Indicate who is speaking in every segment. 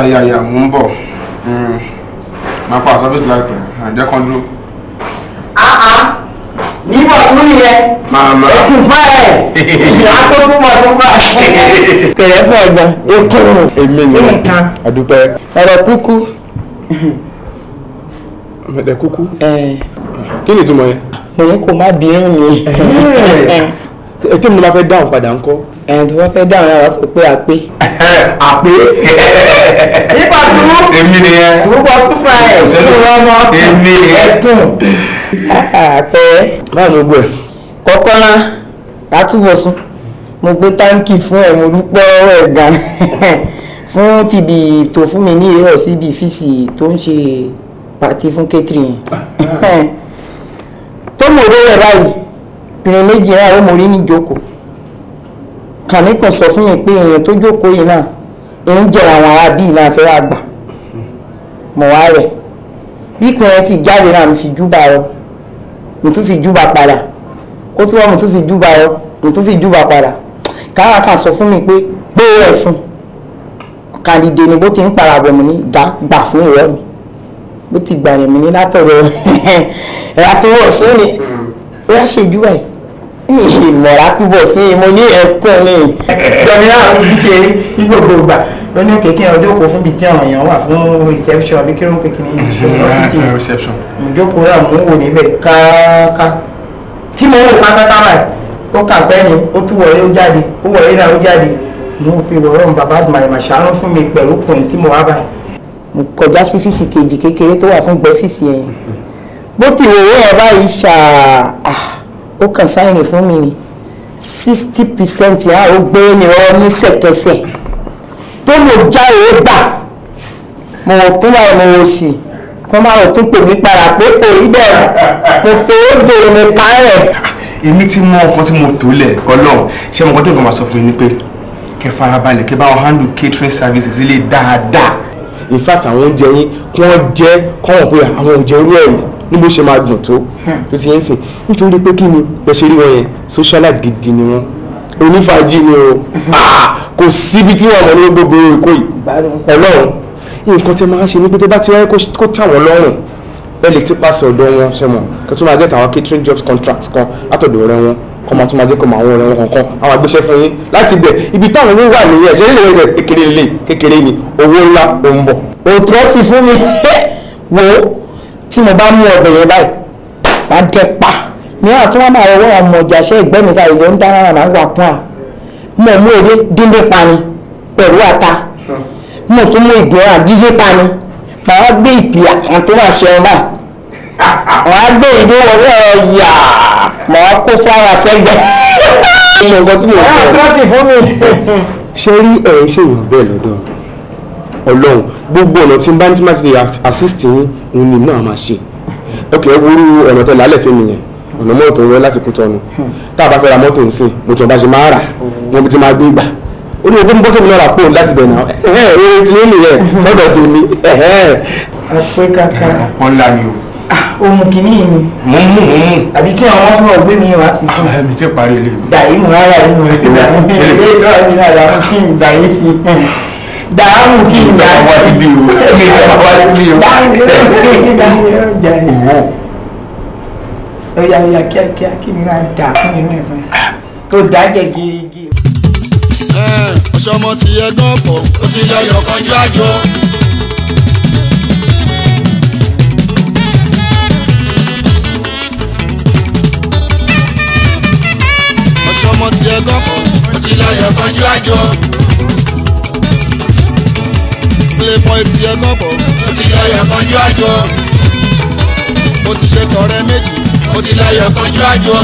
Speaker 1: Yeah, mo ń bọ̀. Máa pa service láìpẹ́, jẹ́ kan dúró.
Speaker 2: Níbọ̀ fún mi yẹn.
Speaker 1: Màmá.
Speaker 2: Ẹkùn fún ẹ̀. Akókó mọ̀ fún fà. Kẹ̀rẹ́ fún ẹ̀gbọ́n. Ekun.
Speaker 1: Èmi ni.
Speaker 2: Nǹkan.
Speaker 1: Àdúpẹ́.
Speaker 2: Ọ̀rọ̀ kúkú.
Speaker 1: Ọ̀rọ̀ kúkú? Kí ni ìtumọ̀ yẹn?
Speaker 2: Mo ní kó má bínú mi.
Speaker 1: Ẹ tí mo bá fẹ́ dáhùn padà ńkọ́?
Speaker 2: Ẹ̀ẹ́n tó bá fẹ́ dáhùn náà wá sọ pé àpé.
Speaker 1: Àpé.
Speaker 2: Nípa sùúrù.
Speaker 1: Èmi nìyẹn.
Speaker 2: Túbọ̀ fúnfà ẹ̀. Túbọ̀ ọmọ.
Speaker 1: Èmi.
Speaker 2: Ẹkùn. Àpẹ.
Speaker 1: Báwo ni gbogbo ẹ̀?
Speaker 2: Kọ́kọ́lá, Látúbọ̀sún, mo gbé táǹkì fún ẹ̀, mo dúpẹ́ ọwọ́ ẹ̀ gan. Fún tìbí tó fún mi ní ìrọ̀ síbi ìfísì tó ń ṣe pàtí fún kétìrì yẹn. Tó mò rí rẹ̀ báyìí, pìrìn méjì náà ó mo rí ní ìjókòó. Kàmí kan sọ fún mi pé èèyàn tó jókòó yìí náà ń jẹ àwọn ará bíi náà fẹ́ wá gbà. Mọ̀ wá rẹ̀. Bí ìpín yẹn ti jáde náà mo fi júbà rọ, mo tún fi júbà padà. Ó tún wá mo tún fi júbà rọ, mo tún fi júbà padà. Káwá kan sọ fún mi pé gbé ẹ̀ fún. Kàdìdè ni bó ti ń parabọ̀ mi ní gbà fún ìrọ́ mi. Bó ti gbà rẹ̀ mi ní látọ̀rọ̀ Látúbọ̀sún ni. Ó yá ṣe júbà yìí. Ìmọ̀ra túbọ̀ sí i, mo ní ẹ̀kún ni. Gbọ̀mí náà ń ṣe ní gbogbo ìgbà. Ló ní òkè kí n jókòó fún ibi tí àwọn èèyàn wà fún reception àbí kí ló ń pè kí ní ọ́fíìsì.
Speaker 1: Reception.
Speaker 2: Ìjókòó náà mò ń wò níbẹ̀ kááká. Tí mo ń wò pátápátá báyìí, ó kà pẹ́ ni, ó tún wọlé ó jáde, ó wọlé náà ó jáde. Mo ń pe wọ̀rọ̀ bàbá àdùmàrè ṣàánú fún mi pẹ̀lú kùnrin tí mo wá báyìí. Mo kọjá sí fíìsì kejì kékeré tó wà fún gbẹ́fíìsì yẹn. Bó ti wò ó yẹn báyìí ṣáà, ó kàn sáyìn fún mi ni 60% á ó gbé ní ọ ní sẹ̀kẹsẹ̀ tó mo já èé gbà mo wò tún báyìí mo wò sí kó má lọ tún pè mí padà pé kò rí bẹ́ẹ̀ mo fowó dèrò mi ká rẹ̀.
Speaker 1: Èmi ti mọ nǹkan tí mo tó lẹ̀ Ọlọ́run ṣé mo kàn tó nǹkan máa sọ fún mi ni pé kẹ́ farabalẹ̀ kẹ́ bá wọn handle catering services ilé dáadáa. In fact àwọn oúnjẹ yín kí wọ́n jẹ́ kọ́ wọ́n pé àwọn oúnjẹ irú ẹ̀rí ní bó ṣe máa dùn tó tó ti yẹn sìn nítorí pé kí ni bẹ́ẹ̀ ṣe rí wọn yẹn socialite gidi ni wọn onífàájì ni o kò síbi tí wọn mọ̀ ní gbogbo Èkó yìí Ọlọ́run nǹkan tẹ máa ń ṣe ní pé tẹ bá ti wáyé kó tà wọ́n lọ́rùn ẹ lè ti pàṣẹ ọ̀dọ̀ wọn ṣe mọ̀ kí tún máa get àwọn catering jobs contracts kan látọ̀dọ̀ ọ̀rẹ́ wọn kọ́ máa tún máa jẹ́ kó máa àwọn ọ̀rẹ́ wọn kankan àwọn àgbéṣẹ́ fún yín láti bẹ̀ ibi táwọn owó wà nìyẹn ṣe nílẹ̀ rẹ̀ kékeré lè kékeré ni owó ńlá ò ń bọ̀.
Speaker 2: Òtún ti fún mi wo tí mo bá mú ọbẹ̀ yẹn báyìí wá dẹ́ pa mìíràn tí wọ́n máa rọwọ́ ọmọ ọjà ṣe ìgbẹ́ mi ta ìyọ̀ ń dáná náà wà kún à mo mú edé díndé pani pẹ̀lú ata mo tún mú ìgbéra díndé pani màá gbé ìpìyà kan tó máa ṣe ọ̀hún báyìí màá gbé ìdó wọlé ọ̀yà màá kó fáwọn sẹ́gbẹ̀ẹ́.
Speaker 1: Mo nǹkan tí mo sọ.
Speaker 2: Wọ́n ti fún mi.
Speaker 1: Ṣé rí ẹ̀ ṣe èèyàn bẹ́ẹ̀ lọ́dọ̀ Ọlọ́run gbogbo ọ̀nà tí n bá ní tí máa ti lè assist yín òun ni náà máa ṣe. Ok ẹ wúrú ọ̀nà tẹ lálẹ́ fún mi yẹn ọ̀nà mọ́tò rẹ láti Kútọ́nù tá a bá fẹ́ ra mọ́tò nsìn mo tún bá ṣe máa rà wọn bí ti máa gbé gbà ó ní ogún bọ́sẹ̀ mi náà rà pò láti bẹ̀ náà ẹ̀hẹ́ eré tí ó nìyẹn sọ́dọ̀ tèmi ẹ̀hẹ́.
Speaker 2: Àpé kàkà.
Speaker 1: Ọ̀pọ̀ ńlá ni o.
Speaker 2: Ohun kìíní yìí ni.
Speaker 1: Mo ń mú mo ń mú.
Speaker 2: Àbí kí àwọn tún wọ̀ gbé mi wá sí fún.
Speaker 1: Mi ti parí ilé.
Speaker 2: Dàí mú rárá inú rẹ̀. Ilé ìtọ́ mi rárá kí n dàí sí. Dàámù kí n dà
Speaker 1: wá
Speaker 2: sí.
Speaker 1: síbí o. Mi ìfẹ́ wá síbí o.
Speaker 2: Dàámù kí n dà sí. Oya oya kíákíá kí mi náà dà fún inú ẹ̀ fún ẹ. Kò dájẹ́ girigi.
Speaker 3: Ọ̀ṣọ́mọ ti ẹgbọ́n pọ̀, ó ti lọ́yọ̀ kanjú àjò. Ọ̀ṣọ́mọ ti ẹgbọ́n pọ̀, ó ti lọ́yọ̀ kanjú àjò. Playboy ti ẹgbọ́n pọ̀, ó ti lọ́yọ̀ kanjú àjò. Ó ti ṣe tọrẹ méjì, ó ti lọ́yọ̀ kanjú àjò.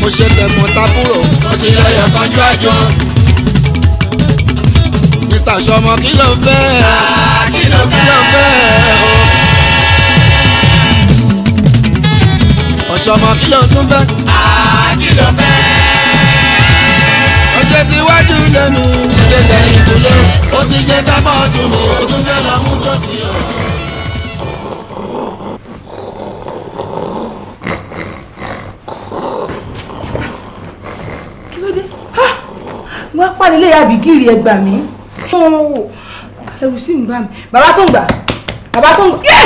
Speaker 3: Mo ṣe tẹ̀gbọ́n tábúrò, ó ti lọ́yọ̀ kanjú àjò. Mr. Ṣọmọ kí ló ń fẹ́? Kí ló ń fẹ́ o? Ọ̀ṣọ́mọ kí ló tún fẹ́? Kí ló fẹ́? Ọjọ́ ti wájú lẹ́nu, ṣe tẹ̀yìn kúlẹ̀, ó ti ṣe tábọ̀ tún mú, ó tún fẹ́ lọ mú tòsí o.
Speaker 4: Kí ló dé? Wọ́n pàdé lè àbí gírí ẹgbà mí. Ẹ̀rù sì ń bà mí. Bàbá tó ń gbà. Bàbá tó ń gbà. Yé!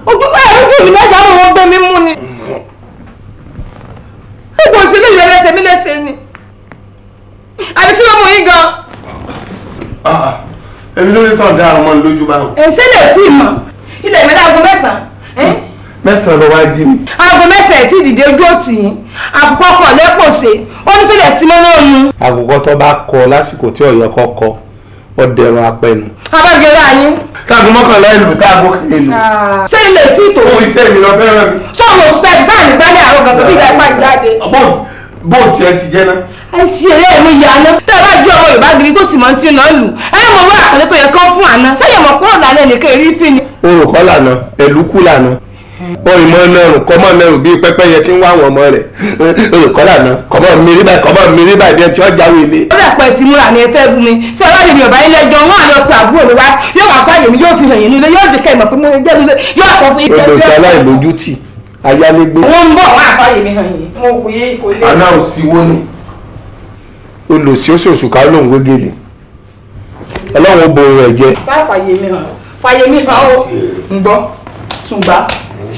Speaker 4: Ojú ojú mi lẹ́jà àwọn ọmọ gbé mi mú ni. Gbogbo òṣèlú ìrẹsẹ̀ mi léṣe ni. Àbí kí ló mú yín gan?
Speaker 1: Èmi ló ní tàn dá ọmọ lójú báwọn.
Speaker 4: Ẹ̀ ṣé lè tí ì mọ̀? Ilẹ̀ ìmẹ́lẹ́ aago 9.
Speaker 1: 9 ló wá jí mi.
Speaker 4: Aago 9 tí dìde ojú òtì yín. Àkùkọ kọ̀ lẹ́pọ̀ ṣe. Ó ní sílẹ̀ tí mo náà nu.
Speaker 1: Àkùkọ tó bá kọ lásìkò tí ọ̀yọ́ kọ́ kọ, ó dẹrùn apẹnu.
Speaker 4: Abájọra yín.
Speaker 1: Táàgù 11 ìlú táàgù ìlú.
Speaker 4: Ṣé ilé tí tò?
Speaker 1: Òun iṣẹ́ mi lọ fẹ́ràn mi.
Speaker 4: Sọ̀rọ̀ òṣìṣẹ́ sáà ní gbálẹ̀ àárọ̀ gangan bí ìgbà ipá ìjáde.
Speaker 1: Bóòtù ẹ ti jẹ́ náà.
Speaker 4: Ẹ ṣe eré mi yà ná. Tẹ́ ẹ bá jẹ́ ọmọ Yorùbá gidi tó sì mọ̀ tí ń lọ lù. Ẹ mọ̀ wá àpẹẹrẹ tó yẹ kán fún àná. Sẹ́yìn mọ̀ kúrò lálẹ́ nìkan èrí fín ni.
Speaker 1: Orùkọ́ lànà, ẹ̀lúkú lànà. Ìmọ̀ nẹrùn kọ́mọ nẹrùn bíi pẹ́pẹ́yẹ tí ń wá àwọn ọmọ rẹ̀. Orùkọ́ lànà, kọ́mọ mírí báyìí, kọ́mọ mírí báyìí bí ẹ ti ọ́ jáwé ilé.
Speaker 4: Ó dà pẹ́ tí múra ni ẹ fẹ́ bú mi. Ṣé ọlọ́dẹ mi ò bá ilé ẹjọ́ wọn àlọ́ pé àbúrò mi wá yóò wá fáyè mi yóò fi hàn yín nílé yóò fi kẹ́ ìmọ̀ pé mo jẹ́ nílé yóò sọ fún yín.
Speaker 1: Olùsọ aláìlójútì ayálégbé.
Speaker 4: Wọ́n ń bọ̀ wá àfáyè mi hàn yín. Mo kò yé kò lé.
Speaker 1: Àná ò síwó ni. Olùsí ó ṣòṣù ká lóun gbégélé. Ọlọ́run ó bo ohun ẹ̀ jẹ.
Speaker 4: Sá fàyè mi hàn. Fàyè mi hàn o.
Speaker 2: Ń gbọ́ tùǹgbà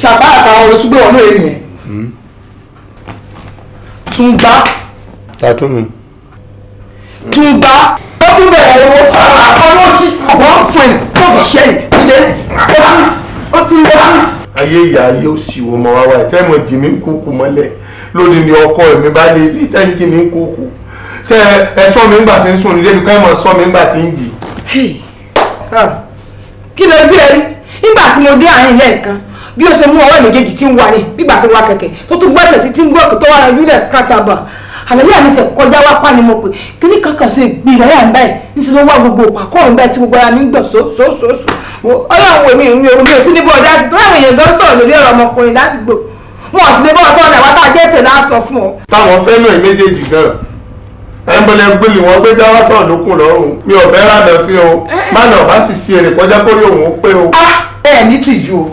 Speaker 2: ṣàbá àtàwọn olùsúgbò wọn lóye yẹn. Tùǹgbà.
Speaker 1: Tàtún mi.
Speaker 2: Tùǹgbà. Ó tún bẹ̀rẹ̀ owó ọlọ́sí ọ̀gbọ́n fún ẹ̀ tó fi ṣe ìdílé ó tún lé.
Speaker 1: Ayé ìyá ayé ó sì wò mọ́ wá wá ìtẹ́ ìmọ̀ jì mí kúkú mọ́lẹ̀ lónìí ni ọkọ mi bá lé ilé ìtẹ́ ń jì mí kúkú. Ṣé ẹ sọ mi ńgbà tí ń sùn nílé ìdúkọ́ ẹ̀ mọ̀ sọ mi ńgbà tí ń jì.
Speaker 4: Kí ló dé ẹ rí? Nígbà tí mo dé àárín ilé nǹkan bí ó ṣe mú ọwọ́ méjèèjì tí ń wà ní nígbà tí wà kẹ̀kẹ́ tó tún gbẹ́sẹ̀ sí tí ń gòkè tó wà lójú ilẹ̀ kàtàbà àlàyé àmì tẹ̀ kọjá wá pa ni mo pè kí ní kankan sí ìgbìyànjú àyà ń báyìí níṣẹ́ ló wá gbogbo òpàkọ́ ń báyìí tí gbogbo ara mi ń gbọ̀n sóòsóòsó ọlọ́run wo mi mi ò mi ò tún ní bọ́ọ̀dá sí tó láwọn èèyàn gan sọ̀rọ̀ lórí ọ̀rọ̀ ọmọkùnrin ládùúgbò wọn ò sì lè bọ́ọ̀ sọ̀rọ̀ àwọn tá a jẹ́ tẹ̀lé aṣọ fún ọ.
Speaker 1: Táwọn fẹ́ náà méjèèjì gan ẹ ń bọ́lẹ̀ gbélé wọn gbé dáwọ́ sọ̀rọ̀ lókun lọ́rùn mi ò fẹ́ rànà fi o má nà bá sì sí èrè kọjá kórí òun ó pé o.
Speaker 2: Ẹ ní tìjú o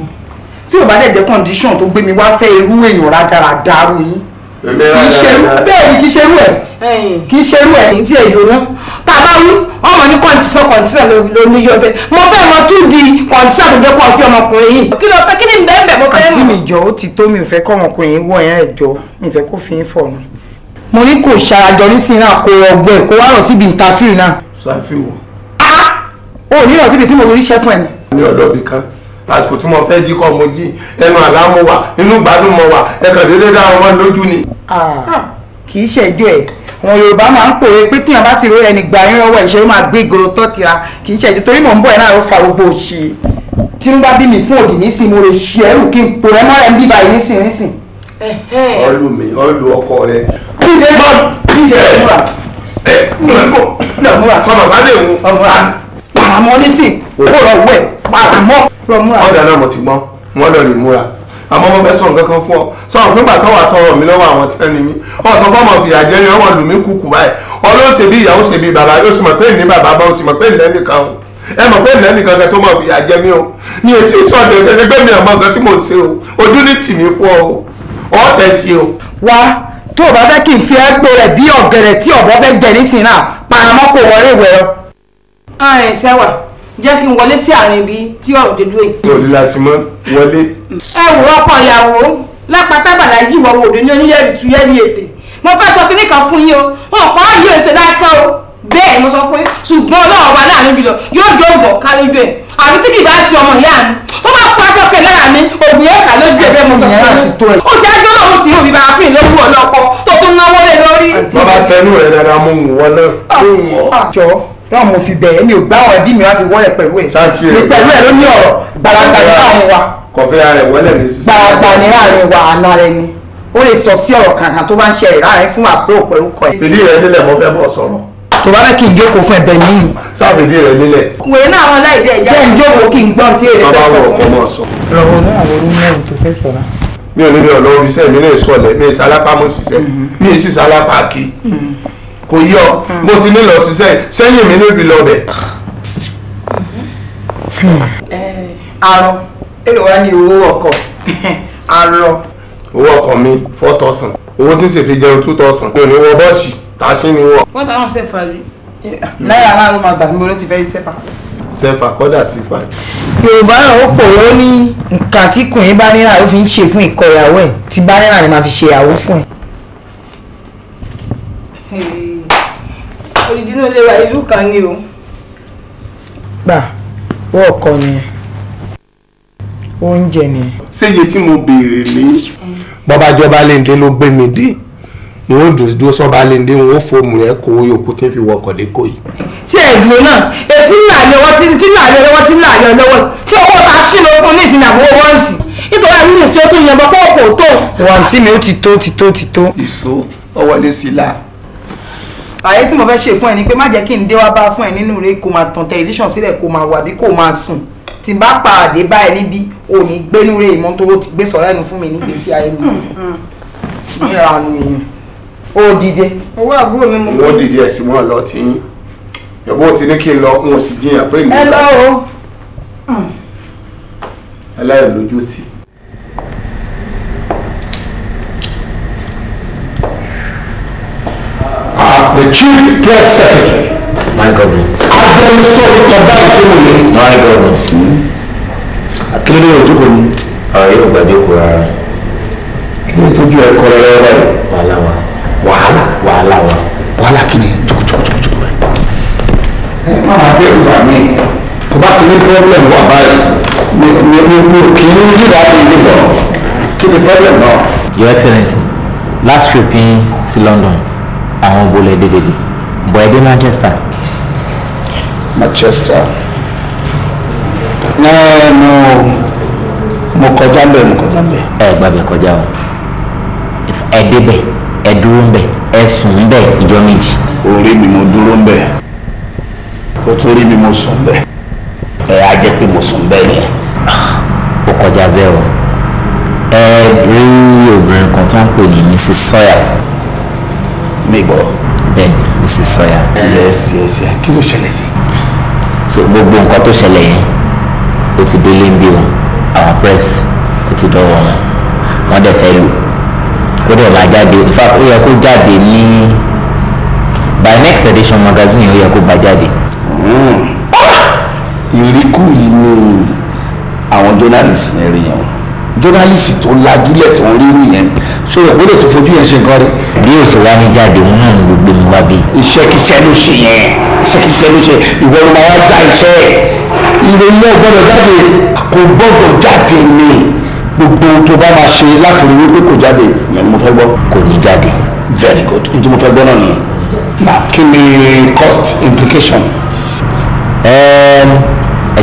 Speaker 2: tí ò bá dẹ̀ jẹ́ condition tó gbé mi wá fẹ́ irú èèyàn rádaràda rú yín bẹ́ẹ̀ ni kì í ṣerú ẹ̀ kì í ṣerú ẹ̀.
Speaker 4: Tí èyí ò ná tá a bá wú ọmọ ní kọ́ńtísàn kọ́ńtísàn ló ní yọ fẹ́ mo fẹ́ mọ tún di kọ́ńtísàn tó jẹ́ kó fi ọmọkùnrin yìí. Kí ló fẹ́ kí ni bẹ́ẹ̀ bẹ́ẹ̀ mo fẹ́ mọ̀.
Speaker 2: Àǹtí mi jọ ó ti tó mi ò fẹ́ kọ́ ọmọkùnrin yìí wọ ẹ̀rẹ̀ jọ mi ò fẹ́ kó fi ń fọ̀nù. Mo ní kò ṣarajọ nísìnyí náà kó ọgbẹ́ kó wá rọ̀ síbi ìtafíì náà.
Speaker 1: Ṣàfihàn.
Speaker 2: O ò ní lọ síbi tí mo ríṣẹ́ fún ẹ ni.
Speaker 1: Mi ò lọ ibì kan lásìkò tí mo fẹ́ jí kọ́ mo jí ẹnu àlá mo wà inú ìgbádùn mo wà ẹ̀kàn déédéé dá ọmọ lójú ni.
Speaker 2: Kì í ṣẹjọ́ ẹ̀ àwọn Yorùbá máa ń pòwe pé tíyàn bá ti rí ẹni gbà yín lọ́wọ́ ìṣe ó máa gbé ìgòrò tọ́ tira kì í ṣẹjọ́ torí mò ń bọ̀ ẹ̀ náà ló fa gbogbo òṣì tí ń bá bí mi fún òdì nísìn mo lè ṣe ẹrù kí n pò ẹ mọ́rẹ̀ ń bíbá yìí nísìn nísìn.
Speaker 1: Ọlù mi ọlù ọkọ rẹ.
Speaker 2: Dídé dídé múra múra
Speaker 1: sọmọ bá lè mú.
Speaker 2: Pàràmọ́ nísìn kó lọ wẹ̀ pàràmọ́.
Speaker 1: Ọ̀dà náà mo ti gbọ́n wọ́n lọ lè múra àmọ́ mo fẹ́ sọ nǹkan kan fún ọ sọ nígbà tó wà tọrọ mi lọ́wọ́ àwọn tí wọ́n ní mi ọ sọ fún ọmọ fìyà jẹ ni ọmọ lù mí kúkú báyìí ọlọ́run ṣe bí ìyàwó ṣe bí bàbá yóò sì mọ̀ pé ní bàbá bá ó sì mọ̀ pé ní ẹnìkan o ẹ mọ̀ pé ní ẹnìkan kan tó mọ̀ fìyà jẹ mí o mi ò sì sọ̀dọ̀ ẹsẹ̀ pé mi ò mọ nǹkan tí mo ṣe o ojú ní tì mí fún ọ o ọ tẹ̀ sí o.
Speaker 2: Wá tó o bá fẹ́ kí n fi ẹ́ gbé rẹ̀ bí ọ̀gẹ̀rẹ̀ tí ọ̀bọ fẹ́ jẹ nísìnyí náà paramọ́ kò wọlé ìwẹ̀ lọ.
Speaker 4: Àrùn ìṣẹ́wà jẹ́ kí n wọlé sí àárín ibi tí ọ̀rọ̀ dé dúró yìí.
Speaker 1: Òní lásìmọ́ wọlé.
Speaker 4: Ẹ wò ọkọ ìyàwó lápáta bàlájì wọ wòdì ní oníyẹ̀rì tuyẹ́rì ètè mo fẹ́ sọ kinní kan fún yín o wọn kọ́ yìí ò ṣe lásán o bẹ́ẹ̀ mo sọ fún yín ṣùgbọ́n ọlọ́run wa láàrin jùlọ yóò dóògùn ká lójú ẹ̀ àbí tí kì bá ṣe ọmọ ìyá mi tó bá kó aṣọ kẹ lára mi ògùn yóò kà lójú ẹ̀ bẹ́ẹ̀ mo sọ fún yín ó ṣe ájọ́ lòun tí òbí bá fi lówó ọlọ́kọ tó tún náwó lé lórí.
Speaker 1: Bàbá tẹnu rẹ dáadáa mo wù wọn náà mo wù ọ.
Speaker 2: Jọ náà mo fi bẹ̀ẹ́ mi ò gbá àwọn ẹbí mi wá fi wọ́lẹ̀ pẹ̀lú ẹ̀ mi pẹ̀lú ẹ̀ ló ní ọ̀rọ̀ gbàlagbà ní láàrin wa
Speaker 1: kọfí ara ẹ̀ wọ́lẹ̀ ní sísè
Speaker 2: gbàlagbà ní láàrin wa àna rẹ ni ó lè sọ sí ọ̀rọ̀ kankan tó bá ń ṣẹlẹ̀ láàrin fún àbúrò pẹ̀lú kọ ẹ̀.
Speaker 1: Fìdí rẹ nílẹ̀ mo fẹ́ bọ̀ sọ̀rọ̀.
Speaker 2: Tó bá fẹ́ kí n jókòó fún ẹ̀bẹ̀ mi.
Speaker 1: Sáà fìdí rẹ nílẹ̀.
Speaker 4: Wèrè náà wọn láì dé ẹ̀yà.
Speaker 2: Jẹ́ n jókòó kí n gbọ́n tí èrè fẹ́ sọ fún
Speaker 1: mi.
Speaker 2: Rọ̀wọ̀ náà àwọn onímọ̀ tó fẹ́ sọ̀rọ̀.
Speaker 1: Mi ò ní bí ọ̀lọ́ iṣẹ́ mi lè sọlẹ̀ mi ìsálápá mo ṣiṣẹ́ mi ì sì sálápá kí kò yọ mo ti ní lọ ṣiṣẹ́ sẹ́yìn mi níbi lọ bẹ̀.
Speaker 2: Arọ èlò wa ní owó ọkọ̀ arọ.
Speaker 1: Owó ọkọ̀ mi 4,000 owó tí ń sì fi jẹun 2,000 mi ò ní wọ bọ́ọ̀sì tàṣí ni wọ.
Speaker 4: 1,000 sẹ́fà rí.
Speaker 2: Náírà náà ló máa gbà níbo ló ti fẹ́ rí sẹ́fà.
Speaker 5: Sẹ́fà kọ́dà sí fà.
Speaker 2: Yorùbá náà ó pòwe ó ní nǹkan tí kùnrin bá nílà ló fi ń ṣe fún ìkọ ìyàwó ẹ̀, tí bá nílà ni màá fi ṣe ìyàwó fún ẹ̀.
Speaker 4: Odidi inú ilé wa ìlú kan ni o.
Speaker 2: Gbà, wọ́n ọkọ nìyẹn, oúnjẹ nìyẹn.
Speaker 5: Ṣé iye tí mo béèrè ní.
Speaker 1: Bọ́bájọba Léńdé ló gbé mi dé, n ó dúró sọ́ba Léńdé, n ó fòmù rẹ̀ kó yòókù tí ń fi wọkọ̀ dé kò yìí.
Speaker 4: Tí ẹ dúró náà, etí ńlá ni ọwọ́ tí ńlá ni ọwọ́ tí ńlá ni ọlọ́wọ́ tí owó ta sí ló fún ní ìsinmi àbúrò wọ́ọ̀sì nítorí àmì ìṣe tó yan bọ́ pọ̀ kò tó.
Speaker 2: Wà tí mi ó ti tó ti tó ti tó.
Speaker 5: Ìṣó ọwọ́lé sí la.
Speaker 2: Àyè tí mo fẹ́ ṣe fún ẹ ni pé má jẹ́ kí n dé wá bá fún ẹ nínú rẹ, kó máa tan tẹlifíṣàn sílẹ̀, kó máa wà bí kó máa sùn. Tí n bá pàdé bá ẹ níbí, ò ní gbénú rẹ ìmọ̀ tó ti gbé sọ̀rọ̀ ẹnu fún mi nígbèésí ayé mi. Níranú yẹn. Ó dìde.
Speaker 4: Owó àbúrò mi mo.
Speaker 5: Wọ́n dìde ẹ̀sìn wọn lọ tí yín. Ìyàwó ti ní kí n lọ, n ò sì jiyàn pé
Speaker 4: ẹ lọ o.
Speaker 5: Aláìlójú tì.
Speaker 6: The chief press secretary.
Speaker 7: My governor.
Speaker 6: Agbẹnusọ ìtọ́gbà ìtòwòye.
Speaker 7: My governor.
Speaker 6: Akíndé ojúkò ni.
Speaker 7: Ọ̀rọ̀ yóò gbàgbé kó rárá.
Speaker 6: Kí ni tójú ẹ kọ́ lọ́wọ́ báyìí?
Speaker 7: Wàhálà wa.
Speaker 6: Wàhálà.
Speaker 7: Wàhálà wa.
Speaker 6: Wàhálà kí ni? Jókòó báyìí. Ẹ má máa bẹ́ẹ̀ gbà mí. Tó bá ti ní problem wà báyìí, mi ò kì í ríra ní ilé bọ̀. Kí ni problem náà?
Speaker 7: Your Excellency, last trip yín sí London, àwọn bolẹ̀ dédédé, bọ̀ ẹ dé Manchester.
Speaker 6: Manchester. Mo kọjá ń bẹ̀, mo kọjá ń bẹ̀.
Speaker 7: Ẹ gbàgbé kọjá o. Ẹ débẹ̀, ẹ dúró ń bẹ̀, ẹ sùn ń bẹ̀ ìjọ méjì.
Speaker 6: Orí mi mo dúró ń bẹ̀, ó tún rí mi mo sùn ń bẹ̀. Ẹ á jẹ́ pé mo sùn ń bẹ̀ yẹn.
Speaker 7: Ó kọjá bẹ́ẹ̀ o. Ẹ rí obìnrin kan tó ń pè ní Mrs. Sawyer.
Speaker 6: Mi gbọ́.
Speaker 7: Bẹ́ẹ̀ni, Mrs. Sawyer.
Speaker 6: Yes, yes, yes. Kí ló ṣẹlẹ̀ sí?
Speaker 7: So gbogbo nǹkan tó ṣẹlẹ̀ yẹn, ó ti délé ń bí o, àwọn press ó ti dọ́wọ́ wọn, wọ́n dẹ̀ fẹ́ lò, ó dẹ̀ máa jáde. In fact, ó yẹ kó jáde ní by next edition magazine, ó yẹ kó bá jáde.
Speaker 6: Ìríkùrí ni àwọn journalist yẹn rí yẹn o. Journalist tó lajúlẹ̀ tó ń rírú yẹn, ṣé o rò pé tó fojú yẹn ṣe nǹkan rẹ̀?
Speaker 7: Bí o ṣe wá ní jáde, òun náà ló gbé mi wá bí.
Speaker 6: Iṣẹ́kíṣẹ́ ló ṣe yẹn, iṣẹ́kíṣẹ́ ló ṣe, ìwọ ló máa wá já iṣẹ́ ẹ̀. Ìròyìn ẹ̀ gbọ́dọ̀ jáde, kò gbọ́dọ̀ jáde ni. Gbogbo ohun tó bá máa ṣe láti rí wípé kò jáde, yẹn ni mo fẹ́ gbọ́.
Speaker 7: Kò ní jáde.
Speaker 6: Very good, ohun tí mo fẹ́ gbọ́ náà nìyẹn. Na kí ni cost implication?
Speaker 7: Ẹ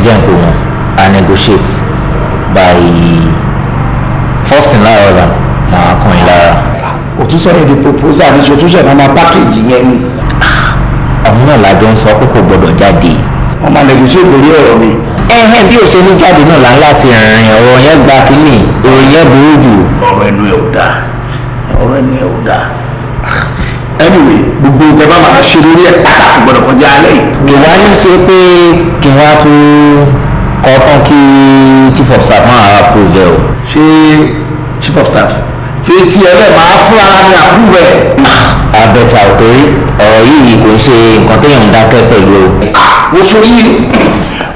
Speaker 7: jẹ́ n pè wọ́n, I negotiate by first in lára ọ̀la màá kàn yín lára.
Speaker 6: Òtún sọ yẹn di proposal ní ṣe òtúnṣe máa máa package yẹn ni.
Speaker 7: Àwọn náà lájọ ń sọ pé kò gbọdọ̀ jáde.
Speaker 6: Wọ́n máa negotiate lórí ọ̀rọ̀ mi.
Speaker 7: Ẹ̀hẹ́n, bí o ṣe ní jáde náà là ń láti rìnrìn ọ̀rọ̀ yẹn gba kínní, ọ̀rọ̀ yẹn burú jù.
Speaker 6: Ọ̀rọ̀ ẹnu ẹ̀ ò dáa, ọ̀rọ̀ ẹnu ẹ̀ ò dáa. Anyway, gbogbo nǹkan bá máa ṣe lórí ẹ̀ pátá kò gbọdọ̀ kọjá alẹ́ yìí.
Speaker 7: Kì wá ní ṣe pé kí wọ́n á tún kọ́ tán kí chief of staff máa approve ẹ o.
Speaker 6: Ṣé chief of staff fi ti ẹ bẹ́ẹ̀ máa fún ara mi approve ẹ?
Speaker 7: Abẹ́ta ò torí ọ̀rọ̀ yìí kò ń ṣe nǹkan téèyàn ń dákẹ́ pẹ̀lú o.
Speaker 6: Wo sórí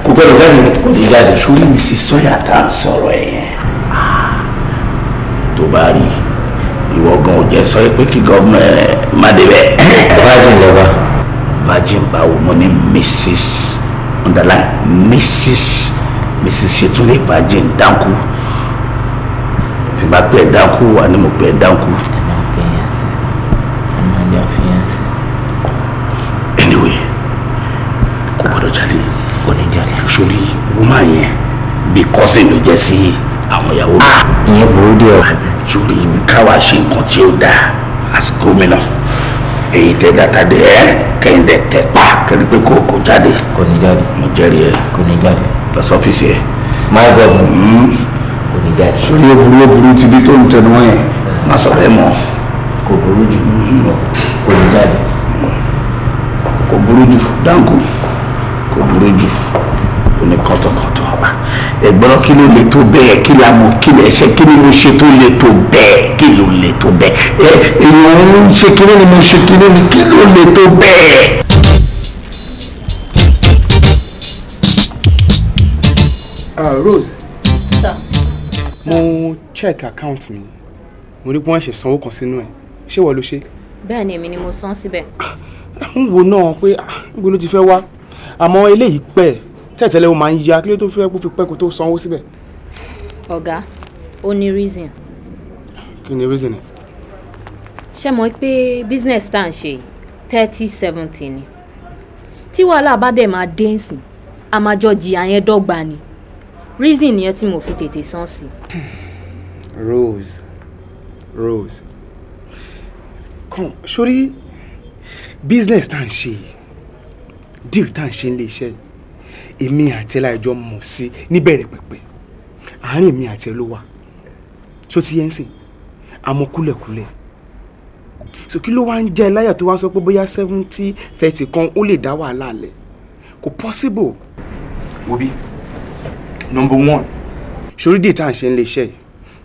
Speaker 6: kò gbọdọ̀ jáde,
Speaker 7: Kò ní jáde.
Speaker 6: Sórí Mrs. Sawyer tá à ń sọ̀rọ̀ ẹ̀ yẹn, tó bá rí ìwọ gan ò jẹ́ sọ pé kí gọ́vnà ẹ̀ má débẹ̀.
Speaker 7: Virgin lover.
Speaker 6: Virgin báwo? Mo ní Mrs. underline Mrs. Mrs. Ṣetúndé Virgin Danku. Tí n bá pè é Danku wà ní mo pè é Danku.
Speaker 7: Ẹ máa pè yẹn sí, ẹ máa ní àfihàn sí.
Speaker 6: Anyway, kò gbọdọ̀ jáde.
Speaker 7: Kò ní jáde.
Speaker 6: Sórí woman yẹn bí cousin ló jẹ́ sí àwọn ìyàwó mi.
Speaker 7: Ìyẹn burú díẹ̀ o.
Speaker 6: Sórí káwa ṣe nǹkan tí ó dáa as gómìnà, èyí tẹ dàtà dé ẹ kẹ́hìndé tẹ pa kẹ́ni pé kò jáde.
Speaker 7: Kò ní jáde.
Speaker 6: Mo jẹ́rìí ẹ.
Speaker 7: Kò ní jáde.
Speaker 6: Lọ sọ́fíìsì ẹ.
Speaker 7: My governor. Kò ní jáde.
Speaker 6: Sórí ó burú, ó burú ti bí tó ń tẹnu wọn yẹn, má sọ bẹ́ẹ̀ mọ́.
Speaker 7: Kò burú jù. Kò ní jáde.
Speaker 6: Kò burú jù Danku, kò burú jù. Ó ní kọ́tọ̀kọ́tọ̀ ẹ̀gbọ́n, kí ló lè tó bẹ́ẹ̀? Kí la mọ̀? Kí lè ṣe? Kí ni mo ṣe tó lè tó bẹ́ẹ̀? Kí ló lè tó bẹ́ẹ̀? Ẹ èèyàn ń ṣe kí ni mo ṣe? Kí ni kí ló lè tó bẹ́ẹ̀?
Speaker 1: Rose.
Speaker 8: Sir.
Speaker 1: Mo check account mi. Mo rí pé wọ́n ṣe sanwó kan sínú ẹ̀. Ṣé wọ́n ló ṣe?
Speaker 8: Bẹ́ẹ̀ ni, èmi ni mo san síbẹ̀.
Speaker 1: Ń wo náà pé níbo ló ti fẹ́ wá. Àmọ́ eléyìí pẹ́ tẹ̀tẹ̀lẹ́ ó máa ń ya kí ló tó fẹ́ kó fi pẹ́ kó tó sanwó síbẹ̀.
Speaker 8: Ọ̀gá, ó ní reason.
Speaker 1: Kí ni reason ẹ̀?
Speaker 8: Ṣé mọ̀ pé business tá à ń ṣe 30-70 ni. Tí wàhálà bá dẹ̀ máa dé nsìn, a máa jọ jìyà yẹn dọ́gba ni. Reason yẹn tí mo fi tètè san sí.
Speaker 1: Rose, Rose, come, sórí business tá à ń ṣe yìí, deal tá à ń ṣe nílé iṣẹ́ yìí, èmi àti ẹ láìjọ mọ̀ sí níbẹ̀rẹ̀ pẹ̀pẹ̀. Àárín èmi àti ẹ ló wà. Ṣó ti yẹn sìn? Àmọ́ kúlẹ̀kúlẹ̀. So kí ló wá ń jẹ́ láyà tó wá ń sọ pé bóyá 70-30 kan ó lè dá wàhálà lẹ̀? Kò possible. Wo bí? Number one, sórí díẹ̀ tá à ń ṣe nílé iṣẹ́ yìí,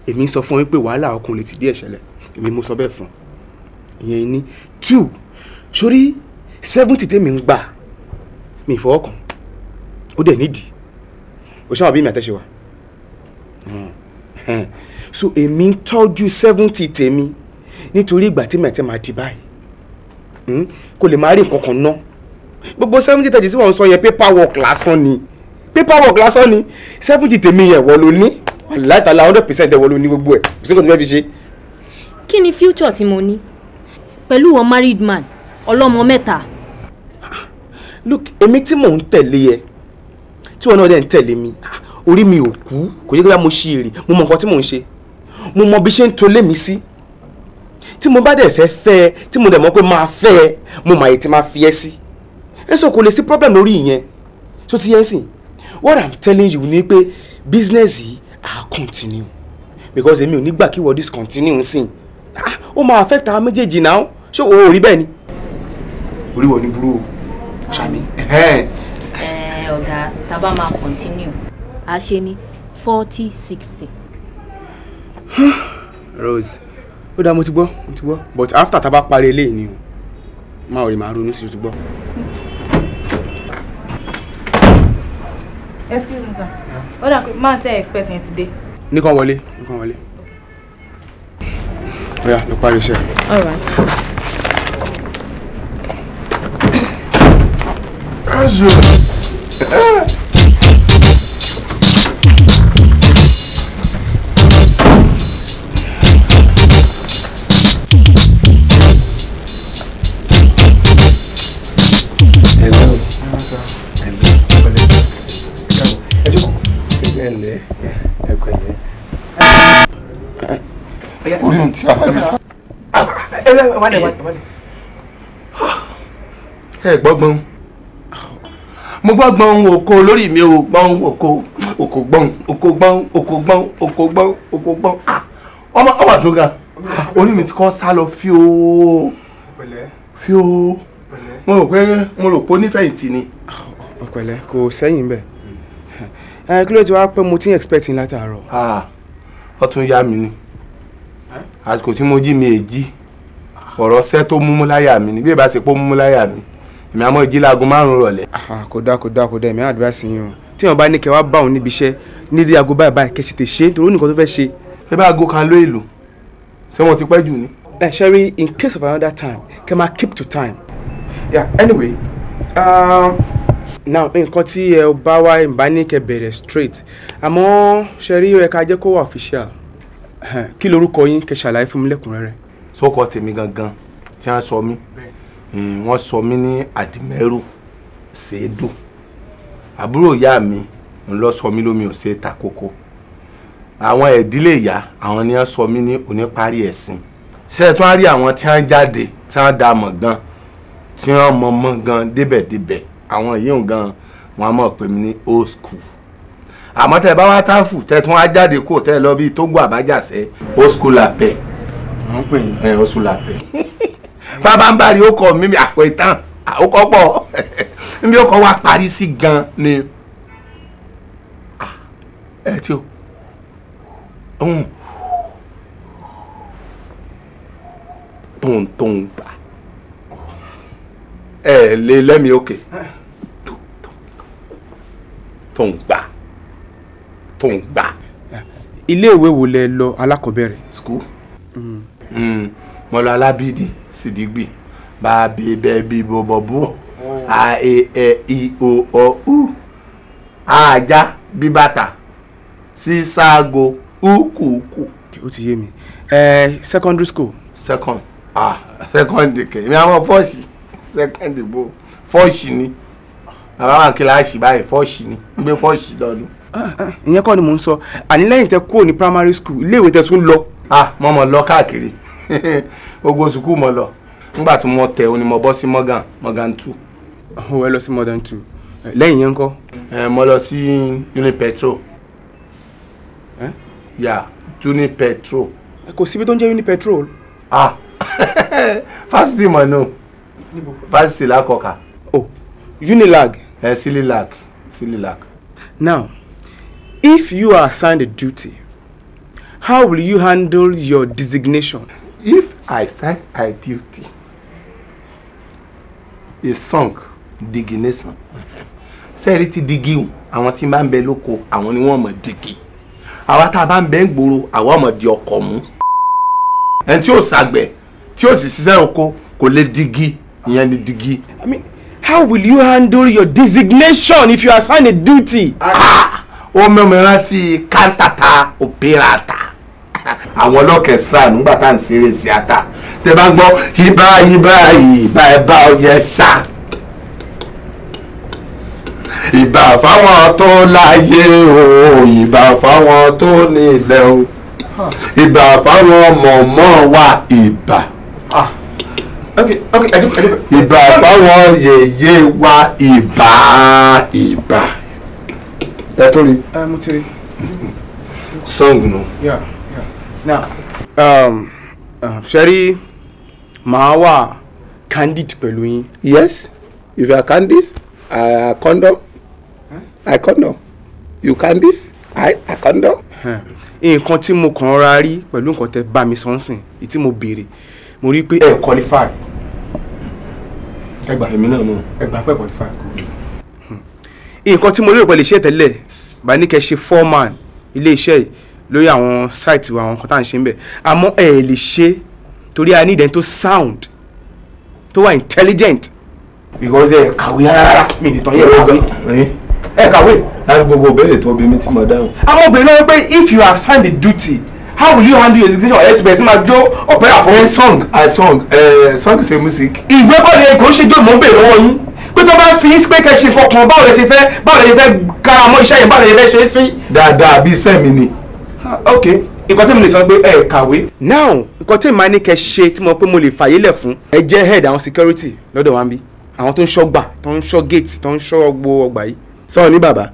Speaker 1: èmi sọ fún yín pé wàhálà ọkùnrin lè ti díẹ̀ ṣẹlẹ̀, èmi mo sọ bẹ́ẹ̀ fún ìyẹn ní. 2, sórí 70 tèmi ń gbà mi ìfọwọ́kàn ó dẹ̀ nídìí o ṣáà bí mi àtẹ̀ṣe wa, so èmi ń tọ́jú 70 tèmi nítorí ìgbà tí mẹ̀tẹ́ máa di báyìí kò lè máa rí nǹkan kan ná. Gbogbo 70-30 tí wọ́n ń sọ yẹn paperwork lásán ni, paperwork lásán ni. 70 tèmi yẹn wọ́n ló ní aláìtàlá 100% wọ́n ló ní gbogbo ẹ̀, kò sí nǹkan tó fẹ́ fi ṣe.
Speaker 8: Kí ni future tí mo ní pẹ̀lú wọn married man ọlọ́mọ mẹ́ta?
Speaker 1: Look, èmi tí mò ń tẹ̀lé ẹ tí wọn náà dẹ̀ ń tẹ̀lé mi, orí mi ò kú, kò yẹ kí mo ṣe èrè, mo mọ nǹkan tí mò ń ṣe, mo mọ bí ṣe ń tolé mi sí. Tí mo bá dẹ̀ fẹ́ fẹ́ ẹ, tí mo dẹ̀ mọ̀ pé máa fẹ́ ẹ, mo mà yìí tí máa fi ẹ sí. Ẹ sọ kò lè sí problem lórí ìyẹn. Tó ti yẹn sìn? What I'm telling you ni pé business yìí á continue because èmi ò ní gbà kí wọ́n discontinue sìn. Ó máa affect àwọn méjèèjì náà, ṣé o ò rí bẹ́ẹ̀ ni? Orí wọ̀ ní burú o, ṣàmì.
Speaker 8: Ọ̀gá, tá a bá máa continue, a ṣe ní 40-60.
Speaker 1: Rose, ó dáa, mo ti gbọ́, mo ti gbọ́, but after tá a bá parí eléyìí ni o, máa rí màá ronú sí o, ti gbọ́.
Speaker 9: Excuse me, sir. Ó dà pé máa tẹ́ expect yẹn today.
Speaker 1: Nìkan wọlé, nìkan wọlé. Ó yá, lọ parí iṣẹ́.
Speaker 8: All right.
Speaker 1: Hello.
Speaker 5: Orí mi ti ara mi sá. Ẹ gbọ́gbọ́n, mo gbọ́gbọ́n oko lórí mi ò gbọ́n oko oko gbọ́n oko gbọ́n oko gbọ́n oko gbọ́n oko gbọ́n. Ọmọ ọmọ tó ga orí mi ti kọ́ sá lọ fíó fíó. Mo rò pé mo rò pé onífẹ̀yìntì ni.
Speaker 1: Ọ̀pẹ̀lẹ̀ kò sẹ́yìn bẹ́ẹ̀. Kí ló ti wá pé mo ti ń expect yín látàárọ̀?
Speaker 5: Ó tún yá mi ni. Àsìkò tí mo jí mi èjì ọ̀rọ̀ ṣẹ́ tó múmú láyà mi ni, bí ìbá ṣe pé ó múmú láyà mi èmi àmọ́ jí láago 5 rọ̀lẹ́.
Speaker 1: Kò dáa, kò dáa, kò dáa, èmi advice yín o. Tí wọn bá ní kẹ́ wá bá òun níbi iṣẹ́ nídìí aago báyìí báyìí kẹ́ sì tè ṣe nítorí ó nìkan tó fẹ́ ṣe.
Speaker 5: Ṣé bá aago kan ló èlò ṣé wọn ti pẹ́ jù ni.
Speaker 1: Ẹ ṣe in case of another time kẹ́ máa keep to time. Yeah, anyway, now nǹkan tí ẹ bá wá ìbá ní kẹ́ bẹ̀rẹ̀ straight, àmọ́ ṣe rí ẹ ká jẹ́ kó wà official. Kí lorúkọ yín kẹ́ ṣàlàyé fún mi lẹ́kùnrẹ́rẹ́.
Speaker 5: Sókọ tèmi gangan tí wọ́n sọ mí, wọ́n sọ mí ní Àdìmẹ́rù Ṣèédú. Àbúrò ìyá mi ń lọ sọ mí lómi ò ṣe ta kókó. Àwọn ìdílé ìyá àwọn ni wọ́n sọ mí ní oníparí ẹ̀sìn. Ṣé ẹ tún á rí àwọn tí wọ́n jáde tí wọ́n dá mọ̀ gan, tí wọ́n mọ̀ mọ̀ gan débẹ̀débẹ̀, àwọn yìí ń gan wọn á mọ̀ pé mi ní old school. Àmọ́ tẹ́ bá wá táfù tẹ́ tún á jáde kó tẹ́ lọ bíi Tógò Àbájáṣẹ́ old school àpẹ.
Speaker 1: Wọ́n pè yín.
Speaker 5: Ẹ old school àpẹ. Bàbá ń bá rí ó kọ mímí àpò ìtàn ó kọ́ pọ̀ níbi ó kọ́ wá parí sí gan ni ẹ tí o tóun gbà ẹ lè lẹ́mìí òkè tóun gbà. tó ń gbà.
Speaker 1: Iléèwé wo lẹ lọ alákọ̀ọ́bẹ̀rẹ̀?
Speaker 5: School. Mo lọ Alábídì Sídìgbì bá bí bẹ́ẹ̀ bí bọ̀bọ̀ bú a e ẹ i o ọ u ajá bí bàtà síságo ukùkù.
Speaker 1: Ó ti yé mi. Secondary school.
Speaker 5: Second second kẹ èmi àwọn fọ́ọ̀ṣì second bó fọ́ọ̀ṣì ni bàbá wa kíláàsì báyìí fọ́ọ̀ṣì ni ń gbé fọ́ọ̀ṣì lọ́nu.
Speaker 1: Ìyẹn kọ́ ni mò ń sọ, àní lẹ́yìn tẹ kúrò ní primary school, iléèwé tẹ tún lọ.
Speaker 5: Mo mọ̀ lọ káàkiri gbogbo sùkúù mo lọ nígbà tí mo tẹ̀ ni mo bọ́ sí Morgan 2.
Speaker 1: Ó ẹ lọ sí Morgan 2 lẹ́yìn yẹn ńkọ́?
Speaker 5: Mo lọ sí Unipetro. Ya Unipetro.
Speaker 1: Kò síbi tó ń jẹ́ Unipetro.
Speaker 5: Fásitì mọ̀ nù. Fásitì lákọ̀ọ́kà.
Speaker 1: Oh, Unilag.
Speaker 5: Sililag. Sililag.
Speaker 1: Now, if you are assigned a duty, how will you handle your designation?
Speaker 5: If I assign a duty, a song, digination. Sẹ́ẹ̀rí ti digi o, àwọn tí máa ń bẹ lóko, àwọn ni wọ́n mọ̀ digi. Àwa tá a bá ń bẹ ń gbòòrò, àwa mọ̀ di ọkọ̀ mú. Ẹni tí ó ṣàgbẹ̀, tí ó sì ṣiṣẹ́ oko, kò lè digi, ìyẹn ni digi.
Speaker 1: I mean, how will you handle your designation if you assign a duty?
Speaker 5: Ó mẹ́mi rántí kántàtà òpérata. Àwọn ọlọ́kẹ̀sìrà nígbà tá à ń ṣeré síátà. Tẹ bá ń gbọ́ ibà ibà ibà ẹ̀bà ọ̀yẹ̀ ṣá. Ìbà fáwọn tó láyé o, ìbà fáwọn tó nílẹ̀ o, ìbà fáwọn mọ̀mọ́ wa ìbà. Ìbà fáwọn yèyé wa ìbà ìbà. Ẹ tó rí.
Speaker 1: Mo ti rí.
Speaker 5: Song nu.
Speaker 1: Yeah, yeah. Now, Sherry, màá wà candid pẹ̀lú yín.
Speaker 5: Yes, if you are candid, I condom. I condom. You candid, I condom.
Speaker 1: Nǹkan tí mo kàn ra rí pẹ̀lú nǹkan tẹ́ bá mi sọ nsìn, tí mo béèrè, mo rí pé ẹ qualify. Ẹ gbà
Speaker 5: èmi náà mọ̀.
Speaker 1: Ẹ gbà pé qualify. Nǹkan tí mo lérò pé lè ṣe tẹ́lẹ̀ bá ní kẹ́ ṣe foreman ilé iṣẹ́ yìí lórí àwọn site wa, àwọn nǹkan tá à ń ṣe ń bẹ̀, àmọ́ ẹ lè ṣe torí a ní ìdẹ́ni tó sound, tó wà intelligent. Because ẹ kàwé rárá, mi nìtàn yẹ kàwé. Ẹ kàwé.
Speaker 5: Láti gbogbo ìbéèrè tó bí mi tí mo dáhùn.
Speaker 1: Àwọn obìnrin náà wí pé if you assign the duty, how will you handle your designation? Ẹ sì bẹ̀rẹ̀ sí máa jó ọ̀pẹ́ àfọwọ́.
Speaker 5: Song, I song, song is a music.
Speaker 1: Ìwé bọ́ọ̀lù kò ń ṣe jó, mò ń béèrè lọ́wọ́ yín pé tó bá fi í pé kẹ́ ṣe nǹkan kan, báwo lẹ ṣe fẹ́, báwo lẹ ṣe fẹ́ kára mọ́ iṣẹ́ yẹn, báwo lẹ ṣe fẹ́ ṣe é sí.
Speaker 5: Dáadáa bí iṣẹ́ mi ni.
Speaker 1: Ok, nǹkan tí mo lè sọ pé ẹ kàwé. Now, nǹkan tí màá ní kẹ́ ṣe tí mo pé mo lè fàyè lẹ̀ fún, ẹ jẹ́ head àwọn security lọ́dọ̀ wa ń bí, àwọn tó ń ṣọ́ gbà, tó ń ṣọ́ gate, tó ń ṣọ́ gbogbo ọgbà yìí.
Speaker 5: Sọ ní bàbá.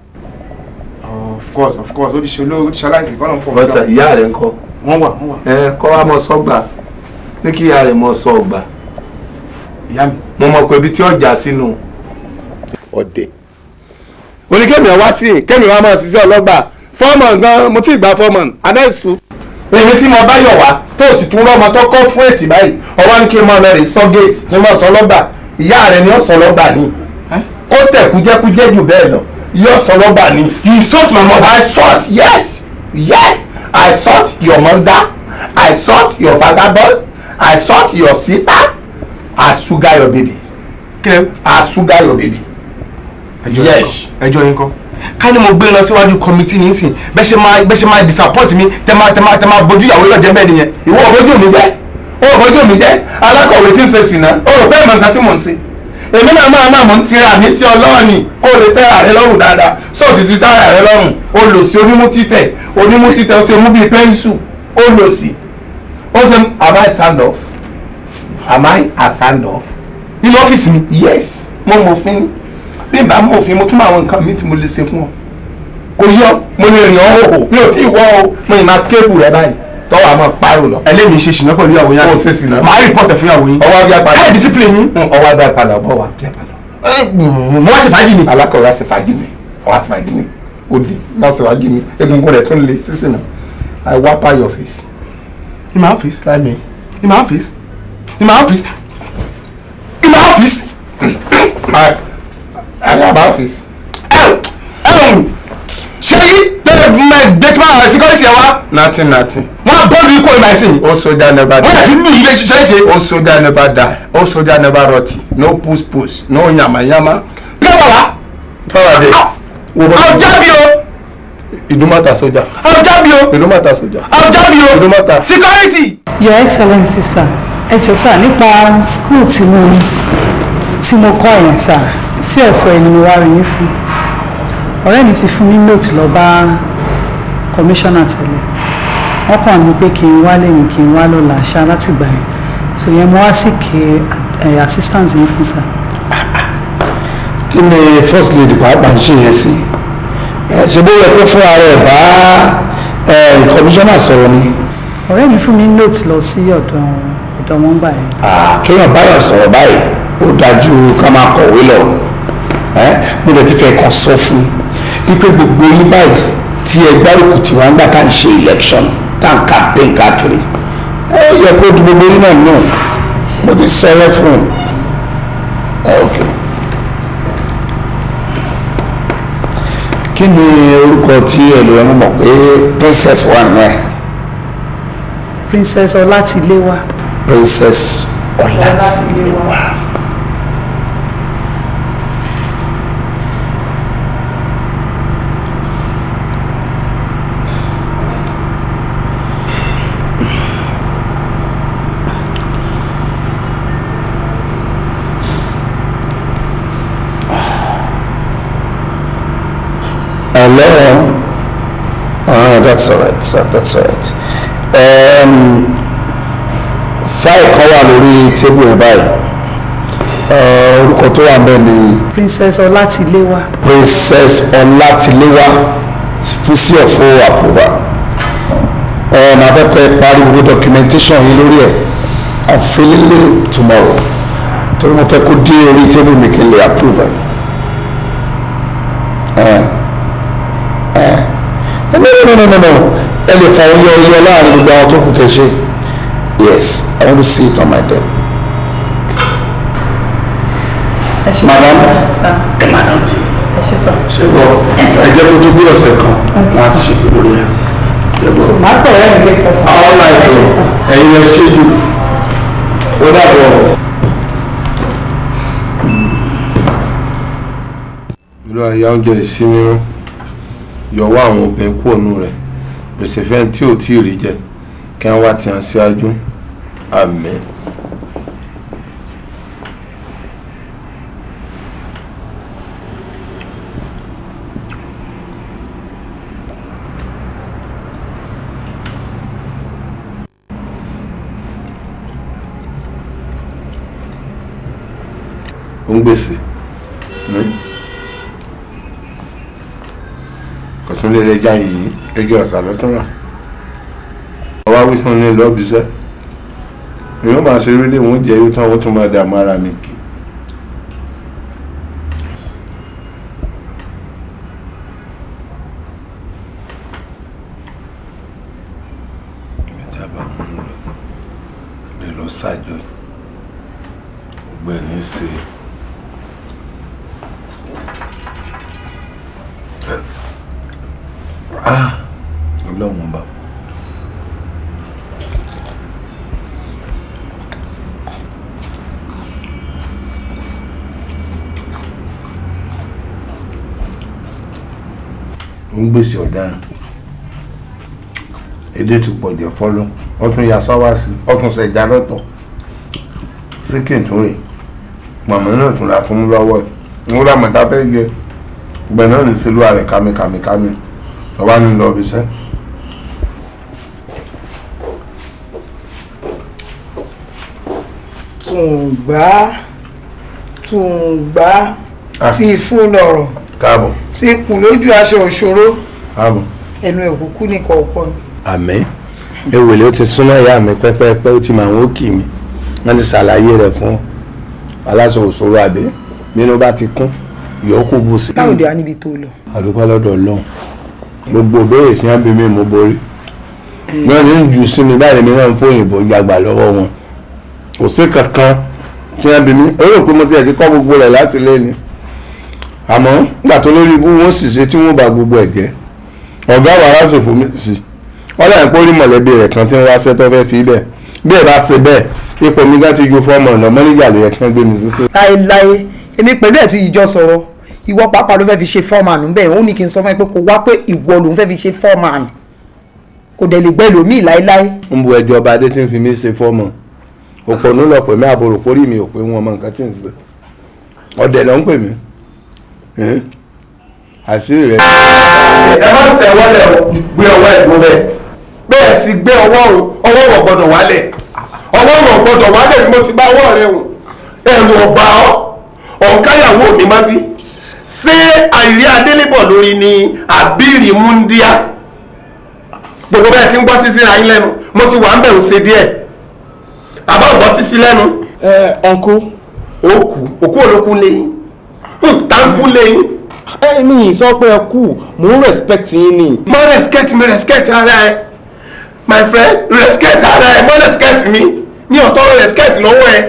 Speaker 1: Of course, of course, ó ti ṣe olóò, ó ti ṣaláìsí kọ́ ló ń fọ.
Speaker 5: Ọ̀sẹ̀ ìyá rẹ̀ ń kọ́.
Speaker 1: Wọ́n wà, wọ́n wà.
Speaker 5: Ẹ kọ́ wa mọ sọ́gbà, ní kí ìyá rẹ̀ mọ sọ ọgbà.
Speaker 1: Ìyá mi.
Speaker 5: Mo mọ̀ pé ibi tí ọjà sínú ọ̀dẹ̀. Oníkẹ́mi wá sí, kẹ́mi wá máa ṣiṣẹ́ ọlọ́gbà. Fọ́ọ̀mù gan, mo ti gba fọ́ọ̀mù, adẹ́sù. Èmi tí mo bá yọ̀ wá, tó sì tún rọ́mọ tó kọ́ fún ètì báyìí, ọwọ́ ní kí n máa lọ rè sọ géètì, kí n máa sọ lọ́gbà. Ìyá rẹ̀ ni ó sọ lọ́gbà ni. Ó tẹ̀ kújẹ́kújẹ́ jù bẹ́ẹ̀ lọ. Yóò sọ lọ́gbà ni.
Speaker 1: You insult my mother.
Speaker 5: I sought, yes, yes, I sought your mother, I sought your father boy, I sought your sister, I sugar your baby.
Speaker 1: Kílẹ̀.
Speaker 5: I sugar your baby. Yes.
Speaker 1: Ẹjọ́ yín kọ́. Ká ní mo gbé lọ síwájú committee nísìn, bẹ́ẹ̀ ṣe máa disappoint mi, tẹ́ máa bójú ìyàwó lọ́jẹ́ bẹ́ẹ̀ nìyẹn.
Speaker 5: Ìwọ òbójú mi jẹ́, òbójú mi jẹ́, alákọ̀wé tí ń ṣe sìnà, ó rò bẹ́ẹ̀ mọ nǹkan tí mò ń ṣe. Èmi náà máa mò ń tira mi sí ọlọ́ọ̀nì kó o lè tẹ́ra rẹ lọ́rùn dáadáa, sóò ti ti tẹ́ra rẹ lọ́rùn, o lò sí onímú títẹ̀, onímú títẹ̀ ó ṣe mú bíi pẹ́ńsù, ó lò sí. Ó ṣe am I stand off? Am I a stand off?
Speaker 1: Nínú ọ́fíìsì mi?
Speaker 5: Yes, mo mọ̀ òfin ni. Bí n bá mọ̀ òfin, mo tún mọ àwọn nǹkan mi tí mo lè ṣe fún ọ. Kò yọ, mo lè rìn ọ́ hòhò, mi ò tí ì wọ́ o, mo ì máa kébù rẹ báyìí. Tọ́wọ́ àmọ́ parò lọ.
Speaker 1: Ẹlẹ́mìí ṣe ṣìnà pẹ̀lú ìyàwó yín.
Speaker 5: Ó ṣe ṣìnà.
Speaker 1: Màá rìpọ́tẹ̀ fún ìyàwó yín.
Speaker 5: Ọwọ́ abíyá padà.
Speaker 1: Káyọ̀ discipline yín.
Speaker 5: Ọwọ́ abíyá padà, ọwọ́ abíyá padà.
Speaker 1: Mo wá ṣe fàájì ni.
Speaker 5: Alákọ̀wé wá ṣe fàájì ni. Ọwọ́ àti fàájì ni. Ó di wá ṣe fàájì ni. Egungun rẹ̀ tún le sísìn náà. I wapa your face.
Speaker 1: In my office.
Speaker 5: Try me.
Speaker 1: In my office. In my office. In my office.
Speaker 5: I am my office.
Speaker 1: Ṣé yí lẹ́yìn gate man and security ẹ wá.
Speaker 5: Nothing nothing.
Speaker 1: Wọ́n bọ́ọ̀lù ikú ìmọ̀ ẹ̀sìn.
Speaker 5: Old soldier never die.
Speaker 1: Wọ́n dẹ̀ fi nù ilé ṣiṣẹ́ ṣe.
Speaker 5: Old soldier never die. Old soldier never rotty. No push push. No yamayama.
Speaker 1: Kí ló wà?
Speaker 5: Power dey.
Speaker 1: Ọjà bí o.
Speaker 5: Ìdúmọ̀tà sójà.
Speaker 1: Ọjà bí o.
Speaker 5: Ìdúmọ̀tà sójà.
Speaker 1: Ọjà bí o.
Speaker 5: Ìdúmọ̀tà.
Speaker 1: Security.
Speaker 4: Your Excellency sir, ẹ jọ̀ọ́ sir, nípa school tí mo kọ́ yẹn sir, sí ọ̀fọ̀ ẹni mo wá rí yín fún. Ọ̀rẹ́ mi ti fún mi note lọ bá commissioner tẹ́lẹ̀. Wọ́n kàn ní pé kí n wá lẹ́yìn kí n wá lọ́la ṣá láti gbà yẹn. So yẹn mo wá sí kí assistance yín fún sir.
Speaker 6: Kí ni first lady pàápàá ń ṣe yẹn sí? Ṣe bó yẹ kó fún ara ẹ̀ bá commissioner sọ̀rọ̀ ni.
Speaker 4: Ọ̀rẹ́ mi fún mi note lọ sí ọ̀dọ̀ wọn báyìí.
Speaker 6: Kéèyàn báyọ̀ sọ̀rọ̀ báyìí ó dájú ká máa kọ̀wé lọ. Mo lè ti fẹ́ kàn sọ fún un pé gbogbo yín báyìí tí ẹ gbárùkù tí wọ́n ń gbà tá à ń ṣe election tá à ń campaign káàkiri ẹ yẹ kó du gbogbo yín náà nù. Mo ti sọ yẹn fún un. Ok. Kí ni orúkọ tí ẹ lè mọ̀ pé princess wà nù ẹ?
Speaker 4: Princess Ọlátiléwá.
Speaker 6: Princess Ọlátiléwá. Hello. That's all right, sir. That's all right. Fáìlì kan wà lórí tébù ẹ̀ báyìí. Orúkọ tó wà ńbẹ̀ ni.
Speaker 4: Princess Ọlátiléwá.
Speaker 6: Princess Ọlátiléwá fún sí ọ̀fọ̀ approval. Màá fẹ́ kọ́ ẹ parí gbogbo documentation yín lórí ẹ̀. I'm feeling it tomorrow. Torí mo fẹ́ kó dé orí tébù mi kí n lè approve ẹ̀. No. Ẹ lè fa oyè oyè láàrin gbogbo àwọn tó kù kẹṣe. Yes, I want to see it on my desk. Madam, ẹ máa náà tí. Ṣé bọ́ ẹ jẹ́ kó tó bí ọ̀sẹ̀ kan wọ́n á ti ṣètò lórí ẹ̀.
Speaker 4: Màá pẹ̀ ẹ́ nílé ìtọ́sí.
Speaker 6: All right, ẹ̀yin ẹ ṣe jù. Ó dàbọ̀.
Speaker 5: Ìlú àyà oúnjẹ ìsinmi wọn yọwọ́ àwọn obìnrin kú ònú rẹ̀ pèsè fẹ́ni tí ò tí ì rí jẹ kí wọ́n wá ti hàn síwájú. Àmín. Ó ń gbèsè kọ̀tún lè lẹ́jà yìí ẹjọ́ ọ̀sà lọ́tún rà ọwá wí fún ní lọ́bìíṣẹ́ èèyàn máa ṣe eré léwọ̀n jẹ́ yóò tán wọ́n tún máa dààmú ara mi kì. Ìjàmbá mú un lọ bẹ́ẹ̀ lọ ṣáájú ọgbẹ́ni ṣe. Ọlọ́run ọba. Ó ń gbèsè ọ̀daràn èdè ti pọ̀ jẹ́ fọ́lọ́ ọtún ya sáwá sí ọtún ṣẹja lọ́tọ̀ síkìn tó rè màmá náà tún ra fún lọ́wọ́ ẹ̀ ń rà mọ̀tá fẹ́ yẹ gbẹ̀ náà ní sílùú àrẹ kámi ọba ní lọ bí sẹ́.
Speaker 2: Tùǹgbá tùǹgbá tí fún lọ́rọ̀
Speaker 5: káàbọ̀
Speaker 2: tí kùn lójú aṣọ òṣòro
Speaker 5: káàbọ̀
Speaker 2: ẹnu ẹ̀kúkú ní kọ̀ọ̀kan mi.
Speaker 5: Àmín. Ewèlé ó ti súnmọ́ ìyá mi pẹ́pẹ́pẹ́ ó ti mọ àwọn òkì mi wọ́n ti ṣàlàyé rẹ̀ fún aláṣọ òṣòro àbí bínú bá ti kún yòókù bù sí.
Speaker 2: Báwo dé wá níbi tó lọ.
Speaker 5: Àdúpẹ́ lọ́dọ̀ Ọlọ́run gbogbo ìbéèrè tí wọ́n bí mi mo borí wọ́n ti ń jù sí mi báyìí mi náà ń fòyìnbó yàgbà lọ́wọ́ wọn kò sí kankan tí wọ́n bí mi ó rò pé mo ti ẹ̀ ti kọ́ gbogbo rẹ̀ láti lé ni àmọ́ nígbà tó lórí ibú wọn sì ṣe tí wọ́n bá gbogbo ẹ̀ jẹ́ Ọ̀gá wàrà ṣòfò mi sí ọlọ́run pé ó rí mọ̀lẹ́bí rẹ̀ kan tí ń wáṣẹ́ tó fẹ́ fi bẹ́ẹ̀ bí ẹ bá ṣe bẹ́ẹ̀ ipò mi gán ti ju fọ́ọ̀mù ọ̀nà mọ́níjà ló yẹ kí wọ́n gbé mi sí sí.
Speaker 2: Láéláé èmi pẹ̀lú ẹ̀ tí ìjọ sọ̀rọ̀ ìwọ pàápàá ló fẹ́ fi ṣe fọ́ọ̀mù bẹ́ẹ̀ ó ní kí n sọ fún ẹ pé kò wá pé ìwọ lòún fẹ́ fi ṣe fọ́ọ̀mù kò dẹ̀ lè gbẹ́ lòmíì láéláé.
Speaker 5: Ń bu ẹjọ́ ọba adé tí ń fi mí ṣe fọ́ọ̀mù òpònú lọ pè mí àbòrò pórí mi ò pé wọn mọ nǹkan tí ń ṣe ọ̀dẹ̀ ló ń pè mí àṣírí rẹ. Ẹ má ṣe wọlé o, gbé ọwọ́ ẹ̀ dúró bẹ́ẹ̀ bẹ́ẹ̀ sì gbé ọwọ́ o, ọwọ́ wọ̀ gbọ́dọ̀ wálẹ̀, ọwọ́ wọ̀ gbọ́dọ̀ wálẹ̀ ni mo ti bá ọwọ́ rẹ wò. Ẹ̀rù ọ̀gbà ọ́ ọ̀nkáyàwó mi má bí. Ṣé àìrí adélébọ̀ lórí ni àbírí múndíá? Gbogbo bẹ́ẹ̀ ti ń gbọ́ títí ra yín lẹ́nu, mo ti wà ń bẹ̀rù ṣe díẹ̀ àbá ọ̀gbọ́ títí lẹ́nu.
Speaker 1: Ẹ ọ̀nkú.
Speaker 5: Òkú òkú olókun lẹ́yìn táǹkù lẹ́yìn.
Speaker 1: Ẹ mi sọ pé ẹ kú, mò ń respect yín ni.
Speaker 5: Mo respect mi, respect ara ẹ my friend, respect ara ẹ, mo respect mi mi ò tọrọ respect lọ́wọ́ ẹ.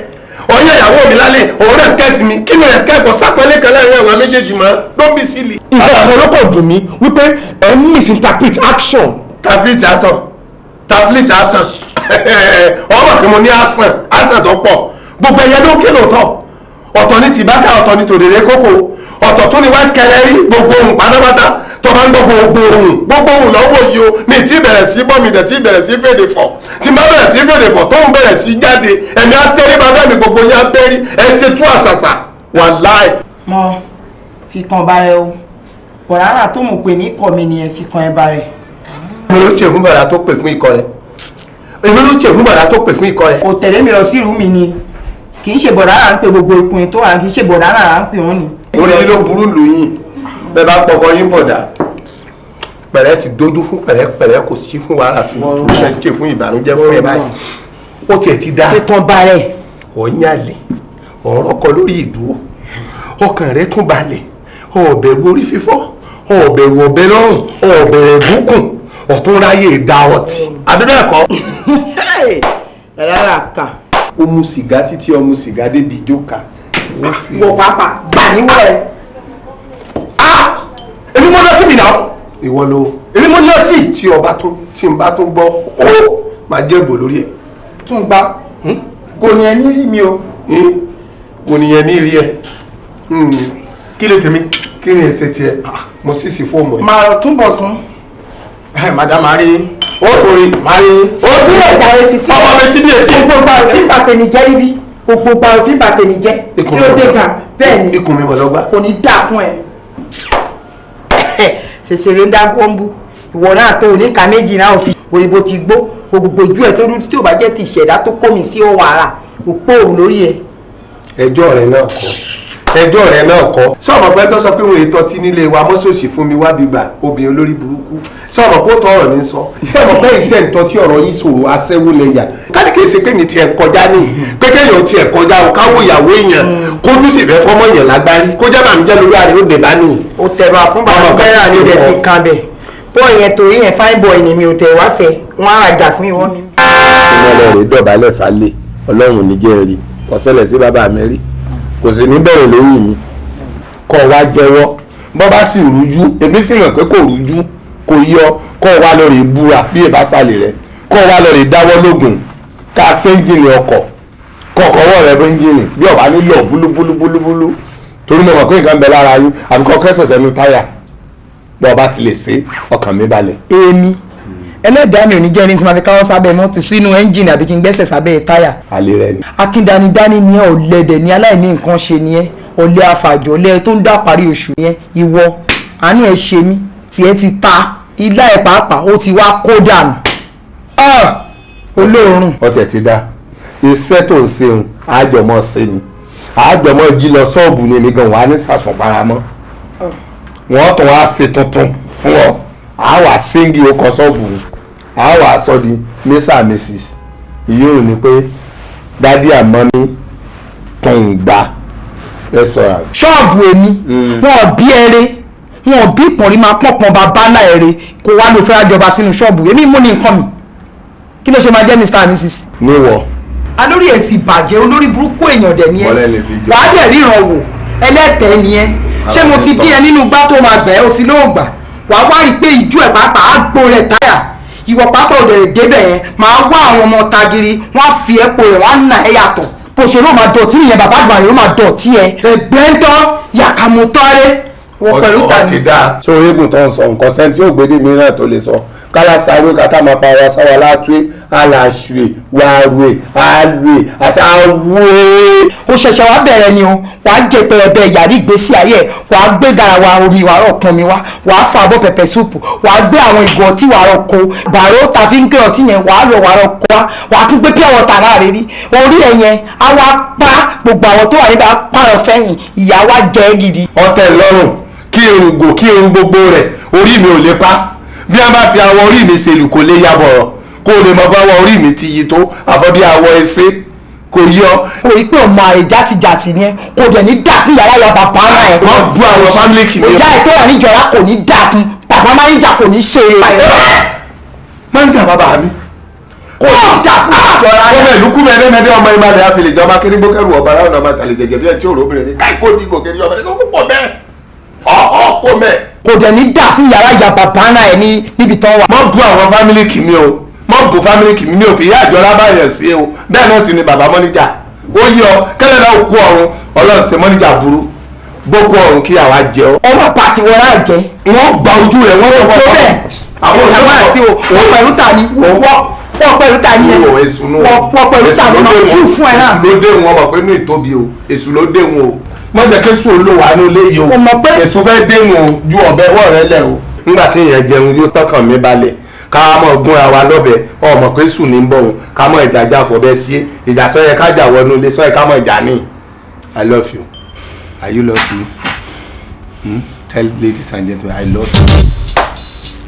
Speaker 5: Ọyàn ìyàwó mi lálẹ́ òun respect mi, kí ni respect kò sápẹ́lẹ́ kan láàrin àwọn méjèèjì mọ́, don't be silly.
Speaker 1: Nǹkan kan ló kàn dùn mí wípé ẹ ń misinterpret action.
Speaker 5: Taflit asan, taflit asan, ọmọ kí mo ní asan, asan tó pọ̀, gbogbo ẹyẹ ló ké lóòótọ́, ọ̀tọ̀ ní tìbákà, ọ̀tọ̀ ní tòdèrè kókò, ọ̀tọ̀ tó ní white canary, gbogbo ohun pátápátá tó bá ń gbọ́ gbogbo ohun, gbogbo ohun lọ́wọ́ yìí o, mi ti bẹ̀rẹ̀ sí bọ́ mi dẹ̀ ti bẹ̀rẹ̀ sí fèdè fọ̀, tí má bẹ̀rẹ̀ sí fèdè fọ̀ tóun bẹ̀rẹ̀ sí jáde, ẹ̀mí atẹ́rí bàbá mi gbogbo yẹn atẹ́rí, ẹ ṣe tú àṣàṣà, wàláì.
Speaker 2: Mọ fi kan ba rẹ o, bọ̀rárà tó mọ̀ pé ní ikọ̀ mi nìyẹn, fi kan ẹ ba rẹ.
Speaker 5: Èmi ló ṣe fún bàrà tó pè fún ikọ̀ rẹ̀, èmi ló ṣe fún bàrà tó pè fún ikọ̀ rẹ̀.
Speaker 2: Kò tẹ̀lé mi lọ sí ìrú mi ni, kì í ṣe bọ̀rárà ń pe gbogbo ikùn tó wà, kì í ṣe bọ̀rárà ń pè wọ́n ni.
Speaker 5: Orí yín ló burú lù yín bẹ́ẹ̀ bá pọkọ yín bọ̀dà pẹ̀rẹ́ ti dojú fún pẹ̀rẹ́pẹ̀rẹ́, kò sí fún wàhálà fún ẹ ṣe fún ìbànújẹ́ fún ẹ báyìí ó tiẹ̀ ti dá.
Speaker 2: Fi kan ba rẹ.
Speaker 5: Ọ̀nyàlẹ̀ ọ̀rọ̀ kọ lórí ìdúró, ọkàn rẹ tún balẹ̀, ọ̀bẹ̀rù orí fífọ́, ọ̀bẹ̀rù ọ̀bẹ lọ́rùn, ọ̀bẹ̀rẹ̀ gúnkùn, ọ̀tún ráyè da ọtí àbí bẹ́ẹ̀ kọ́.
Speaker 2: Rárá kà.
Speaker 5: Ó mu sìgá títí ó mu sìgá débi ìjókà.
Speaker 2: Wọ pàápàá gbà níwọ̀ ẹ.
Speaker 1: Èmi mo lọtí mi náà.
Speaker 5: Ìwọ ló.
Speaker 1: Èmi mo lọtí.
Speaker 5: Tí ọba tó tí n bá tó gbọ́ ó máa jẹ́gbò lórí ẹ̀.
Speaker 2: Tún gba kò ní ẹni rí mi o.
Speaker 5: Kò ní ẹni rí ẹ.
Speaker 1: Kí lè tèmi?
Speaker 5: Kí ni èsè tiẹ̀? Mo sì sí fóònù ẹ̀.
Speaker 2: Màá túnbọ̀ sún.
Speaker 1: Madam Mari.
Speaker 5: Ó torí.
Speaker 1: Mari.
Speaker 2: Ó tún lè jàre fi sí.
Speaker 5: Ọmọ mi ti bí etí.
Speaker 2: Gbogbo òfin bàtẹ̀ mi jẹ́ níbí. Gbogbo òfin bàtẹ̀ mi jẹ́. Kí ló dé gan? Bẹ́ẹ̀ ni.
Speaker 5: Ikùn mi mọ̀ lọ́gbà.
Speaker 2: Kò ní dà fún ẹ. Ṣèṣèré ń dá kọ́ńbú. Ìwọ náà tó oníka méjì náà ò fi òrìbó ti gbó. Gbogbo ojú ẹ̀ tó dúdú tí ò bá jẹ́ ti ìṣẹ̀dá tó kó mi sí ọwọ́ ara. Òpó òun lórí ẹ.
Speaker 5: Ẹjọ́ rẹ náà kọ́. Ẹjọ́ rẹ náà kọ́. Sọ̀rọ̀ pé tó sọ pé wọ́n ètò ọtí nílé wa mọ́sọ̀ọ̀sì fún mi wá gbígbà obìnrin olórí burúkú. Sọ̀rọ̀ pé ó tọrọ ní sọ. Sọ̀rọ̀ pé ìtẹ̀ ń tọ́tí ọ̀rọ̀ yín sòrò aṣẹ́wó lẹ́yà. Káàdì kìí ṣe pé mi tiẹ̀ kọjá ní. Pé kéèyàn tiẹ̀ kọjá o káwọ́ ìyàwó èèyàn kójú sì fẹ́ fọ́mọ èèyàn lágbárí. Kó jẹ́ bàmíjẹ́ lórí àrẹ ó dè bá nìyí.
Speaker 2: Ó tẹ̀bà fún bàbá bẹ́ẹ̀ ni ó dẹ̀ fi kan bẹ̀. Bọ́ọ̀ yẹn torí yẹn fine boy ni mi ò tẹ̀ wá fẹ́. Wọ́n á rajà fún ìwọ mi.
Speaker 5: Ìmọ̀lẹ̀ rẹ̀ dọ̀bálẹ̀ falẹ̀ Ọlọ́run ní jẹ́ rí. Kò ṣẹlẹ̀ sí bàbá mi rí, kò sì ní bẹ̀rẹ̀ lórí mi. Kọ́ wa jẹ́wọ́ bọ́ bá sì rújú, èmi sì mọ̀ pé kò rújú, kò yọ. Kọ́ wa lọ rè búra bí èbá sálẹ̀ rẹ̀, kọ́ wa lọ rè dáwọ́ lógun ká séńjìnì ọkọ̀ kọ̀ọ̀kọ̀wọ́ rẹ̀ bẹ́ńjìnì bí ọ̀bá nílò búlúbúlúbúlú, torí mo mọ̀ pé nǹkan bẹ lára yín àbí kọ́ kẹ́sẹ̀ sẹ́nu táyà bí ọba ti lè ṣe ọkàn mi balẹ̀.
Speaker 2: Èmi ẹlẹ́dàá mi ò ní jẹ́ ẹni tí màá fi káwọ́ sábẹ́ mọ́tò sínú ẹ́ńjìnì àbí kí n gbẹ́sẹ̀ sábẹ́ táyà.
Speaker 5: Àlè rẹ ni.
Speaker 2: Akíndanidání ni ẹ, ọ̀lẹ́dẹ̀ ni, aláìní nǹkan ṣe ni ẹ, ọ̀lẹ afàjọ, ọ̀lẹ tó ń dá parí oṣù yẹn, ìwọ àánú ẹ ṣe mí, tiẹ̀ ti ta ilá ẹ̀ pàápàá ó ti wá kó dànù. Olóòórùn.
Speaker 5: Ọtẹ ti dá iṣẹ́ tó ń ṣeun àjọmọ́ ṣe ni àjọmọ́ jí lọ ṣọ́ọ̀bù ni èmi gan wà ní sàṣùn paramọ́ wọ́n tún wá ṣe tuntun fún ọ, àá wà síngì ọkọ̀ ṣọ́ọ̀bù ni àá wà sọ di mr and mrs ìyóò ní pé dádì àmọ́ ní tòǹgbà restaurant.
Speaker 2: Ṣọ́ọ̀bù èmi wọn ò bí ẹrẹ, wọn ò bí ìpọ̀nrí máa pọ̀pọ̀n bàbá ńlá ẹrẹ kó wá ló fẹ́ jọba sínú ṣọ́ọ̀bù èmi mú ní nǹkan mi, kí ló ṣe máa jẹ́ mr and mrs.
Speaker 5: Níwọ̀.
Speaker 2: Alórí ẹ̀ ti bàjẹ́, olórí burúkú èèyàn dẹ̀ ni ẹ,
Speaker 5: Bọ́lá lè fi jọ.
Speaker 2: wàá dẹ̀ ríran wò, ẹlẹ́tẹ̀ẹ́ ni ẹ. Ṣé mo ti bí ẹ nínú gbá tó máa gbẹ́, o ti lóògbà Wàá wá rí i pé ìjú ẹ̀ pàápàá á gbó rẹ̀ táyà. Ìwọ pàápàá òdèrè débẹ̀ yẹn máa wá àwọn ọmọ tagiri, wọ́n á fi ẹ́ po rẹ̀, wọ́n á nà ẹ́ yàtọ̀. Bó ṣe ló máa dọ̀tí nìyẹn, bàbá àgbà rẹ̀ ló máa dọ̀tí ẹ. Ẹgbẹ́ ń tán yàkàmú tọ́rẹ́ wọ́n pẹ̀lú tàbí.
Speaker 5: Ọtí dáa. Ṣé orígun tó ń sọ nǹkan sẹ́ni tí ò gbédè mìíràn tó lè sọ? Kálá sáré kátà máa pa ara sáwa látúwé, aláṣùwé, wàrúwé, àlùwé, àti àwúwé.
Speaker 2: Ó ṣẹ̀ṣẹ̀ wá bẹ̀rẹ̀ ni o, wàá jẹ pẹrẹbẹ ìyàrí ìgbésí ayé ẹ̀, wàá gbé garawa omi wàá rọ̀ pọn mi wá, wàá fa abọ́ pẹpẹ súùpù, wàá gbé àwọn ìgò ọtí wàá rọ̀ kó, bàró ta fi ń gbé ọtí yẹn wàá lọ wàá rọ̀ kó wá, wàá tún gbé pure water láàrin rí, orí ẹ̀ yẹn á wá pa gbogbo àwọn tó wà níbẹ̀ á pààrọ̀ sẹ́yìn, ìyá wa jẹ ẹ́ gidi.
Speaker 5: Ọtẹ lọ́rùn kí irun gò kí irun gbogbo rẹ̀ orí mi ò lè pa, bí a bá fi awọ orí mi ṣe lù kò lè ya bọ̀rọ̀, kó o lè mọ báwọ orí mi ti yí tó àfọ́bí awọ ẹsẹ̀ kò yọ.
Speaker 2: O rí pé ọmọ àrè játijàti ni ẹ, kò dẹ̀ ní dà fún yàrá ya bàbá ara ẹ.
Speaker 5: Wọ́n bu àwọn fámìlì kìíní.
Speaker 2: Ìyá ẹ̀ tó wà níjọra kò ní dà fún bàbá máníjà, kò ní ṣe é.
Speaker 5: Máníjà bàbá mi.
Speaker 2: Kò ní dà fún ìjọra.
Speaker 5: Ọmọ ìlú kú mẹ́rin mẹ́rin ọmọ ìmàlẹ̀ àfẹlẹ̀ ìjọba kéré-gbókẹ́rù ọba aráàlú ọmọ ìsàlẹ̀ jẹjẹ bí ẹ tí òrò obìnrin ní káìkó ní gòkè ní ọmọ ní kókó pọ̀ bẹ́ẹ̀ ọ̀ọ́ kó mẹ́.
Speaker 2: Kò dẹ̀ ní dà fún yàrá ìyá bàbá náà ẹ ní níbi tán wà.
Speaker 5: Mọ bu àwọn fámìlì kìíní o, mọ bu fámìlì kìíní mi ò fi ìyá àjọra báyẹn sí o, bẹ́ẹ̀ náà sì ni bàbá mọ́níjà ó yọ kẹ́lẹ́ náà kú ọ̀run ọlọ́run ṣe mọ́níjà burú bókú ọ̀run kí àwa jẹ ọ́.
Speaker 2: Ọmọ pàtì wọn náà jẹ.
Speaker 5: Wọ́n gba ojú rẹ̀ wọ́n lọ́wọ́
Speaker 2: tó bẹ́ẹ̀.
Speaker 5: Àwọn
Speaker 2: òṣèlú àti o wọ́n pẹ̀lú ta ni wọ́n pẹ̀lú ta ni wọ́n pẹ̀lú ta ni wọ́n kú fún ẹ náà.
Speaker 5: Èṣù ló dé wọn mọ̀ pé inú ìtóbi o, èṣù ló dé wọn o, má jẹ́ kí èṣù olówó àánú ilé yìí o, èṣù fẹ́ dé wọn o ju ọ̀bẹ ọwọ́ rẹ lẹ̀ o. Nígbà tí èèyàn jẹun yóò tọkàn mi balẹ̀ ká mọ̀ gúnra wa lọ́bẹ̀, ọmọ pé èṣù ní bọ̀ wọn ká mọ̀ ìjà jà fọ̀bẹ sí ìjà tó yẹ ká jà wọnú ilé sọ yẹ ká mọ̀ ìjà ní. I love you. Are you love me? Hmm? Tell ladies and gentlemen, I love you.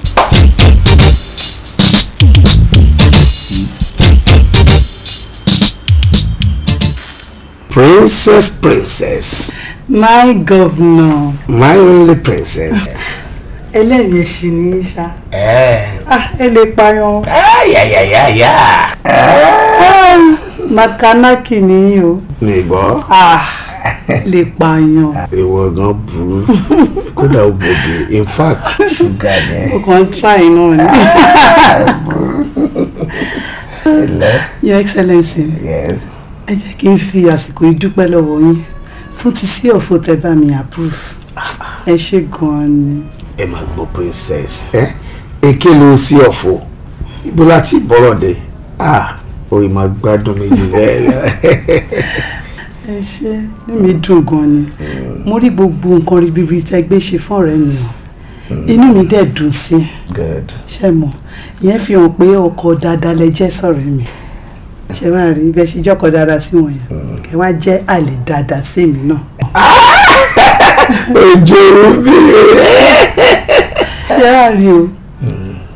Speaker 6: Princess, princess.
Speaker 4: My governor.
Speaker 6: My only princess.
Speaker 4: Ẹlẹ́rìí ẹ̀sìn ní í ṣá. Ẹ lè payán.
Speaker 6: Yà.
Speaker 4: Makanaki ni o.
Speaker 6: Mi gbọ́.
Speaker 4: Lè payán.
Speaker 6: Ìwọ gan burú. Kódà ó gbòógì. In fact, ṣúgà ni.
Speaker 4: O kàn ń try náà ni. Your Excellency.
Speaker 6: Yes.
Speaker 4: Ẹ jẹ́ kí n fi àsìkò yìí dúpẹ́ lọ́wọ́ yín fún ti sí ọ̀fọ̀ tẹ́ bá mi approve. Ẹ ṣé gan-an ni.
Speaker 6: Ẹ máa gbọ́ princess ẹ èké ló sí ọ̀fọ̀ ibo láti bọ́rọ̀ dé, oye máa gbádùn mi jù bẹ́ẹ̀ lọ.
Speaker 4: Ẹ ṣé, inú mi dùn gan-an ni. Mo rí gbogbo nǹkan ribiribi tẹ́ gbé ṣe fún ọ̀rẹ́ mi o, inú mi dẹ̀ dùn sí i. Ṣé mọ̀, ìyẹn fi hàn pé ọkọ dáadáa lẹ jẹ́ sọ̀rẹ́ mi. Ṣe máa rí bẹ́ẹ̀ ṣe jọ́kọ̀ dáadáa sí wọn yẹn, kẹ wá jẹ́ àlè dáadáa sí èmi náà.
Speaker 6: Ojú omi rẹ̀.
Speaker 4: Ṣé wàá rí o,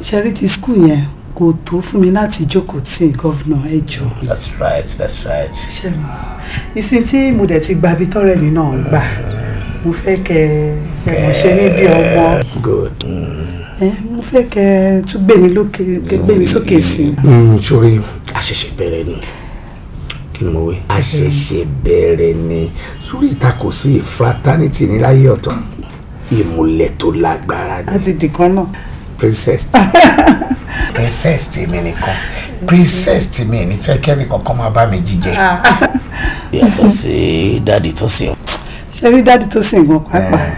Speaker 4: ṣe rí ti skul yẹn kò tó fún mi láti jókòó tí gọ́vnà ẹ jọ.
Speaker 7: That's right, that's right.
Speaker 4: Ṣé mo ìsìn tí mo dẹ̀ ti gba ibi tọ́rẹ́ mi náà gbà, mo fẹ́ kẹ ṣe mo ṣe mí bí ọmọ.
Speaker 6: Good.
Speaker 4: Mo fẹ́ kẹ tún gbé mi lókè, gbé mi sókè sí i.
Speaker 6: Sori, a ṣẹ̀ṣẹ̀ bẹ̀rẹ̀ ni. Kí ni mo wí? A ṣẹ̀ṣẹ̀ bẹ̀rẹ̀ ni. Sórí ìtakò sí fraternity ní láyé ọ̀tọ̀. Ìmùlẹ̀ tó lágbára ni.
Speaker 4: A ti dìkan náà.
Speaker 6: Princess. Princess tèmi nìkan. Princess tèmi ní fẹ́ kẹ́ni kankan máa bá mi jíjẹ.
Speaker 7: Yàtọ̀ sí dáàdì tó sìn.
Speaker 4: Ṣé rí dáàdì tó sìn gan pàápàá?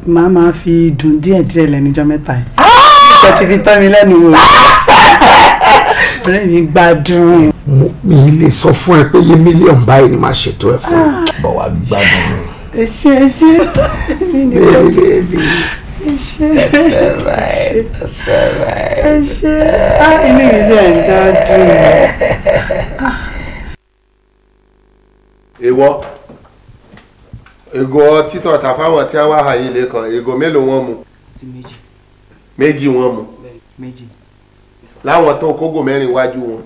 Speaker 4: Màá máa fi dùn díẹ̀díẹ̀ lẹ́nu ọjọ́ mẹ́ta yìí. Ìṣe ti fi tọ́ mi lẹ́nu wò. Ọ̀rẹ́ mi gbádùn.
Speaker 6: Mi lè sọ fún ẹ pé iye mílíọ̀nù báyìí ni màá ṣètò ẹ fún ẹ. Bọ̀ wá gbádùn mi.
Speaker 4: Ẹ ṣé ẹ ṣé.
Speaker 6: Baby baby.
Speaker 4: Ẹ ṣé.
Speaker 7: That's alright. That's alright.
Speaker 4: Ẹ ṣé. Inú mi dẹ̀ ń dádùn.
Speaker 5: Ìwọ ìgò ọtí tọ̀tà fáwọn tí wọ́n wá àyè lè kan ìgò mélòó wọ́n mu?
Speaker 1: Méjì.
Speaker 5: Méjì wọ́n mu.
Speaker 1: Méjì.
Speaker 5: Láwọn tó kógò mẹ́rin wájú wọn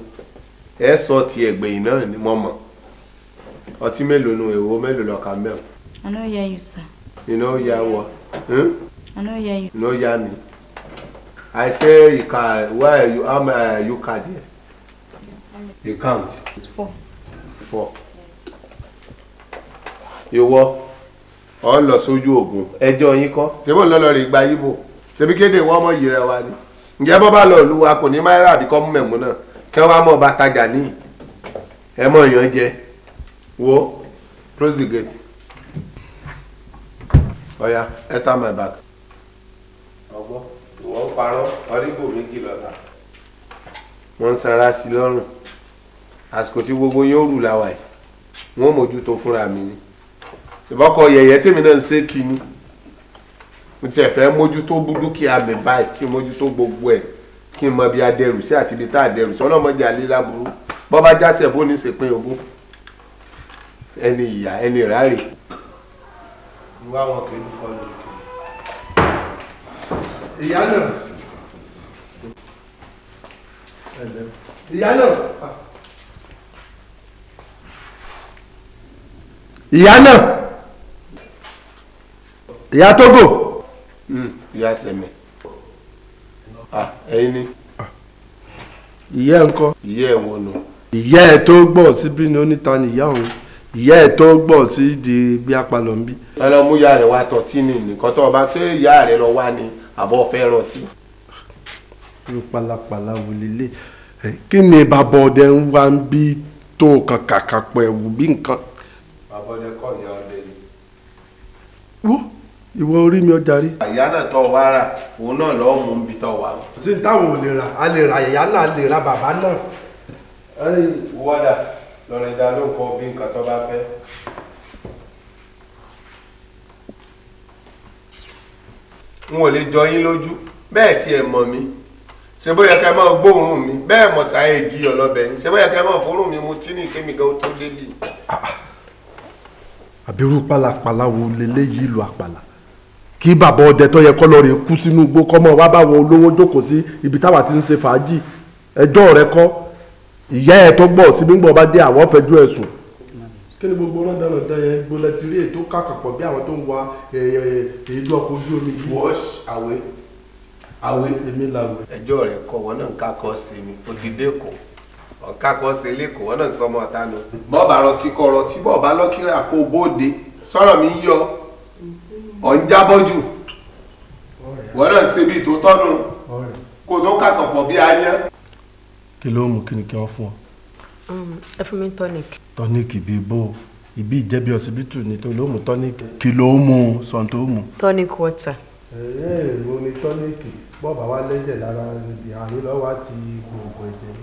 Speaker 5: ẹ sọ ti ẹgbẹ̀yìn náà ni mo mọ̀. Ọtí mélòó nu èwo mélòó lọ́ka mẹ́rin?
Speaker 9: I no hear you, sir.
Speaker 5: You no hear what?
Speaker 9: I no hear you.
Speaker 5: You no hear me. I say you can, why you how many you card here? You count.
Speaker 9: It's 4.
Speaker 5: 4. Yes. Ìwọ ọ lọ sójú ogun ẹjọ́ yín kọ́ ṣé bó ń lọ lọ rí gba yíbò Ṣebí kéde ìwọ ọmọ yìí rẹ wa ni. Ǹjẹ́ bọ́ bá lọ ìlú wa kò ní máírà àbí kọ́ mú mẹ̀mú náà kí wọ́n wá mọ̀ bá tajà ní ẹ mọ̀ èèyàn jẹ. Wo close the gate. Ọ̀ya enter my bag. Ọgbọ́n ìwọ ń parọ́ ọdígbò méjì lọ́ta. Wọ́n ń sanra sí lọ́rùn. Àsìkò tí gbogbo yóò rù láwa ẹ̀ wọ́n mójútó fúnra mi ni. Ìbọ́kọ yẹ̀yẹ́ tèmi náà ń ṣe kí ni. Mo tiẹ̀ fẹ́ mójútó dúkìá mi báyìí kí n mójútó gbogbo ẹ̀ kí n mọ bí adẹrù sí àti ibi tá adẹrù sí ọlọ́mọdé alẹ́ láburú bọ́ bá jásẹ̀ bó ní ṣèpín ogún ẹni ìyá ẹni ìráre. Wá wọn kì í kọ́ lókè.
Speaker 1: Ìyá náà. Ìyá náà. Ìyá náà. Ìyá Tógò.
Speaker 5: Ìyá Sẹ̀mẹ̀. Ẹ̀yin ni.
Speaker 1: Ìyá ẹ̀ ńkọ́.
Speaker 5: Ìyá ẹ̀ wo nu.
Speaker 1: Ìyá ẹ̀ tó gbọ́ síbí ni oníta ni ìyá òun. Ìyá ẹ̀ tó gbọ́ sí di bí apalọ̀ ń bí.
Speaker 5: Ẹ lọ mú ìyá rẹ̀ wá tọ̀tí ni nìkan tó ọba ṣé ìyá rẹ̀ lọ wá ni àbọ̀ fẹ́ rọtí.
Speaker 1: Irú pálapàla wo lélẹ̀? Kí ni bàbá ọdẹ ń wá ń bí tó kan kàkà pọ̀ ẹ̀wù bí nǹkan.
Speaker 5: Bàbá ọdẹ kọ́ ìyá ọdẹ ni.
Speaker 1: Wo ìwọ orí mi ọjà rí.
Speaker 5: Ìyá náà tọ́ wá rà òun náà lọ́ọ́ mú un bí tọ́ wà.
Speaker 1: Sí táwọn ò lè rà a lè ra ìyá náà a lè ra bàbá náà.
Speaker 5: Wọ́dà lọ́rọ̀ ìdánilóko bí nǹkan tó bá fẹ́. N ò lè jọ yín lójú bẹ́ẹ̀ tí ẹ mọ̀ mi ṣe bóyá kẹ́ máa gbóòórùn mi bẹ́ẹ̀ mọ̀ sáyé jí ọlọ́bẹ̀ ni ṣe bóyá kẹ́ máa fọ́rùn mi mu tí ní kémi gan tó débì.
Speaker 1: Àbírú pálapàla wo leléyìí ìlú àpàlà kí bàbá ọdẹ tó yẹ kọ́ lọ rè kú sínú igbó kọ́ mọ́ wá báwọn olówó jókòó sí ibi táwa ti ń ṣe fàájì ẹjọ́ rẹ kọ́ ìyá ẹ tó gbọ́ sí nígbà bá dé àwọn fẹjọ́ ẹ̀ sùn. Kí ni gbogbo ọ̀rọ̀ dáná dán yẹn gbọ́lẹ̀ ti rí ètò kàkàpọ̀ bí àwọn tó ń wa èédú ọkọ̀ ojú omi yìí.
Speaker 5: Wash away away
Speaker 1: èmi làwẹ̀.
Speaker 5: Ẹjọ́ rẹ kọ́ wọn náà ń kakọ́ sí mi o ti dé kọ́ ọ̀kákọ́ sí lẹ́kọ̀ọ́ wọn náà ń sọmọ ọ̀tá nu. Bọ́ọ̀bà rọtí kọ rọtí bọ́ọ̀bà lọ́tí rà kó bóde sọ̀rọ̀ mi yọ ọ̀ ń jábọ́ jù wọn náà ń ṣe bí ìtòtọ́nu kó tó kàkàpọ̀ bí ayán.
Speaker 1: Kí ló mú kí ni kí wọ́n fún ọ.
Speaker 10: Ẹ fún mi tonic.
Speaker 1: Tonic bíi bó ibi ìjẹ́bi ọsibítù ni tó ló mú tonic. Kí ló mú sọ̀n tó mú.
Speaker 10: Tonic water.
Speaker 1: Ẹ̀ẹ́ mo ní tonic bọ́ọ̀bà wa lẹ́jẹ̀ lára níbi àárín lọ́wọ́ àti gbòǹgbò ẹ̀jẹ̀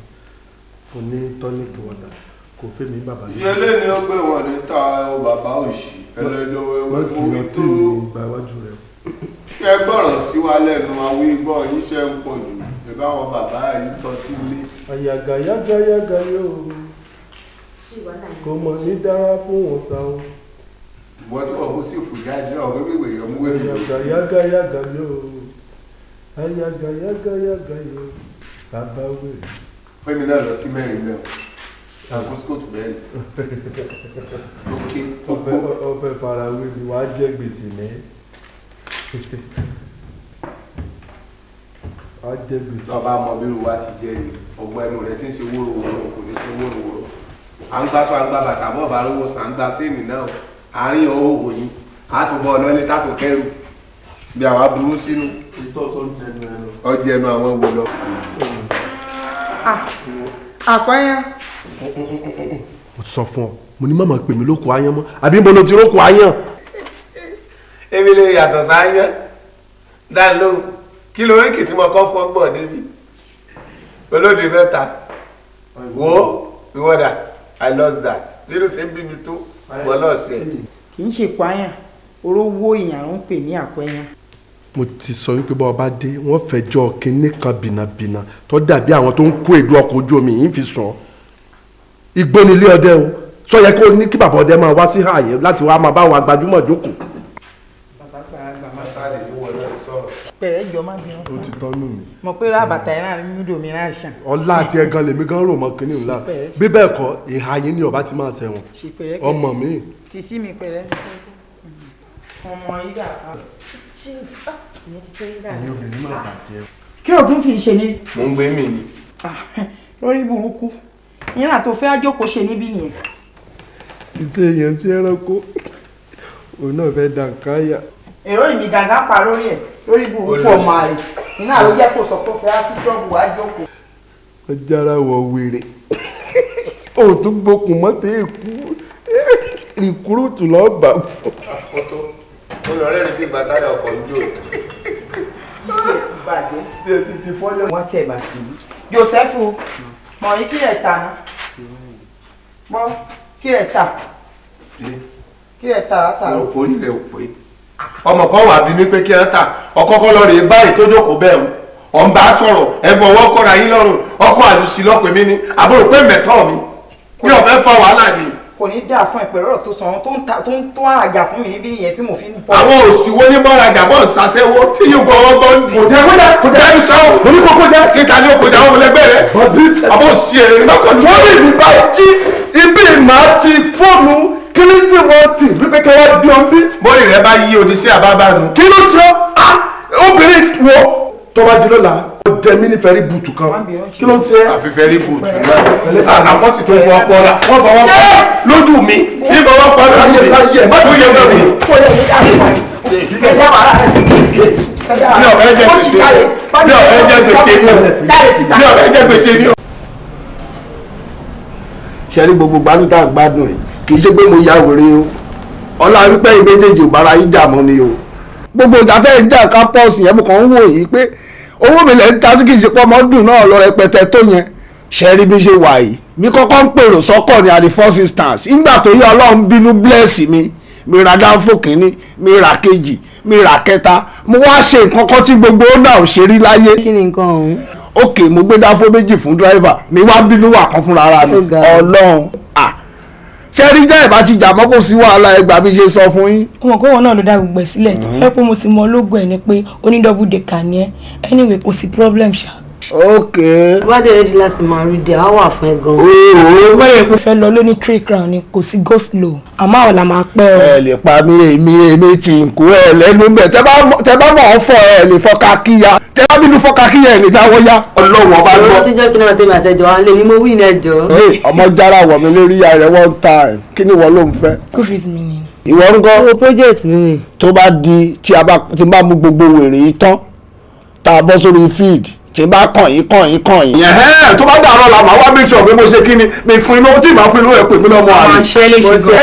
Speaker 1: mo ní tonic water kò fẹ́ mi bàbá mi.
Speaker 5: Ìyẹlé ni ó gbé wọn ní ta ọ bàbá òṣì ẹlẹ́dọ̀wẹ́wẹ́ orí tó
Speaker 1: gba iwájú rẹ.
Speaker 5: Kẹ gbọ́rọ̀ sí wa lẹ́nu àwọn igbó yín ṣe ń pọ̀ jù ìbáwọn bàbá yìí tọ́tí lé.
Speaker 1: Àyàgà yága yága yóò kò mọ̀ ní dára fún wọn sá o.
Speaker 5: Ìwọ tí wọ́n kó sí òfò jáde náà wọ́n gbégbé èèyàn mú wẹ́rẹ́ lọ.
Speaker 1: Àyàgà yága yága yóò àyàgà yága yága yóò bàbá wèrè.
Speaker 5: Fẹ́mi náà lọ sí mẹ́rin mẹ́wọ̀n àkóso mẹ́rin. Ókè
Speaker 1: ọbẹ̀ farawé mi wàá jẹ́ gbèsè ní. Wàá jẹ́ gbèsè.
Speaker 5: Tọ́ba mọ bí irú wa ti jẹ́ ni ọgbọ́n ẹnu rẹ ti ń ṣe wóróworó kò ní ṣe wóróworó. À ń gbá sọ àgbà bàtà bọ́ bá rówó sàn ń gba séènì náà àárín òhòhò ni a tún bọ́ ọlọ́lé tátò kẹ́rù bí àwa burú sínú. Ọjọ́ ẹnu àwọn wo lọ.
Speaker 2: Àkọ́yán.
Speaker 1: Mo ti sọ fún ọ mo ní màmá pè mí lóko ayán mọ́ àbí mo lọ ti róko ayán.
Speaker 5: Èmi lè yàtọ̀ sáyán dá lóhùn kí lórí kìtì mọ kọ́ fún ọgbọ̀n débi olóde mẹ́ta wo ìwọ́dà I lost that nínú ṣe ń bí mi tó wọ́n lọ́ọ̀ sí ẹ̀.
Speaker 2: Kì í ṣe kwáyàn orówó ìyàn ń pè ní àkọ́yán.
Speaker 1: Mo ti sọ wípé bá ọba dé wọ́n fẹjọ́ kinní kan bìnàbìnà tó dàbí àwọn tó ń kó èdè ọkọ̀ ojú omi yìí ń fi sùn ọ́ igbó nílé ọdẹ o sọ yẹ kó ní kí bàbá ọdẹ máa wá sí ààyè láti wá máa bá àwọn gbajúmọ̀ jókòó.
Speaker 2: Pẹ̀rẹ́ jọ má bínú.
Speaker 1: Ó ti tọ́nú mi.
Speaker 2: Mo pé ra bàtà yẹn náà mídò mi náà ṣàn.
Speaker 1: Ọlá àti ẹ̀gan lèmi gan rò mọ́ kínní ńlá bí bẹ́ẹ̀ kọ́ ìhà yín ni ọba ti máa ṣẹ̀wọ̀n ọmọ mi.
Speaker 2: Sisi mi pẹ̀rẹ́ ọmọ yìí dà.
Speaker 1: Ẹ̀yin obìnrin máa bàjẹ́.
Speaker 2: Kí ògùn fi ṣe ní.
Speaker 5: Mo ń gbé mi ni.
Speaker 2: Lórí burúkú ìyẹn àti òfin àjòkó ṣe níbí nìyẹn.
Speaker 1: Ìṣe èèyàn sí ẹranko òun náà fẹ́ dà nǹkan yà.
Speaker 2: Èrò ìmì gàgà pa lórí ẹ̀ Lórí burúkú ọmọ àlè iná ló jẹ́ kó sọ pé ó fẹ́ á sí trọ́bù wá jókòó.
Speaker 1: Ọjàrà wọ wèrè ó tún gbókun mọ́tò èkú rìkúrútù lọ́ọ́ bà.
Speaker 5: Ó lọ rẹ́rìn bí bàtà ọkọ̀ ń jò.
Speaker 2: Tí ti fọ́lẹ̀. Wọ́n tẹ̀ bá sí i. Joseph mọ̀ yín kí lẹ̀ ta ná. Mọ̀ kí lẹ̀ ta. Kí lẹ̀ ta látàrọ.
Speaker 5: Òpó nílẹ̀ òpó. Ọmọ kan wà bí mi pé kí ẹ ta ọkọ́kọ́ lọ rèé báyìí tó jókòó bẹ́ẹ̀ o. Ọ̀ ń bá sọ̀rọ̀ ẹ fọwọ́ kọ́ra yín lọ́rùn ọkọ̀ àlùsí lọ́pẹ̀ mi ní àbúrò pé mẹ́tọ́ mi mi ò fẹ́ fa wàhálà ni.
Speaker 2: Kò ní dáa fún ìpẹ̀rẹ̀ ọ̀rọ̀ tó sàn tó ń tó àjà fún mi níbí nìyẹn tí mo fi ń bọ̀.
Speaker 5: Àwọn òsìwò ní bọ́ra gàbọ̀ ṣàṣẹ́wó tí yóò fọwọ́ bọ́ ń di.
Speaker 1: Kò jẹ́ kódà kò jẹ́
Speaker 5: ẹnu sọ́wọ́.
Speaker 1: Mo ní kókó jẹ́.
Speaker 5: Títa ni ó kò jẹ́ àwọn ọmọlẹ́gbẹ́ rẹ̀. Àbọ̀ òsì èrè ní bákan ní.
Speaker 1: Wọ́n lè ní bá jí ibi màá ti fóònù kílíntì wọ́n tì wípé kí wọ́n bí ọ́n bí.
Speaker 5: Bóyá rẹ̀ bá yí odi sí àbábánu.
Speaker 1: Kí ló ṣe ọ́? Obìnrin wo tó bá jí lọ́la ó jẹ mí ní fẹ́rí bùtù kan kí ló ń ṣe.
Speaker 5: Àfi fẹ́rí bùtù náà àwọn sì tó fọ ọpọ la wọ́n fọwọ́ pa lójú mi ní fọwọ́ pa lójú mi tó yẹ mọ́ mi. Mi ò fẹ́ jẹ gbèsè mi ò fẹ́ jẹ gbèsè mi mi ò fẹ́ jẹ gbèsè mi.
Speaker 6: Ṣe rí gbogbo gbádùn tá a gbádùn yìí kì í ṣe pé mo ya wèrè o ọlá wípé ìméjèèjì ò bára yín jà mọ́ ni o gbogbo ìjà tẹ́ ń jà campus yẹn mo kàn ń wò yìí pé owó mi lẹ̀ ń ta sí kì í ṣe pé ọmọ dùn náà lọ rẹpẹtẹ tó yẹn ṣe rí bí ṣe wà yìí mi kọ́kọ́ ń pèrò sọ́kọ̀ ní at the first instance nígbà tó yẹ ọlọ́run bínú bless mi mi ra dáńfò kínní mi ra kejì mi ra kẹta mo wá ṣe nǹkan kan tí gbogbo ó náà ṣe rí láyé.
Speaker 10: Kí ni nǹkan ọ̀hún?
Speaker 6: Ok mo gbé dáńfò méjì fún dírẹ́fà mi wá bínú wà kan fúnra ara mi ọlọ́run ṣe rí jẹ́ ìbá ti jà mọ́ kò sí wàhálà ẹgbàá bí ṣe sọ fún yín.
Speaker 4: Wọn kó wọn náà ló dá gbogbo ẹ sílẹ̀ ẹ pé mo ti mọ ológun ẹ ni pé onídọ́bù dèkà ni ẹ anyway kò sí problem ṣá.
Speaker 6: Ok.
Speaker 10: Wá dé ready láti máa rí dé, á wà fún ẹ gan.
Speaker 4: Wọ́n yẹ pé fẹ́ lọ lóní three crown ni kò sí go slow àmọ́ àwọn là máa pẹ́ o.
Speaker 6: Ẹ lè pa mí èmi èmi tí n kú ẹ lẹ́nu bẹ̀ tẹ bá mọ̀ ọ́ fọ ẹ lè fọ́ka kíya tẹ bá bínú fọ́ka kíya ẹ lè dáwọ́ yá. Ọlọ́wọ́ bá gbọ́.
Speaker 10: Ọlọ́wọ́ tí jọ́ kí náà tẹ́mi àtẹjọ́ wa lè ní mo wí ní ẹjọ́.
Speaker 6: Ọmọ jára wọ̀ mí lórí ìyá rẹ̀ one time kí ni ìwọ ló ń fẹ́.
Speaker 4: School fees mi ni.
Speaker 6: Ìwọ ń gọ́.
Speaker 10: Owó project mi ni.
Speaker 6: Tó bá di tí a bá mú gbogbo wèrè yìí tán tá a bọ́ sórí field tí bá kàn yín kàn yín kàn yín. Tó bá dàrọ́ la màá wá make sure pé mo ṣe kí ni mi fún inú tí màá fún inú ẹ̀ pè mí lọ́mọ àlè.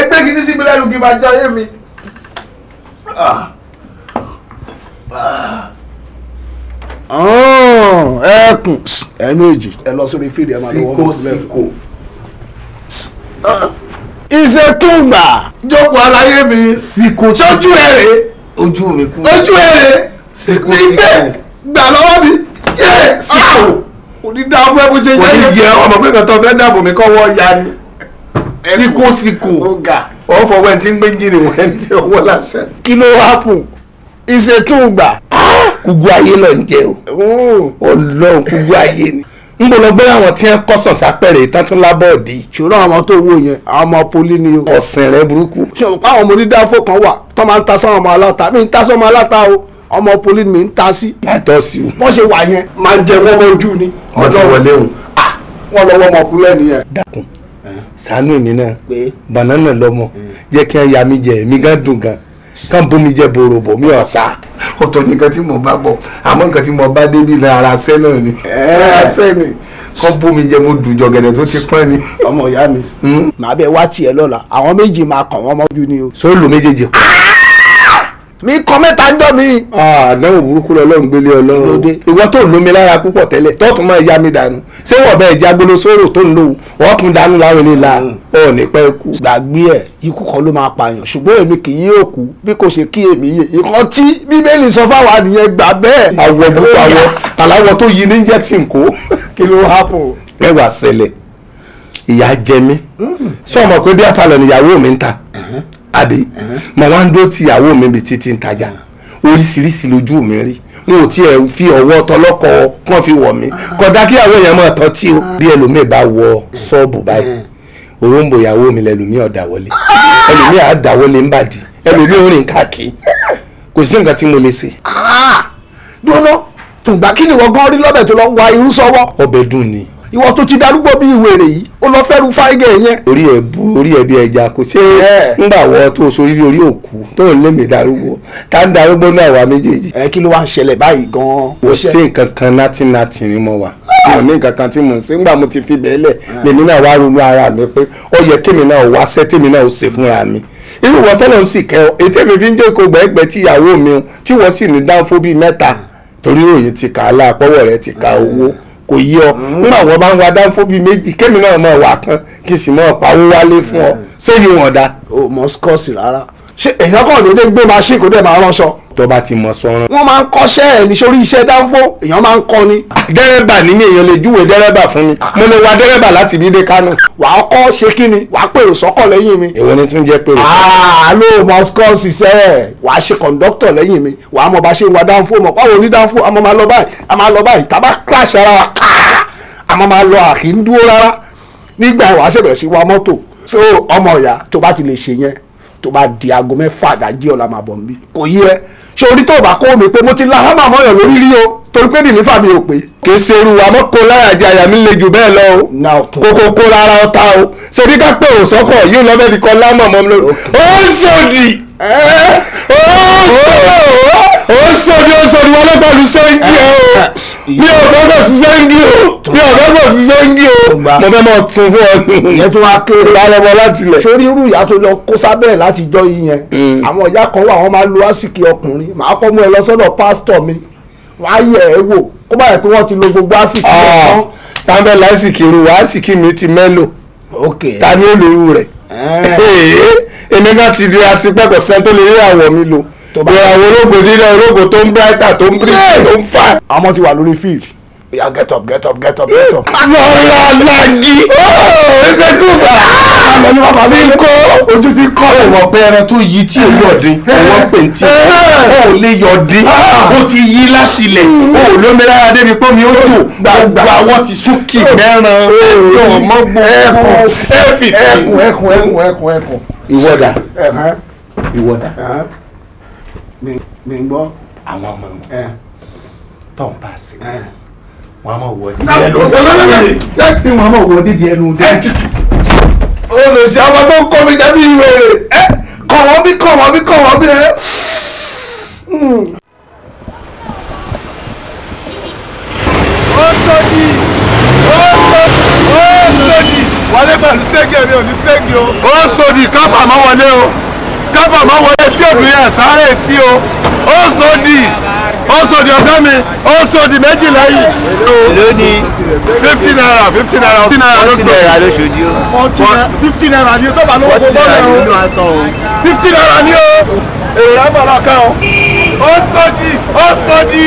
Speaker 6: Ẹgbẹ́ kìíní sí mi lẹ́nu kí n máa jayé mi. Ẹkùn ẹ méjì ẹ lọ sórí fídíò ẹ máa lọ wọ́n mọ́
Speaker 5: Síkò.
Speaker 6: Ìṣètùgbà jókòó aláyé mi.
Speaker 5: Síkò.
Speaker 6: Sójú ẹ̀ rè.
Speaker 5: Ojú mi kú.
Speaker 6: Ojú ẹ̀ rè.
Speaker 5: Síkò
Speaker 6: síkò. Gbà lọ́wọ́ mi.
Speaker 5: Síkò.
Speaker 6: Kò ní dáa fún ẹ bó ṣe
Speaker 5: Kò ní yẹ ọmọ pé kan tó fẹ́ dáàbò mi kọ́ wọ́ ya ni. Síkò síkò. Ó fọwọ́ ẹni tí ń gbé jìnnì wọ́n ẹni tí ọwọ́ lásán.
Speaker 6: Kí ló hápùn? Ìṣètùgbà.
Speaker 5: Kúgbó ayé lọ ń jẹ o. Ọlọ́run kúgbó ayé ni. Ń bọ̀ lọ gbé àwọn tí wọ́n kọ́sàn sápẹ̀rẹ̀ ìtàn tún lábọ́ọ̀dì.
Speaker 6: Ṣòro àwọn tó wò yẹn àwọn ọmọ poli ni o.
Speaker 5: Ọ̀sìn rẹ burúkú.
Speaker 6: Ṣé o pa àwọn ọmọ onídàáfò kan wà tó máa ń ta sáwọn ọmọ aláta mi ń ta sọ́mọ aláta o ọmọ poli mi ń ta sí.
Speaker 5: Láìtọ́ sí o.
Speaker 6: Wọ́n ṣe wà yẹn máa ń jẹ wọ́n mọ́ ojú ni.
Speaker 5: Wọ́n ti wọlé o.
Speaker 6: Wọ́n lọ wọ́n ọmọkùnrin nìyẹn.
Speaker 5: Dákun ṣàánú èmi náà banana lọmọ jẹ́ kí wọ́n ya mi jẹ èmi gan dùn gan kàn bómi jẹ bòròbò mi ò sá. Ọ̀tọ̀ nìkan tí mo bá bọ̀ àmọ́ nǹkan tí mo bá débi ní ara sẹ́ náà ni. Ara sẹ́ ni kàn bómi jẹ mo dùn jọ̀gẹ̀dẹ̀ tó ti pọ́n ni.
Speaker 6: Ọmọ ìyá mi màá bẹ wá tiẹ̀ lọ́la àwọn méjì máa kàn wọ́n mọ́jú ni o.
Speaker 5: Sóòlù méjèèjì.
Speaker 6: Mi kọ mẹ́ta ń dọ̀ mi.
Speaker 5: Àdánwò burúkú lọ́lọ́run gbélé ọlọ́run ìwọ tó lómi lára púpọ̀ tẹ́lẹ̀ tó tún máa ya mi dànù ṣé wọ́n bẹ́ẹ̀ jágbóló sóró tó ń lò wọ́n tún dànù láwọn ilé la ọ̀ ní pẹ́ kú.
Speaker 6: Gbàgbé ẹ̀ ikú kan ló máa pààyàn ṣùgbọ́n èmi kì í yóò kú bí kò ṣe kí èmi yè ìkan tí Bíbélì sọ fáwọn àníyàn gbà bẹ́ẹ̀.
Speaker 5: Àwọ̀ burúkú àwọ̀ tàláwọ̀ tó yí ní jẹ́ tí n kó.
Speaker 6: Kí ló hápò.
Speaker 5: Ẹwà ṣẹlẹ̀ ìyá jẹ mí sọ ma pé bí apalọ̀ níyàwó mi ń ta àbí mo wá ń dó ti ìyàwó mi bí títí ń tajà oríṣiríṣi lójú mi rí n ò tiẹ̀ fi ọwọ́ tọlọ́kọ kàn fi wọ̀ mí kódà kí àwọn èèyàn máa tọ́tí o bí ẹlòmíì bá wọ ṣọ́ọ̀bù báyìí òróǹbó ìyàwó mi lẹlòmíì ọ̀dà wọlé ẹlòmíì àdà wọlé ń bàdí ẹlòmíì ò rìn káàkiri kò sí nǹkan tí mo lè ṣe.
Speaker 6: Dúró tùgbà kí ni wọ́n gan rí lọ́bẹ̀ tó lọ wa irú sọ́wọ́.
Speaker 5: Ọbẹ̀ dùn ni.
Speaker 6: Ìwọ tó ti darúgbó bí ìwèrè yìí ó lọ fẹ́rù fáìgẹ̀ yẹn.
Speaker 5: Orí ẹ̀ bu orí ẹ̀ bí ẹja kò ṣe ńgbà wọ tó sórí bí orí òkú tó ń lé mi darúgbó tá ń darúgbó náà wà méjèèjì.
Speaker 6: Ẹ kí ló wá ń ṣẹlẹ̀ báyìí gan-an.
Speaker 5: Kò sí nǹkan kan nátìnátì ni mo wà. Mi ò ní nǹkan kan tí mò ń ṣe ńgbà mo ti fi bẹ́ẹ̀ lẹ̀ lèmi náà wá ronú ara mi pé ó yẹ kémi náà wá ṣẹ́ tèmi náà ó ṣe fúnra mi. Irú wọn tọ́lọ̀ ń sì kẹ́ ọ ètè mi fi ń jókòó gbẹ́gbẹ́ tí ìyàwó mi tí wọ́n sì ní dáńfó bíi mẹ́ta torí òye ti kà á láàpọ̀wọ̀ rẹ ti ka owó kò yí ọ nígbà wọn bá ń wa dáńfó bíi méjì kémi náà mọ̀ wá kan kí sì mọ̀ pawó wálé fún ọ sẹ́yìn wọn dá.
Speaker 6: O mọ skọ́ọ̀sì rárá. Ṣé èèyàn kàn déédéé gbé machine kó dẹ̀ máa ránṣọ.
Speaker 5: Tó bá ti mọ sọ̀rọ̀.
Speaker 6: Wọ́n máa ń kọ́ṣẹ́ ẹ̀ ní sórí iṣẹ́ dáńfó èèyàn máa ń kọ́ ni.
Speaker 5: Dẹ́rẹ́bà ní mi èèyàn lè júwèé dẹ́rẹ́bà fún mi mo lè wa dẹ́rẹ́bà láti bí dé Kánò.
Speaker 6: Wàá kọ́ ṣe kí ni wàá pèrò sọ́kọ̀ lẹ́yìn mi.
Speaker 5: Èwo ni tún jẹ́ pèrò.
Speaker 6: Ló mọ skọ́ọ̀sì sẹ́ ẹ̀ wàá ṣe kọ̀ǹdọ́tọ̀ lẹ́yìn mi wàá mọ bá ṣe ń wa dáńfó mọ̀ báwo ní dáńfó a máa lọ báyìí a máa lọ báyìí tá a bá crash ara wa káà a máa lọ àkì ń dúró rárá nígbà wàá ṣẹ̀bẹ̀rẹ̀ sí wa mọ́tò. So ọmọ ìyá tó bá ti lè ṣe yẹn tó bá di aago 6 àdájí ọ̀la máa bọ̀ nbí kò yí ẹ ṣé orí tó bá kó mi pé mo ti la hámà mọ́yàn lórí rí o torí pé nìlífà mi ò pé.
Speaker 5: Kì í ṣe irú wa mọ́ kó láyà jẹ àyà mi le jù bẹ́ẹ̀ lọ o kókó kó rárá ọ̀tá o ṣe bí ká pé òsọ́kọ̀ yìí lọ́bẹ̀ fi kọ́ lámọ̀ mọ́ mi lórí. Ó sòdì ó sòdì ó sòdì wọn ló pẹ̀lú sẹ́ńgì o mi ò gbọ́dọ̀ sí sẹ́ńgì o mi ò gbọ́dọ̀ sí sẹ́ńgì o mo fẹ́ mọ̀ tún fún ọ.
Speaker 6: Ìyẹn tó wá kéré
Speaker 5: lálọ́mọ láti lẹ̀.
Speaker 6: Sórí irú ìyá tó lọ kó sábẹ́ láti jọ yìí yẹn àwọn ìyá kan wà wọ́n máa lo àsìkí ọkùnrin màá kọ́ mú ẹ lọ sọ́dọ̀ pásítọ̀ mi wọ́n á yẹ̀ ẹ́ wò kó bá yẹ pé wọ́n ti lo gbogbo àsìkí ọ̀tán.
Speaker 5: Tábẹ́ lásìkí irú wa àsìkí mi ti mẹ́lò ta ni ó lo irú rẹ̀ èmi náà ti di àti pẹ́kọ̀ sẹ́ni tó lè rí àwọ̀ mi lò ìràwọ̀ ológo dídá ológo tó ń brighter tó ń brighter tó ń fà.
Speaker 6: Àwọn ti wà lórí field. Oya get up get up get up get up.
Speaker 5: Lọ́la lagi ṣe dùgbà tí ń kó
Speaker 6: ojú ti kọ́.
Speaker 5: Ó mọ̀ pé ẹran tó yí tí ò yọ̀dín wọ́n pè ní tí ó lè yọ̀dín ó ti yí láti ilẹ̀ ó lómi rárá débi pé omi ó tò gbogbo àwọn ti súnkì mẹ́ran yóò mọ́ gbogbo ẹ̀fì.
Speaker 6: Ẹkùn ẹkùn ẹkùn ẹkùn ẹkùn.
Speaker 5: Ìwọ́dà ìwọ́dà.
Speaker 6: Mi ń gbọ́.
Speaker 5: Àwọn ọmọ tó ń bá sí wọn a máa wọ
Speaker 6: ẹnu wọn a máa wọ débi ẹnu dé. Olùsí ọmọ tó ń kọ́ mi jẹ́ bí ìwé rẹ̀ ẹ kọ̀ wọ́n bí kọ̀ wọ́n bí kọ̀ wọ́n bí ẹ.
Speaker 5: Ó sọ́dí ó sọ́dí wọlé pẹ̀lú ségi mi ò ní ségi o. Ó sọ́dí kápá máa wọlé o kápá máa wọlé tí obìnrin ẹ̀ sáré tí o. Ó sọ́dí ó sòdì ọ̀gá mi ó sòdì méjì lẹ́yìn.
Speaker 7: Lónìí.
Speaker 5: 50 naira 50 naira 50 naira ló sọ.
Speaker 7: 40 naira ló ṣojú.
Speaker 6: 50 naira ni o tó bá lówó kó bọ́ọ̀lù o.
Speaker 5: 50 naira ni o. Èrò rẹ̀ bọ̀ lọ́kàn o. Ó sòdì ó sòdì.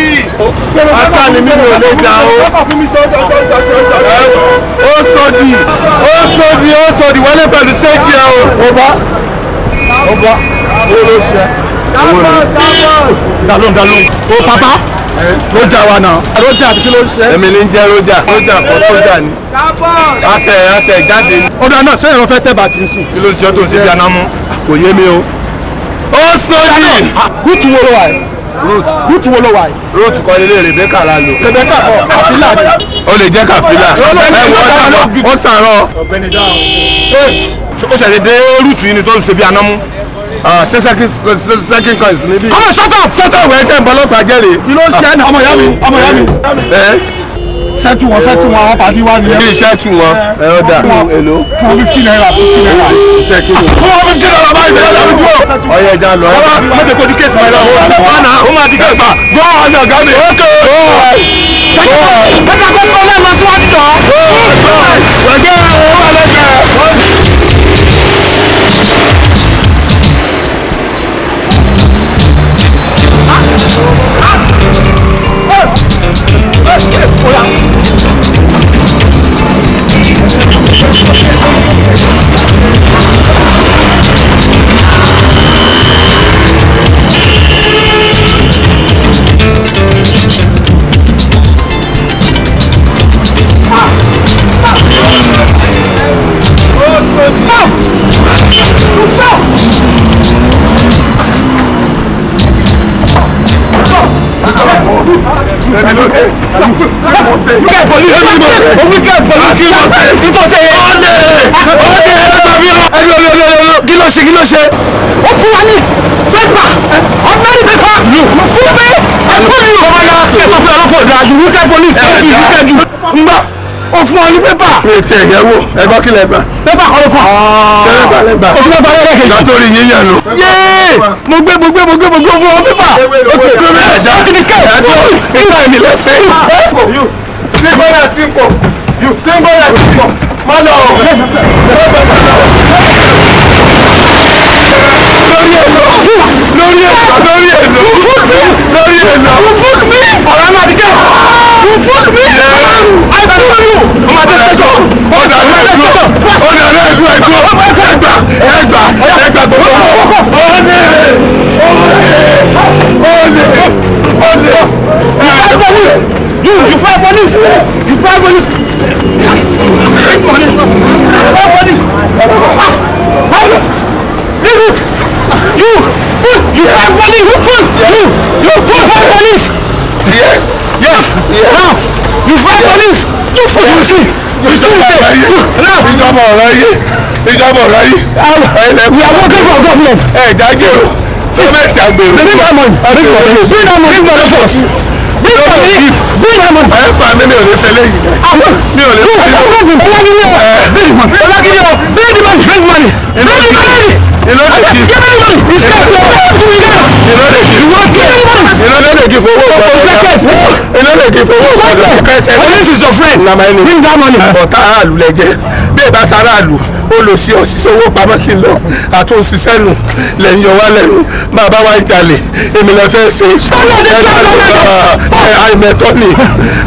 Speaker 5: Ata ni mi ò lè jà o. Ó sòdì ó sòdì ó sòdì wọlé pẹ̀lú ségi ẹ o.
Speaker 6: Ó bá ó bá ó ló ṣe.
Speaker 5: Dalóhùn dalóhùn.
Speaker 6: O papa roja wa náà. Roja àti kí ló ń ṣe.
Speaker 5: Èmi ní jẹ́ roja roja kọ́ sójà ni. Àṣẹ àṣẹ jáde ni.
Speaker 6: Ọ̀dà náà sẹ́yìn wọn fẹ́ tẹ́ bá ti ń sùn.
Speaker 5: Kí ló ń ṣe ọ́ tó ń ṣe bí anamú? Kò yé mi o. Ó sódì.
Speaker 6: Rúùtù wo ló wà yìí? Rúùtù wo ló wà yìí?
Speaker 5: Rúùtù kọ́ ilé Rèbékà la lò.
Speaker 6: Rèbékà kọ́ kàfílà ni.
Speaker 5: Ó lè jẹ́ kàfílà. Ẹ wọ́n ó sàrọ̀.
Speaker 6: Ọ̀gbẹ́ni dáhùn.
Speaker 5: Ó ṣẹ̀lẹ̀ dé rúùtù yìí ni tó ń ṣe bí anamú. Second coins níbí.
Speaker 6: Come on, shut up!
Speaker 5: Shut up! Ẹ jẹ́ ìbọ̀lọ́pàá jẹ́rìí.
Speaker 6: Kí ló ń ṣe ẹ́ ọmọ ìyá mi ọmọ ìyá mi. Ṣẹ́tù wọn ṣẹ́tù wọn àwọn pàdé wa nìyẹn.
Speaker 5: Bí iṣẹ́ tù wọn ẹ ó dà. Èló.
Speaker 6: Fún 50 naira 50 naira.
Speaker 5: Iṣẹ́ kí ni.
Speaker 6: Fún 50 naira báyìí bẹ́ẹ̀ lọ́dún dúró.
Speaker 5: Ọyẹ ẹja lọ.
Speaker 6: Bàbá mọ̀tò kò di kéésì máa lọ.
Speaker 5: Ọ̀nà ó máa di kéésì máa. Gbọ́ ọ̀nà ọ̀gá mi. Ókè.
Speaker 6: Bẹ́ẹ̀ kó sọ lẹ́nu síwájú jọ.
Speaker 5: Gbẹ̀gbẹ́ owó ẹlẹ́gbẹ̀ẹ́.
Speaker 6: Ah!
Speaker 1: ṣe kí ló ṣe.
Speaker 4: Ó fún wa ní pépà ordinary paper. Mo fún mi I told you.
Speaker 1: Bàbá yà ẹ sọ pé ọlọ́pàá ọ̀dà àti wíkẹ́ police ẹ fi wíkẹ́ ju. Ń gbọ́ ó fún wa ní pépà.
Speaker 5: Mi ò tiẹ̀ yẹ̀ wò ẹ gbọ́ kí lẹ gbà.
Speaker 1: Pépà kọ́ ló fún wa.
Speaker 5: Ṣé lẹ́gbà lẹ́gbà?
Speaker 1: O tún bá balẹ̀ lẹ́kẹ̀jì.
Speaker 5: Látòrí yíyan lò.
Speaker 1: Yéé mo gbé mo gbé mo gbé mo gbé fún ọ pépà.
Speaker 5: O ti gbé mi ẹ̀dá.
Speaker 1: Ó ti di kẹ́.
Speaker 5: Ìgbà mi lẹ́sẹ̀. Sígbọ́nà tí ń kọ̀. Sígbọ́nà tí ń kọ̀. Má lọ. Lórí èlò. Lórí èlò. Lórí èlò. Lórí èlò.
Speaker 1: You fuck me. Ọ̀rọ̀ máa di kẹ́. You fuck me. I fuck you. Ọmọ àti ẹ̀sọ́.
Speaker 5: Ọ̀dà náà dúró. Ọ̀dà náà dúró. Ẹ̀gbà. Ẹ̀gbà. Ẹ̀gbà. Ẹ̀gbà gbogbo. Ọ̀lẹ̀. Ọ̀lẹ̀. Ọ̀lẹ̀.
Speaker 1: You fight police. You fight police. You fight police. You fight police. Leave it. You fight police. You fuck. You fight police.
Speaker 5: Yes.
Speaker 1: Yes. Yes. You fight police. You fuck. You see. You see.
Speaker 5: Now. Ìjọba ọ̀rọ̀ yìí. Ìjọba ọ̀rọ̀ yìí.
Speaker 1: We are working for government.
Speaker 5: Ẹ jáde o. Sọ́mẹ̀tì àgbèrò.
Speaker 1: Bring that money. Bring money. Bring that money. Bring money first. Bring money. Bring that money.
Speaker 5: Ẹ pa mí mi ò lè fẹ́ lẹ́yìn. Mi ò lè fẹ́ lẹ́yìn.
Speaker 1: Ọlágídí o. Bring money. Ọlágídí o. Bring the money. Bring money. Bring the money.
Speaker 5: Give
Speaker 1: me the money. It's cash. Give me cash.
Speaker 5: You
Speaker 1: want give me the money.
Speaker 5: Iná lè give owó
Speaker 1: Cash.
Speaker 5: Iná lè give owó gbọdọ̀.
Speaker 1: Police is your friend. Bring that money.
Speaker 5: Ọ̀tá aráàlú lẹ jẹ́. Bí ẹ bá sa aráàlú, ó lò sí òṣìṣẹ́ owó pamọ́ sí lọ. Àtúnṣiṣẹ́ nù lẹ́yìn ọwá lẹ́nu. Máa bá wa ń jalè. Èmi lè fẹ́ ṣe. Àìmẹ̀tọ́ ni.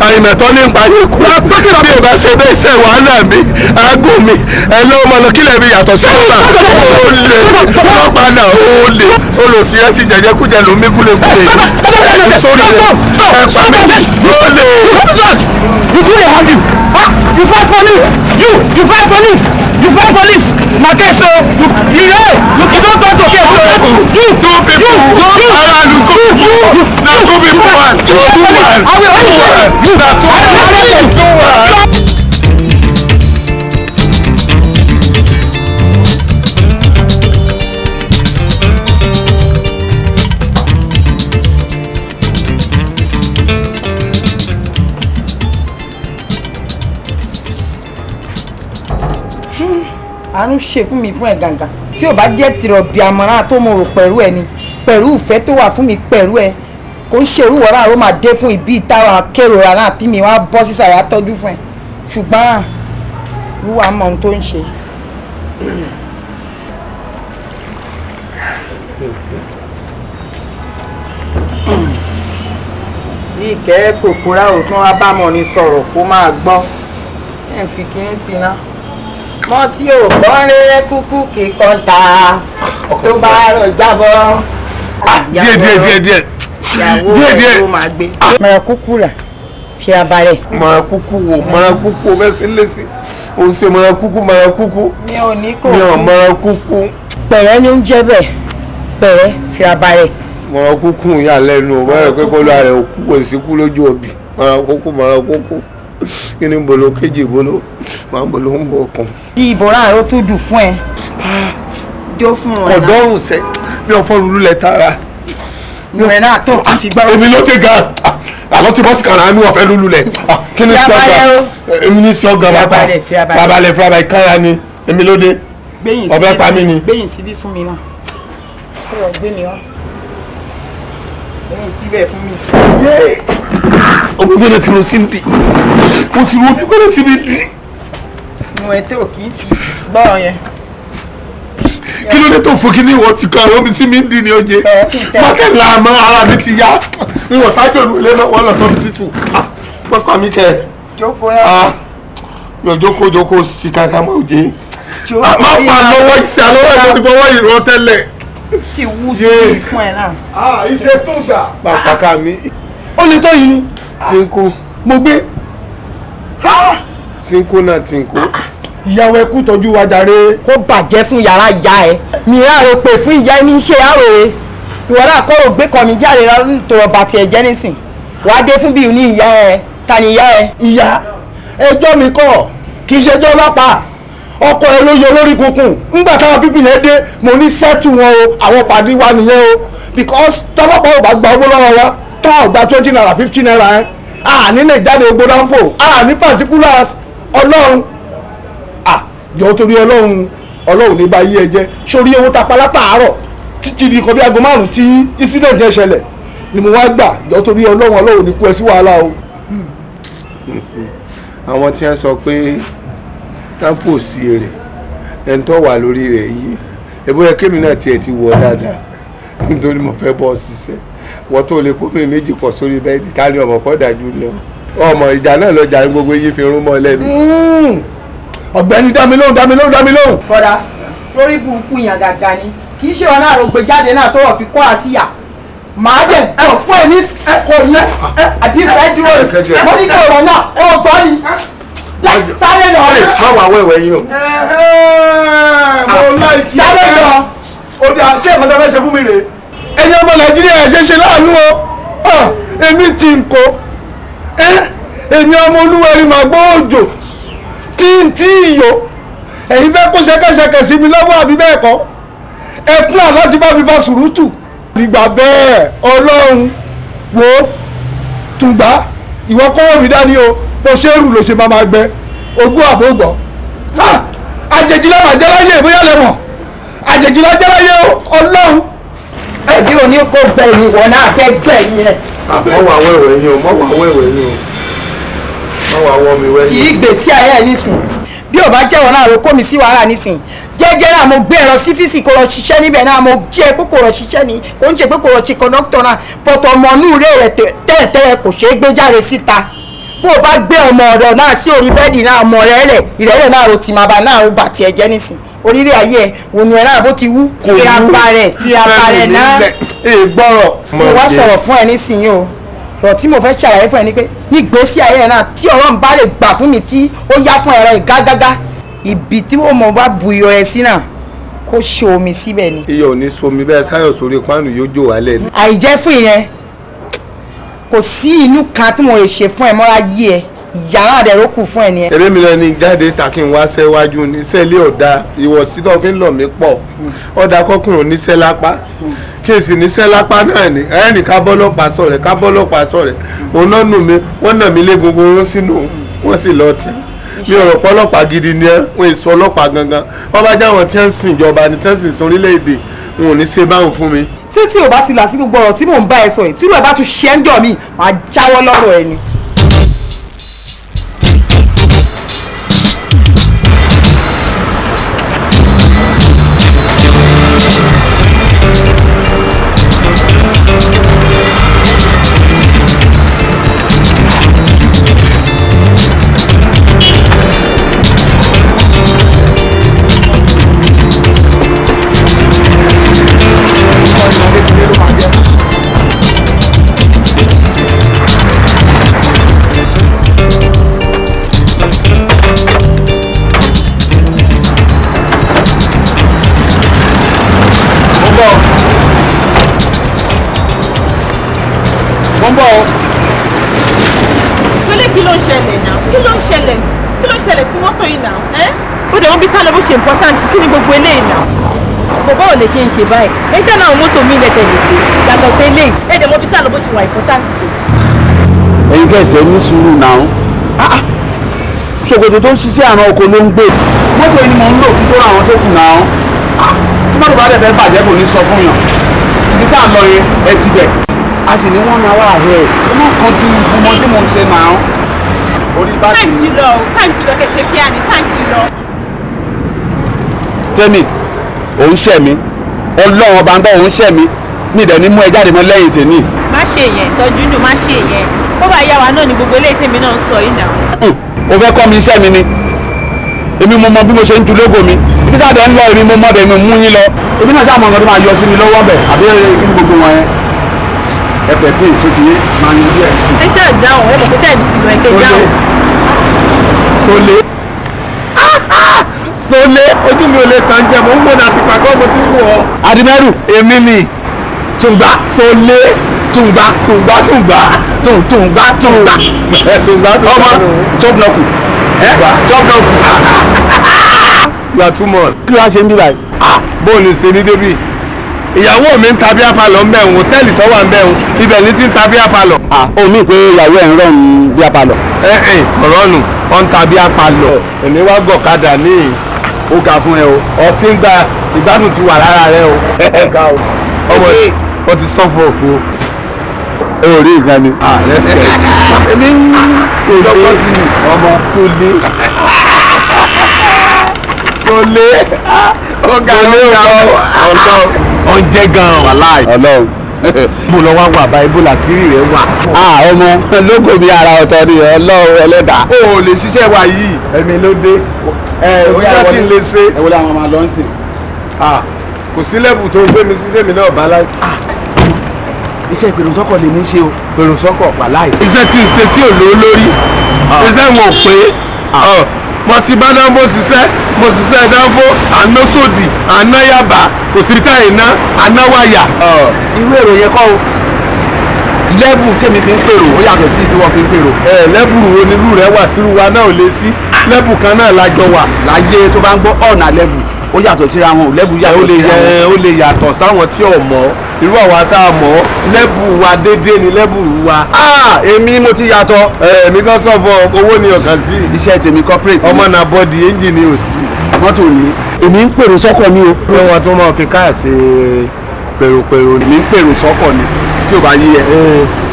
Speaker 5: Àìmẹ̀tọ́ ní pa yín kú. Bí ẹ bá ṣe bẹ́ẹ̀ ṣe wàhálà mi, aago mi, ẹ lọ́wọ́ mọ̀ lọ kílẹ̀ mi yàtọ̀ sí ọ̀la. Ó lè ọlọ́pàá náà ó lè. Olùsí ẹ ti jẹjẹkújẹ ló mí gúlégúlé. Ẹ sórí rẹ̀ ẹ pa mí. Ó lè.
Speaker 1: You do dey hand you. You fight police. You fight police. You fight police. Na case o. You hey you don turn to case o.
Speaker 5: You two people. Aráàlú two people. Na two people one. Two one.
Speaker 1: I will
Speaker 5: Two one. Na two one. Two one.
Speaker 2: Àánú ṣe fún mi fún ẹ gàngàn tí ò bá jẹ́ tìrọ̀bì àmọ́ràn tó mo rò pẹ̀lú ẹ ni pẹ̀lú ìfẹ́ tó wà fún mi pẹ̀lú ẹ kò ń ṣerú wọ́rà ló máa dé fún ibi ìtara kérora náà tí mi wá bọ́ sísàlẹ̀ àtọ́jú fún ẹ ṣùgbọ́n wíwá mọ ohun tó ń ṣe. Bí ìkẹ́ kòkòrò òtún wá bá mọ̀ ní sọ̀rọ̀ kó máa gbọ́ ẹ̀ ń fi kinní sí iná mọ tí ò gbọ́ rere kúkú kíkan ta tó bá rọ̀ jábọ́.
Speaker 5: Díẹ̀ díẹ̀ díẹ̀ díẹ̀.
Speaker 2: Ìyàwó rẹ̀ ló máa gbé. Mọ̀rọ̀ kúkú rà fi abalẹ̀.
Speaker 5: Mọ̀rọ̀ kúkú wo mọ̀rọ̀ kúkú o fẹ́ sí lẹ́sìn o ṣe mọ̀rọ̀ kúkú mọ̀rọ̀ kúkú.
Speaker 2: Mi ò ní kò
Speaker 5: Mi ò mọ̀rọ̀ kúkú.
Speaker 2: Pẹ̀rẹ́ ni ó ń jẹ́ bẹ́ẹ̀ pẹ̀rẹ́ fi abalẹ̀.
Speaker 5: Mọ̀rọ̀ kúkú yà lẹ́nu o mọ̀rọ̀ pé kó lọ rẹ̀ òkú kò sí kú lójú òbí mọ̀rọ̀ kúkú mọ̀rọ̀ kúkú kí ni bolo kejì bolo máa bolo ń bọ̀ ọkàn.
Speaker 2: Bí ìbòrán ló tún dùn fún ẹ. Jó fún ọ náà.
Speaker 5: Kọ̀dọ́rùn sẹ́ mi ò fọ́run lulẹ̀ tara.
Speaker 2: Ìrìn náà tó kí n fi gbọ́rọ̀.
Speaker 5: Èmi ló ti ga àlọ́ tí bọ́sì kàrà mi ò fẹ́ lulẹ̀. Kí ni sí ọ̀gá èmi ní sí ọ̀gá bàbá babalẹ̀ fúnra ìkànnì ni èmi ló dé ọbẹ̀ pa mí ni.
Speaker 2: Gbẹ̀yìn síbí fún mi náà. Kọ̀rọ̀ gbé mi wá. Gbẹ̀yìn síbẹ̀ fún mi.
Speaker 5: Omi gbọ́dọ̀ ti ro sí mi di. Mo ti ro omi gbọ́dọ̀ sí mi di.
Speaker 2: Mo ẹ̀ tó kì í fi gbọ́rọ̀ yẹn.
Speaker 5: Kí ló dé tó fún kí ní ìwọ ti kọ omi sí mi ń di ni oje mọ́tẹ́lá àmọ́ ara mi ti yá n ò sáájú òru ilé náà wọ́n lọ sọ mi sí tù pọ́pọ́ mi kẹ́
Speaker 2: Jókòó náà.
Speaker 5: Mi ò jókòó jókòó sí kankan mọ́ oje
Speaker 2: Jókòó
Speaker 5: má pa lọ́wọ́ iṣẹ́ alọ́wọ́ ìwọ ti fọwọ́ ìrọ́ tẹ́lẹ̀.
Speaker 2: Ti wú sí fún ẹ náà.
Speaker 1: Iṣẹ́ tó gbà.
Speaker 5: Bàtàkà mi.
Speaker 1: Ó lè tọ́ yìí ni.
Speaker 5: Sínkú.
Speaker 1: Mo gbé.
Speaker 5: Sínkú náà tìǹkú.
Speaker 1: Ìyàwó ẹkú tọ́jú wa jàre.
Speaker 2: Kó bàjẹ́ fún yàrá ìyá ẹ mìíràn rò pé fún ìyá ẹni ṣe àròyé ìwọ náà kọ́ ògbé kọ́ mi jáde tọrọ bàtì ẹ̀jẹ̀ nísìn wàá dé fún bí ní ìyá ẹ ta ni ìyá ẹ.
Speaker 1: Ìyá ẹjọ́ mi kọ́ kì í ṣẹjọ́ ọlọ́pàá
Speaker 11: Ọkọ ẹ ló yọ lórí kunkun. Ńgbà táwọn pípì yẹn dé, mo ní sẹ́tù wọn o, àwọn pàdé wa nìyẹn o. Because tọ́lọ́pàá ò bá gba owó lọ́wọ́ wa, tọ́ ọ̀gbà 20 naira 50 naira ẹ̀. A ní lè jáde gbogbo dánfò, a ní particulars. Ọlọ́run, jọ̀ọ́ torí Ọlọ́run, Ọlọ́run ní bá yí ẹ jẹ́. Sórí owó tapa látàárọ̀ títí di nǹkan bí aago 5 tí incident yẹn ṣẹlẹ̀ ni mo wá gbà. Jọ̀ọ́ torí Ọlọ́run, Ọlọ́run ní kú ẹ sí wàhálà o.
Speaker 5: Àwọn tí wọ́n sọ pé táǹfò sí èrè ẹni tó wà lórí rẹ̀ yìí, ebóyẹ kémi náà tiẹ̀ ti wọ̀ dáadáa nítorí mo fẹ́ bọ́ ṣiṣẹ́. Wọ́n tó lè kó mi méjì pọ̀ sórí bẹ́ẹ̀dì tá ní ọmọ kọ́ dájú lọ. Ọmọ ìjà náà lọ́jà ní gbogbo yìí fi rún mọ́ lẹ́nu.
Speaker 11: Ọ̀gbẹ́ni dá mi lóhùn, dá mi lóhùn, dá mi lóhùn.
Speaker 2: Kọ́dà lórí burúkú yàn gàgà ni, kì í ṣe wọn náà rògbè jáde náà tó wọ́n fi kọ́ àsíyà. Màá dẹ̀ ẹ fún ẹ ní ẹ̀kọ́ yẹn àbí ìfẹ́ dúró mo ní kí ọ̀rọ̀ náà ó gbọ́ ni sáré lọ.
Speaker 5: Má wàá wẹ̀wẹ̀ yín o.
Speaker 11: Mo láìkí
Speaker 2: sáré lọ.
Speaker 11: Ó dà, ṣé ẹ̀kọ́ tó fẹ́ ṣe fún mi rèé? Ẹ̀yin ọmọ Nàìjíríà ẹ̀ ṣe ṣe láàánú o. Èmi ti ń kó èmi ọmọ Olúwẹ̀rí màá gbọ́ òjò tí ń tí ìyó. Ẹ̀yin fẹ́ kó ṣẹ̀kẹ̀ṣẹ̀kẹ̀ sí mi lọ́wọ́ àbí bẹ́ẹ̀ kọ́? Ẹ plan láti bá mi fa sùúrùtù. Nígbà bẹ́ẹ̀ Ọlọ́run wo tùgbà ìwọ kọ́wọ́ mi dání o, bó ṣe rù ló ṣe máa gbẹ ogún àbógbọ̀. Àjèjì la máa jẹ́ láyé, bóyá lẹ mọ̀ àjèjì la jẹ́ láyé o Ọlọ́run.
Speaker 2: Ẹbí òní kò gbẹ̀yìn ìwọ náà fẹ́ gbẹ̀yìn rẹ̀.
Speaker 5: Mọ́ wàá wẹ̀wẹ̀ yín o, mọ́ wàá wẹ̀wẹ̀ yín o, mọ́ wàá wọ́ mi wẹ́yìn.
Speaker 2: Tí ìgbésí ayé ẹ̀ nísìn bí ò bá jẹ́wọ́ náà ló kó mi sí wàhálà nísìn. Jẹ́jẹ́ náà mo gbé ẹ̀rọ sífíìsì kó lọ ṣiṣẹ́ níbẹ̀ náà, mo jẹ́ pé kò lọ ṣiṣẹ́ ni, kò ń ṣe pé kò lọ ṣe kọ̀ńdọ́tọ̀ náà, pọ̀tọ̀ ọmọ inú rẹ̀ tẹ́lẹ̀tẹ́lẹ̀ kò ṣeé gbé jáde síta. Bó o bá gbé ọmọ ọ̀dọ̀ náà sí orí bẹ́ẹ̀dì náà, ọmọ rẹ̀ lẹ̀ ìrẹ́lẹ̀ náà ló ti máa bá náà ó bà tiẹ̀ jẹ́ nísìn. Orílẹ̀ ayé ẹ̀ wònú ẹ̀ náà bó ti wú. Fira náà. Mo wá sọ̀rọ̀ fún ẹ nísìnyí o. Ọ̀rọ̀ tí mo fẹ́ ṣàlàyé fún ẹ ni pé nígbésí ayé ẹ̀ náà tí ọ̀rọ̀ ń bá lè gbà fún mi tí ó yá fún ẹ̀rọ ìgágágá, ibi tí ó mọ̀ bá bu iyọ̀ ẹ sí náà kó ṣe omi síbẹ̀ ni.
Speaker 5: Iyọ̀ ò ní somi bẹ́ẹ̀ sáyọ̀ sórí páànù yóò jò wálẹ̀ ni.
Speaker 2: Àìjẹ́ fún ìyẹn kò sí inú kan tí mo lè ṣe fún ẹ mọ́ra yí ẹ, yàrá rẹ̀ ló kù fún ẹ nìyẹn.
Speaker 5: Ẹbí mi lọ ní jáde ta kí n wá sẹ́wájú ní sẹ́lẹ̀ ọ̀dà ìwọ̀sí tó fi ń lọ̀ mí pọ̀, ọ̀dà kọkùnrin oníṣẹ́ lápá kí èsì níṣẹ́ lápá náà ni ẹ̀ẹ́nì ká bọ́lọ́pàá sọ̀rẹ̀ ká bọ́lọ́pàá sọ̀rẹ̀ òun náà nù mí, wọ́n nà mí légungun rún sínú wọ́n sì lọ tẹ̀. Mi ò rò pé ọlọ́pàá gidi ni ẹ́, wọ́n èso ọlọ́pàá gangan, wọ́n bá jáwọn tí wọ́n ń sìn ìjọba ni tí wọ́n sì ń sin orílẹ̀-èdè, wọn ò ní ṣe báwọn fún mi.
Speaker 2: Títí ò bá ti là sí gbogbo ọ̀rọ̀ tí mò ń bá ẹ sọ yìí, tí ìlú ẹ bá tún ṣe ń jọ mi, màá jáwọ́ lọ́rọ̀ ẹ ni.
Speaker 4: Ṣọlé, kí ló ń ṣẹlẹ̀ náà? Kí ló ń ṣẹlẹ̀? Kí ló ń ṣẹlẹ̀ sí mọ́tò yìí náà? Ẹ́ ó dẹ̀ wọ́n bí kálọ̀ bó ṣe important, kí ni gbogbo eléyìí náà?
Speaker 8: Bàbá ò lè ṣe ń ṣe báyìí. Iṣẹ́ náà mọ́tò mi lẹ̀tẹ̀ lè gbé yàtọ̀ sí eléyìí. Ẹ dẹ̀ mọ́ bí sálọ bó ṣe wà important tó.
Speaker 6: Ẹ̀yin kẹsẹ̀ ní sùúrù náà. Ṣòkòtò tó ń ṣiṣẹ́ àrùn oko ló ń gbé. Mọ́tò yìí ni mò ń lò kí tó ra àwọn tó kù náà. Tí mọ́tò bá dẹ̀ fẹ́ bàjẹ́ kò ní sọ fún yàn. Tìbí tá à ń lọ yẹn, ẹ ti bẹ̀. A sì ní 1 hour ahead. Ó má kanjú ọmọ tí mò ń ṣe náà. Orí bá
Speaker 4: Time ti lọ, time ti lọ, kẹ́ ṣe kíá ni, time ti lọ.
Speaker 6: Tẹ́mi, òun ṣẹ̀ mí. Ọlọ́run ọba ń bọ̀, òun ṣẹ̀ mí. Mi dẹ̀ ní mú ẹ jáde mọ́ lẹ́yìn tèmi.
Speaker 8: Má ṣe yẹn, sọjú nù, má ṣe yẹn. Ó bá yá wa náà ni gbogbo eléyìí tèmi náà ń sọ yìí náà.
Speaker 6: O fẹ́ kọ́ mi iṣẹ́ mi ni. Èmi mo mọ bí mo ṣe ń tu lógo mi. Ibi sáà dẹ̀ ń lọ, èmi mo mọ bẹ̀, mi mú yín lọ. Èmi náà sáà mọ nǹkan tó máa yọ sí mi lọ́wọ́ bẹ̀ àbí kí ni gbogbo wọn yẹn. Ẹ̀pẹ̀ pé tó ti yé máa yanjú ẹ̀ sí.
Speaker 8: Ẹ ṣáà dáhùn, ẹ mọ̀ pé táìmù ti lọ, ẹ ṣe dáhùn.
Speaker 6: Sólé. Sólé.
Speaker 5: Ojú mi ò lè tàn jẹ, mò ń gbọ́dọ̀ àti pàgọ́ mo ti ń wọ̀ ọ́.
Speaker 6: Adimẹ́rù.
Speaker 5: Èmi ni.
Speaker 6: Tùǹgbà. Sólé. Tùǹgbà tùǹgbà tùǹgbà tùǹgbà tùǹgbà.
Speaker 5: Tùǹgbà tùǹgbà.
Speaker 6: Ọmọ ṣọ́ọ̀bù náà kù. Ṣọ́ọ̀bù náà kù.
Speaker 5: You are too much.
Speaker 6: Kí ló wá ṣe ń bí báyìí.
Speaker 5: Ah, bó o ní ṣe ní débì. Ìyàwó mi ń ta bí apalọ̀ ń bẹ̀rùn, hòtẹ́ẹ̀lì tó wà ń bẹ̀rùn, ibẹ̀ ní ti ń ta bí apalọ̀.
Speaker 6: Ah, ó mí pé ìyàwó ẹ̀ ń rọrùn bí apalọ̀.
Speaker 5: Ẹ ẹ ọ̀rọ̀ nù, ó ń ta bí apalọ̀. Èmi wá gọ̀kadà ní
Speaker 6: ó ga fún ẹ o.
Speaker 5: Ọtí ń gba ìgbádùn ti wà lára rẹ o.
Speaker 6: Ó ga o.
Speaker 5: Ọmọ ọ ti sọ́fọ̀ òfo.
Speaker 6: O ò rí nǹkan ni.
Speaker 5: Ah, respect.
Speaker 6: Èmi ń
Speaker 5: Lọ́kọ́ sí ni
Speaker 6: ọmọ
Speaker 5: Sọlé. Sọlé.
Speaker 6: Ó ga
Speaker 5: Sọlé ọ̀lọ́ ọ̀njẹ́ gan-an wàláì.
Speaker 6: Ọlọ́run.
Speaker 5: Ibo lọ wá wà báyìí, ibo làṣírí rẹ wà.
Speaker 6: Ah, ọmọ lógo mi ara ọ̀tọ̀ ni Ọlọ́run ẹlẹ́dàá.
Speaker 5: O ò lè ṣiṣẹ́ wa yìí.
Speaker 6: Èmi ló dé.
Speaker 5: Òṣìṣẹ́ tí ń lè ṣe.
Speaker 6: Ẹ wọlé àwọn ọmọ lọ ń sìn.
Speaker 5: Ah, kò sí lẹ́bù tó gbé mi sí sẹ́mi náà bá láì.
Speaker 6: Iṣẹ́ ìpèrò-sọ́kọ̀ lèmi ń ṣe o.
Speaker 5: Pèrò-sọ́kọ̀
Speaker 6: wàláì.
Speaker 5: Iṣẹ́ tí ń ṣe tí ò lówó lórí. Iṣẹ́ wọn ò pé. Mo ti bá dánfó ṣiṣẹ́, mo ṣiṣẹ́ dánfó, àná sòdì, àná yàbá, kò sí táyì ná, àná wáyà.
Speaker 6: Irú èrò yẹn kọ́ o. Lẹ́bù tèmi fi ń pèrò ó yàtọ̀ sí tí wọ́n fi ń pèrò.
Speaker 5: Ẹ lẹ́bù wo ni irú rẹ wà tírú wa náà ò lè sí? Lẹ́bù kan náà la jọ wà.
Speaker 6: Láyé tó bá ń gbọ́ ọ̀nà lẹ́bù ó yàtọ̀ síra wọn ò lẹ́bù yàtọ̀ síra wọn.
Speaker 5: Ó lè yàtọ̀ sáwọn tí ò mọ̀ irú àwa tá a mọ̀ lẹ́bù wa déédéé ni lẹ́bù wa.
Speaker 6: Ah, èmi mo ti yàtọ̀.
Speaker 5: Èmi kan sọ fún ọ, owó ni ọ̀kan sí.
Speaker 6: Iṣẹ́ tèmi corporate.
Speaker 5: Ọmọ náà bọ́dì ẹ́ńjìnì ò sí.
Speaker 6: Mọ́tò ni. Èmi ń pèrò sọ́kọ̀ ni o.
Speaker 5: Tí wọ́n tún máa fi káàsì pèròpèrò ni.
Speaker 6: Èmi ń pèrò sọ́kọ̀ ni tí ò bá yí ẹ.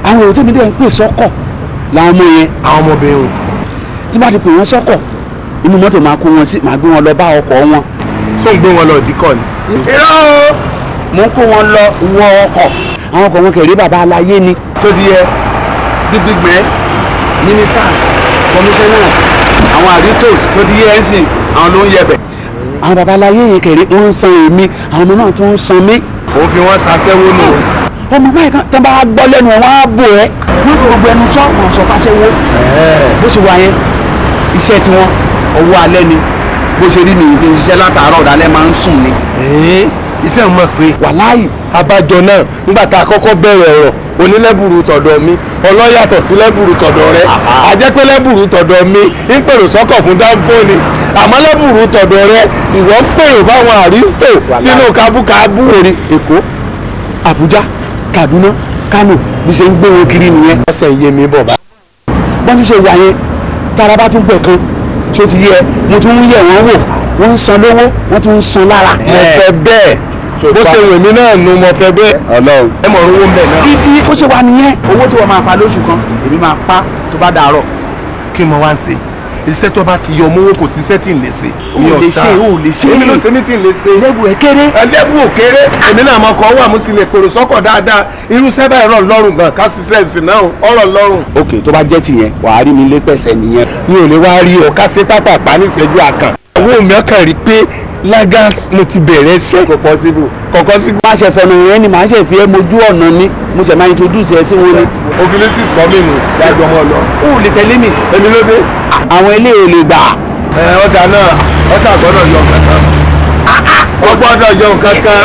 Speaker 6: Àwọn èrò tèmi dẹ̀ ń pè sọ́kọ̀ làwọn ọmọ yẹn.
Speaker 5: Àwọn ọmọbìnrin o.
Speaker 6: Tí bá ti pè wọ́n sọ́kọ̀ inú mọ́tò máa kó wọn sí, máa gbé wọn lọ bá ọkọ̀ wọn.
Speaker 5: Ṣó ń gbé wọn lọ ìdíkọ̀ ni?
Speaker 6: Irọ́ o, mo ń kó wọn lọ wọ ọkọ̀. Àwọn ọkọ̀ wọn kẹ̀rí bàbá aláyé ni. Tó ti yẹ gbígbígbẹ́ ministers, commissioners, àwọn aristos tó ti yẹ ẹ́ sìn, àwọn ló ń yẹbẹ̀. Àwọn bàbá aláyé yẹn kẹ̀rí wọ́n ń san èmi, àwọn ọmọ náà tún ń san mí.
Speaker 5: Òun fi wọ́n ṣaṣẹ́wó nù.
Speaker 6: Ọmọ báyìí kan tán bá gbọ́ lẹ́nu wọn á bò ẹ́. Wọ́n fi gbogbo ẹnu sọ, wọ́n sọ fáṣẹ́wó. Bó ṣe wà yẹn, iṣẹ́ tiwọn ọwọ́ alẹ́ ni. Bó ṣe rí mi kí n ṣiṣẹ́ látàárọ̀ ọ̀dàlẹ̀ máa ń sùn ni.
Speaker 5: Iṣẹ́ mọ̀ pé
Speaker 6: wàláì
Speaker 5: abájọ náà nígbà tá a kọ́kọ́ bẹ̀rẹ̀ ọ̀rọ̀ onílẹ́bùrú tọ̀dọ̀ mi ọlọ́yàtọ̀ sí lẹ́bùrú tọ̀dọ̀ rẹ àjẹpẹ́ lẹ́bùrú tọ̀dọ̀ mi ń pèrò sọ́kọ̀ fún dáńfóònì àmọ́ lẹ́bùrú tọ̀dọ̀ rẹ ìwọ ń pèrò fáwọn àrísítò sínú kábúkábú.
Speaker 6: Orí Èkó, Àbújá, Kaduna, Kano bí ṣe ń gbé wọn kiri nìyẹn.
Speaker 5: Ọ̀sẹ̀ ń yé mi bọ̀ bá.
Speaker 6: Bọ́n tún ṣe wà yẹn tára bá tún gbẹ̀ kan ṣó ti yẹ mo tún ń yẹ̀ wọ́n wò wọ́n ń san lówó wọ́n tún ń san lára.
Speaker 5: Mo fẹ́ bẹ́ẹ̀ bó ṣe wù mí náà nu mo fẹ́ bẹ́ẹ̀.
Speaker 6: Ọlọ́run
Speaker 5: ẹ mọ̀ owó ń bẹ̀ náà.
Speaker 6: Títí ó ṣe wà nìyẹn owó tí wọ́n máa pa lóṣù kan èmi máa pa tó bá dàárọ̀.
Speaker 5: Kí mo wá ń ṣe iṣẹ́ tó bá ti yọ mówó kò sí iṣẹ́ tí ń lè ṣe.
Speaker 6: O lè ṣe o lè ṣe.
Speaker 5: Èmi ló ṣe mí tí ń lè ṣe.
Speaker 6: Lẹ́bù ẹ̀ kéré.
Speaker 5: Lẹ́bù ò kéré èmi náà mọ kọ́ wà mú sí lè pèrò sọ́kọ̀ dáadáa irú sẹ́bà ẹ̀rọ lọ́rùn gan ká ṣiṣẹ́ ìsìn náà ọ̀rọ̀ lọ́rùn.
Speaker 6: Ok tó bá jẹ́ tìyẹn wàá rí mi lé pẹ̀sẹ̀ nìyẹn.
Speaker 5: Mi ò lè wá rí ọ ká ṣe pápá níṣẹ́jú àkàn. Owó mi ọkàn rí pé lágàs mo ti bẹ̀rẹ̀ ṣẹ́.
Speaker 6: Kò possible.
Speaker 5: Kọ̀kọ́ sí.
Speaker 6: Má ṣe fọnà yẹn ni màá ṣe fi ẹ́ mojú ọ̀nà ni mo ṣe máa introduce ẹ sí wọn ni.
Speaker 5: Òfìlísìs kọ́ mi nù dájú ọmọ lọ.
Speaker 6: O ò lè tẹ̀lé mi.
Speaker 5: Èmi ló dé.
Speaker 6: Àwọn eléyìí lè gbà.
Speaker 5: Ẹ ọ̀dà náà ọ ṣàgbọ́dọ̀ yọ kankan. Ó gbọ́dọ̀ yọ kankan.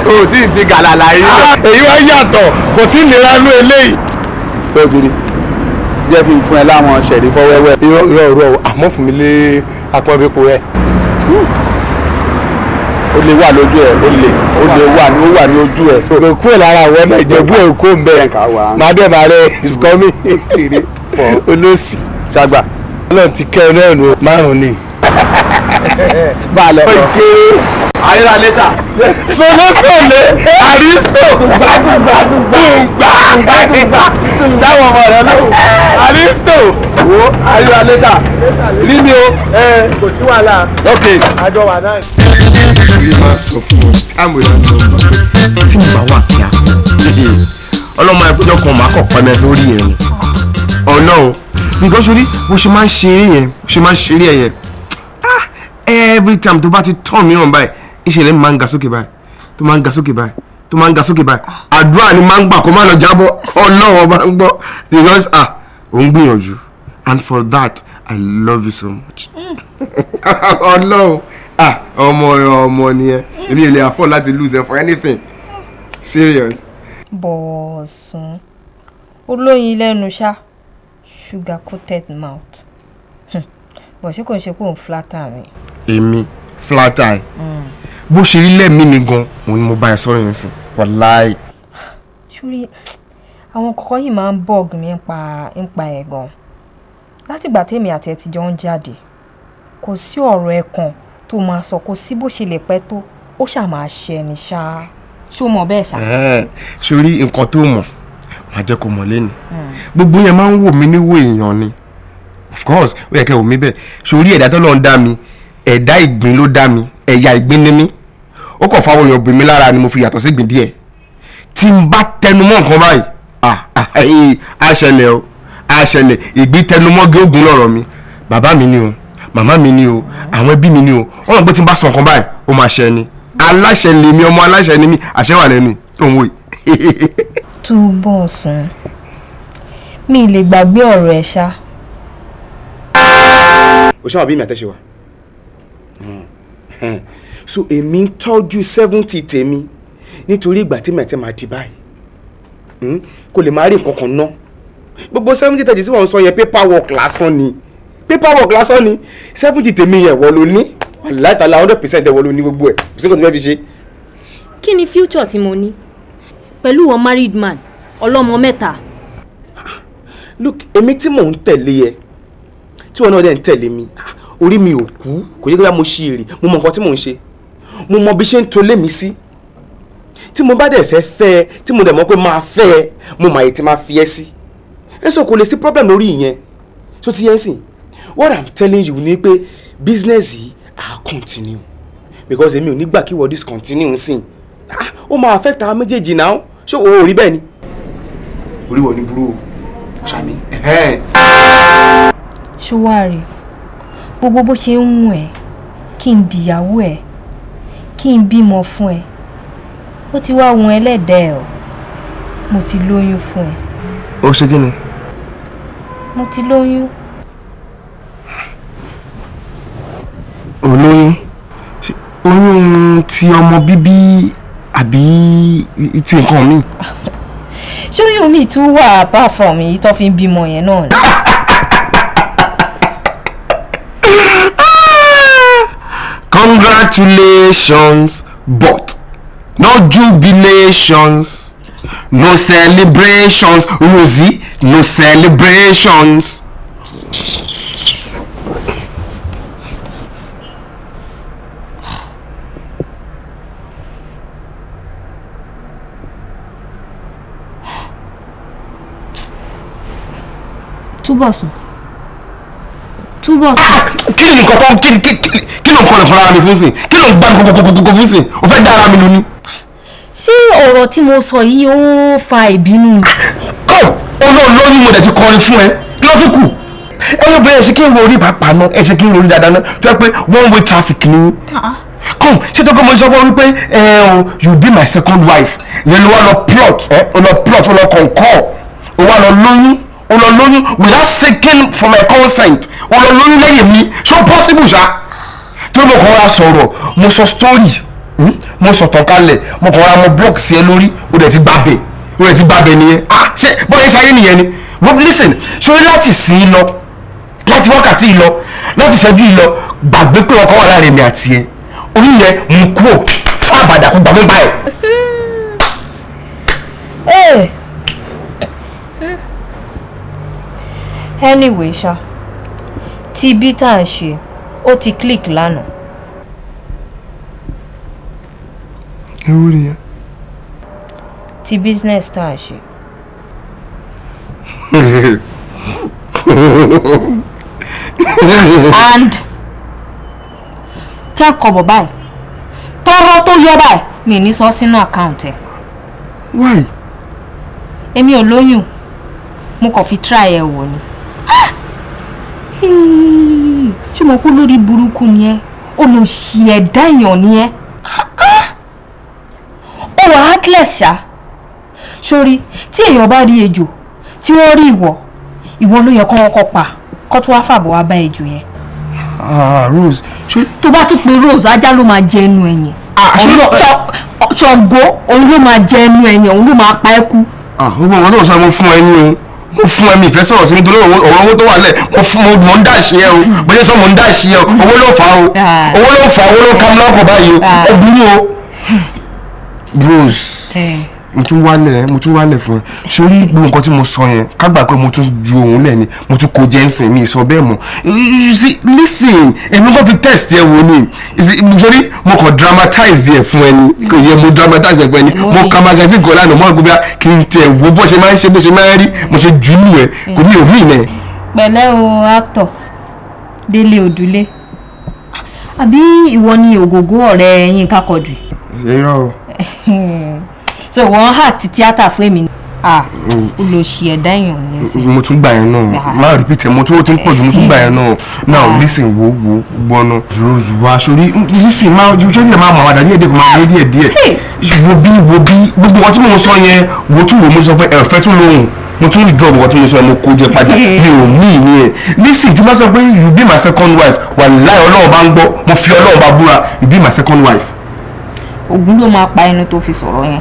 Speaker 6: O ò tí ì fi gàlàlà yìí lọ.
Speaker 5: Èyí wá yàtọ̀ kò sí ìlera nú eléyìí.
Speaker 6: Ó ti rí jẹ́ kí n fún ẹ láwọn ṣẹ̀rí fọwẹ́wẹ́.
Speaker 5: Irọ́ irọ́ irọ́ àmọ́ fún mi lé apọ́nbépo rẹ̀.
Speaker 6: Ó lè wà lójú ẹ ó lè wà ní ó wà ní ojú ẹ.
Speaker 5: Kò kúrò lára àwọn náà ìjẹ̀bú ẹ̀ kó ń bẹ̀. Màá dẹ̀ máa rẹ̀ is coming. Olóòsì.
Speaker 6: Ṣàgbà.
Speaker 5: Ọlọ́run ti kẹ́ ẹ náà nù márùn-ún ni.
Speaker 6: Bá a lọ.
Speaker 5: Ó kéré.
Speaker 6: Àyíra létà.
Speaker 5: Sọlọ́sọ̀lẹ̀ àrísítò gbàgbà dáwọn ọmọ rẹ lóhùn àrísítò.
Speaker 6: Wo àyíra létà. Rí mi o.
Speaker 5: Kò sí wàhálà.
Speaker 6: Ok.
Speaker 5: Àjọ wà náà.
Speaker 1: Ilé máa sọ fún ọ táàmù ìlànà ọgbà pé tí mo bá wà kíá ọlọ́mọ ẹgbẹ́jọ́ kan máa kọ̀ pẹ́mẹ́ sórí yẹn ni ọlọ́run nǹkan sórí bó ṣe máa ń ṣeré yẹn bó ṣe máa ń ṣeré yẹn ah every time tó bá ti turn mìíràn báyìí ìṣẹ̀lẹ̀ máa ń ga sókè báyìí tó máa ń ga sókè báyìí tó máa ń ga sókè báyìí àdúrà ni máa ń gbà kó má lọ jábọ́ ọlọ́run ọba ń gbọ́ because ah òun gbìyànjú and for that I love you so much ọlọ́run ah ọmọ ọmọ nìyẹn èmi ò lè afford láti lose ẹ for anything serious.
Speaker 8: Bọ̀sùn olóyin lẹ́nu ṣá sugar coated mouth bọ̀ ṣé kò ń ṣe pé òun flatter mi.
Speaker 1: Èmi Flat eye. Bó ṣe rí lẹ́mìí mi gan, òun ni mo bá ẹ sọ̀rọ̀ yẹn sìn. Wàláì.
Speaker 4: Ṣúrí, àwọn kọ̀ọ̀kan yìí máa ń bug mi ń pa ẹ̀ gan. Látìgbà tèmi àti ẹ ti jọ ń jáde, kò sí ọ̀rọ̀ ẹ̀ kan tó máa sọ, kò sí bó ṣe lè pẹ́ tó, ó ṣáà máa ṣe ẹni ṣá. Ṣé o mọ̀ bẹ́ẹ̀ ṣá?
Speaker 1: Sórí nǹkan tó mọ̀, màá jẹ́ kó mọ̀ lẹ́nu. Gbogbo yẹn máa ń wò mí níwò èèyàn ni. Of course, ó yẹ kẹ́ wò mí bẹ́ẹ̀. Sórí ẹ̀dá tó lọ́n dá mi, ẹ̀dá ìgbín ló dá mi, ẹ̀yà ìgbín ni mí. Ó kàn fáwọn èèyàn bì mí lára ni mo fi yàtọ̀ sí ìgbín díẹ̀. Tí n bá tẹnu mọ́ nǹkan báyìí, á ṣẹlẹ̀ o, á ṣẹlẹ̀. Ìgbín tẹnu mọ́ gé ògùn lọ́rọ̀ mi. Bàbá mi ni o, màmá mi ni o, àwọn ẹbí mi ni o. Wọ́n mọ̀ pé tí n bá sọ nǹkan báyìí, ó máa ṣẹ ni. Aláṣẹ lèmi, ọmọ aláṣẹ ni mí, àṣẹ wà lẹ́nu tó ń wò yìí.
Speaker 4: Túbọ̀sún, mi lè gbàgbé ọ̀rọ̀ ẹ ṣá.
Speaker 1: O ṣáà bí mi àtẹ̀ṣe wa. So èmi ń tọ́jú 70 tèmi nítorí ìgbà tí mẹ̀tẹ́ máa di báyìí, kò lè máa rí nǹkan kan ná. Gbogbo 70-30 tí wọ́n ń sọ yẹn, paperwork lásán ni, paperwork lásán ni. 70 tèmi yẹn, wọ́n ló ní aláìtàlá 100%, wọ́n ló ní gbogbo ẹ̀. Kò sí nǹkan tó fẹ́ fi ṣe.
Speaker 8: Kí ni future tí mo ní pẹ̀lú wọn, married man ọlọ́mọ mẹ́ta?
Speaker 1: Look, èmi tí mò ń tẹ̀lé ẹ, tí wọn náà dẹ̀ ń tẹ̀lé mi, orí mi ò kú. Kò yẹ kí mo ṣe èrè. Mo mọ nǹkan tí mò ń ṣe, mo mọ bí ṣe ń tolé mi sí. Tí mo bá dẹ̀ fẹ́ fẹ́ ẹ, tí mo dẹ̀ mọ̀ pé máa fẹ́ ẹ, mo mà yìí tí máa fi ẹ́ sí ẹ. Sọ kò lè sí problem lórí ìyẹn tó ti yẹn sìn. What I'm telling you ni pé business yìí á continue, because èmi ò ní gbà kí wọ́n discontinue sìn. Ó máa affect àwọn méjèèjì náà. Ṣé o ò rí bẹ́ẹ̀ ni? Orí wọ̀ ní burú o, ṣàmì.
Speaker 4: Ṣó wá rí gbogbo bó ṣe ń wù ẹ́ kí n dìyàwó ẹ̀, kí n bímọ fún ẹ, ó ti wá wọn ẹlẹ́dẹ̀ẹ́ o. Mo ti lóyún fún ẹ.
Speaker 1: Ó ṣe kí ni?
Speaker 4: Mo ti lóyún.
Speaker 1: Olóyún? Oyún ti ọmọ bíbí àbí ti nǹkan mi?
Speaker 4: Ṣé oyún mi tún wà apart from èyí tó fi ń bímọ yẹn náà ni?
Speaker 1: Congratulations, but no jubilations, no celebrations, Rosie, no celebrations.
Speaker 8: Túbọ̀sún, Túbọ̀sún.
Speaker 1: Kí ni nǹkan tó kí ló ń kọ́ lè fúnra mi fún sìn? Kí ló ń gbá mi kókókókó fún sìn? O fẹ́ dá ara mi lu ni.
Speaker 8: Ṣé ọ̀rọ̀ tí mo sọ yìí ó fa ìbínú ni?
Speaker 1: Kọ́ olóòlóyún, mo dẹ̀ ti kọrin fún ẹ, kí ló tún kù? Ẹ wọ́n bẹ̀rẹ̀ ṣe kí n wo orí pàápàá náà, ẹ ṣe kí n ro orí dáadáa náà tó yẹ pé one way traffic ni. Come, ṣé tó kọ́ mo sọ fún ọ wípé ẹ o, you be my second wife yẹn, ló wá lọ plot ẹ, o lọ plot, o lọ concur, o wá lọ lóyún, o lọ lóyún without seeking for my consent, o lọ lóyún lẹ́yìn mi. Ṣó possible ṣá? Tí mo kàn wá sọ̀rọ̀, mo sọ story, mo sọ̀tàn kalẹ̀, mo kàn wá mo block sí ẹ lórí, o dẹ̀ ti gbàbẹ̀, o dẹ̀ ti gbàbẹ̀ nìyẹn. Ah, ṣé bọ́ọ̀ ṣe ayé nìyẹn ni? Well, listen, ṣé láti sìn ín lọ, láti wákàtí yìí lọ, láti ìṣẹ́jú yìí lọ, gbàgbé pé ọkọ wà láàrin mi àti ẹ. Orí yẹn mú kúrò fún àbàdà, kó gbàgbé báyìí.
Speaker 4: Hey. Anyway ṣá, tí bí tá à ń ṣe ó ti click lánàá.
Speaker 1: Ewu nìyẹn.
Speaker 4: Ti business tá à ń ṣe. And 10 kọ́bọ̀ báyìí, tọ́rọ́ tó yọ báyìí, mi ní sọ sínú account ẹ̀.
Speaker 1: Why?
Speaker 4: Èmi ò lóyún, mo kàn fi try ẹ wò ni. Ṣé mo kú lórí burúkú ni ẹ? Olùsí ẹ̀dá èèyàn ni ẹ. Ó wà heartless ṣá. Sórí tí èèyàn bá rí ejò, tí wọ́n rí ìwọ, ìwọ ló yẹ kó wọ́n kọ́ pa, kó tó wá fàbọ̀ wá bá ejò yẹn.
Speaker 1: Ah, Rose, ṣé.
Speaker 8: Tó bá tún pe Rose, ajá ló máa jẹ ẹnu ẹ̀yìn. Ṣàngó òun ló máa jẹ ẹnu ẹ̀yìn, òun ló máa pa ẹ́ kú.
Speaker 1: Ah, gbogbo nǹkan tó ń sọ mo fún ẹ ní o. Mo fún ẹ mi ìfẹ́ sọ̀rọ̀ sí nítorí ọ̀rọ̀ owó tó wà lẹ̀. Mo fún mo ń dá ìṣe ẹ o. Bóyá sọ mo ń dá ìṣe ẹ o. Owó ló fà á o. Owó ló fà á, owó ló ká mi lọ́kọ̀ báyìí o. Ẹ burú o. Rose, mo tún wálẹ̀ fún ẹ. Sórí gbogbo nǹkan tí mo sọ yẹn, ká gbà pé mo tún ju òun lẹ̀ ni, mo tún kó jẹ́nsìn mi sọ bẹ́ẹ̀ mọ́. You see, listen, èmi kàn fi test ẹ wò ni. Sórí mo kàn dramatize ẹ fún ẹ ni, kò yẹ mo dramatize ẹ fún ẹ ni. Mo ka magazine kan lánàá, mo rò pé kí n tẹ wo bó ṣe máa ń ṣe bó ṣe máa ń rí, mo ṣe jù ú ẹ, kò ní òmí ìnẹ.
Speaker 8: Pẹ̀lẹ́ o, actor Délé Odùlé, àbí ìwọ ni ògògó ọ̀rẹ́ Yínká Quadri?
Speaker 1: Irọ́ o.
Speaker 8: So wọ́n hà ti tíátà fún èmi. Ah, olóṣì ẹ̀dá èèyàn ni ẹsẹ̀.
Speaker 1: Mo tún gbà yẹn náà, má repeat ẹ, mo tún ó ti ń pọ̀ jù, mo tún gbà yẹn náà. Now listen, wo wo gbọ́nà. Rose wa sórí listen máa ṣé díẹ̀ máa mọ̀ àwàdà díẹ̀ díẹ̀ kò máa rí díẹ̀ díẹ̀. Wo bí gbogbo nǹkan tí mo sọ yẹn, wo tún wo mo sọ fún ẹ fẹ́ tún lóhùn. Mo tún withdraw nǹkan tí mo sọ yẹn, mo kó jẹ padà. Mi ò mí ìní ẹ̀. Listen, tí mo sọ pé you be my second wife, wàláhì Ọlọ́run bá ń gbọ́, mo fi Ọlọ́run bá búra, you be my second wife.
Speaker 8: Ògún ló máa pa ẹnu tó fi sọ̀rọ̀ yẹn.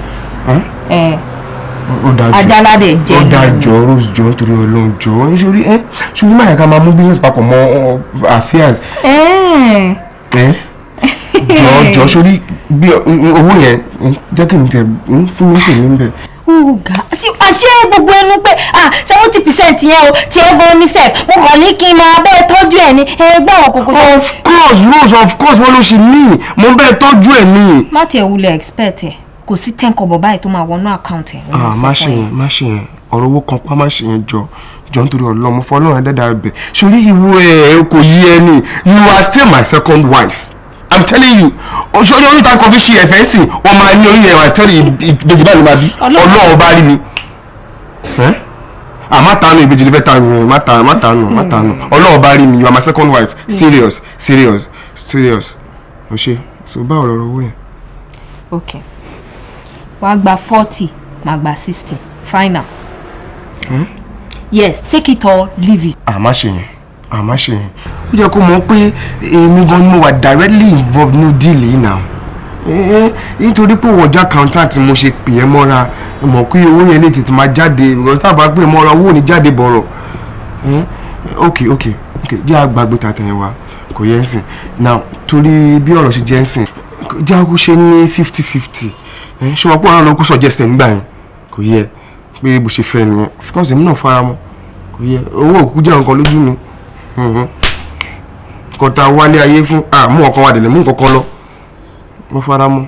Speaker 8: Ajáládé jẹ́
Speaker 1: ó dájọ́ Rose jọ nítorí Ọlọ́run jọ nítorí ẹ ṣùgbọ́n máa yẹ ká máa mú business papọ̀ mọ́ affairs. Jọ sórí bí owó yẹn jẹ́ kí n tẹ̀ fún mi tèmi ń bẹ̀.
Speaker 8: Ọ̀gá àṣé gbogbo ẹnu pé 70% yẹn o tí ẹ gan ní sef mo kàn ní kí n máa bẹ́ẹ̀ tọ́jú ẹ̀ ní ẹgbẹ́ àwọn kòkó.
Speaker 1: Of course Rose, of course wọ́n ló ṣe ní mo bẹ́ẹ̀ tọ́jú ẹ̀ ní.
Speaker 8: Má tiẹ̀ wulẹ̀ expect ẹ̀, kò sí 10 kọ́bọ̀ báyìí tó máa wọnú àkáǹtì ẹ̀.
Speaker 1: Má ṣe yẹn, má ṣe yẹn, ọ̀rọ̀ owó kan pa má ṣe yẹn jọ jọ nítorí Ọlọ́run, mo fọ Ọlọ́run ẹ̀dẹ́dà ẹ̀bẹ̀ sórí ìwọ ẹ̀ kò yí ẹ ní. You are still my second wife, I'm telling you. Sórí oríta kan fi ṣe ẹ̀fẹ́ sìn wọ́n máa ní orí ẹ̀ wà tẹ́lẹ̀ ìbejì báyìí ló máa bí Ọlọ́run bá rí mi. Má tànù ìbejì ló fẹ́ tànù, má tànù, má tànù, má tànù, Ọlọ́run bá rí mi, you are my second wife. Serious, serious, serious. O ṣe so báwo lọ̀rọ̀ owó yẹn?
Speaker 8: Okay, wàá gba 40, màá gba 60, final.
Speaker 1: Hmm?
Speaker 8: Yes, take it or leave it.
Speaker 1: Má ṣe yẹn, má ṣe yẹn. Ó jẹ́ kó mọ̀ pé èmi gan ni mo wà directly involved ní deal yìí now. Nítorí pé wọ́n já accountant mo ṣe pè é mọ́ra, mọ̀ pé owó yẹn lè tètè máa jáde because tá a bá pè é mọ́ra owó ò ní jáde bọ̀rọ̀. Ok ok ok, jẹ́ àgbàgbé tàtẹ̀yìn wa kò yẹ ń sìn. Now torí bí ọ̀rọ̀ ṣe jẹ́ ń sìn, jẹ́ àkókò ṣe ní 50-50. Ṣé wọn pọ̀ náà ló kó suggest ẹ̀ nígbà yẹn kò yẹ pé bó ṣe fẹ́ nìyẹn. Of course èmi náà fara mọ́, kò yẹ owó òkú jẹ́ nǹkan lójú mi. Kọta wálé ayé fún mú ọkàn wa dẹ̀lẹ̀ mú nǹkan kan lọ, mo fara mọ́.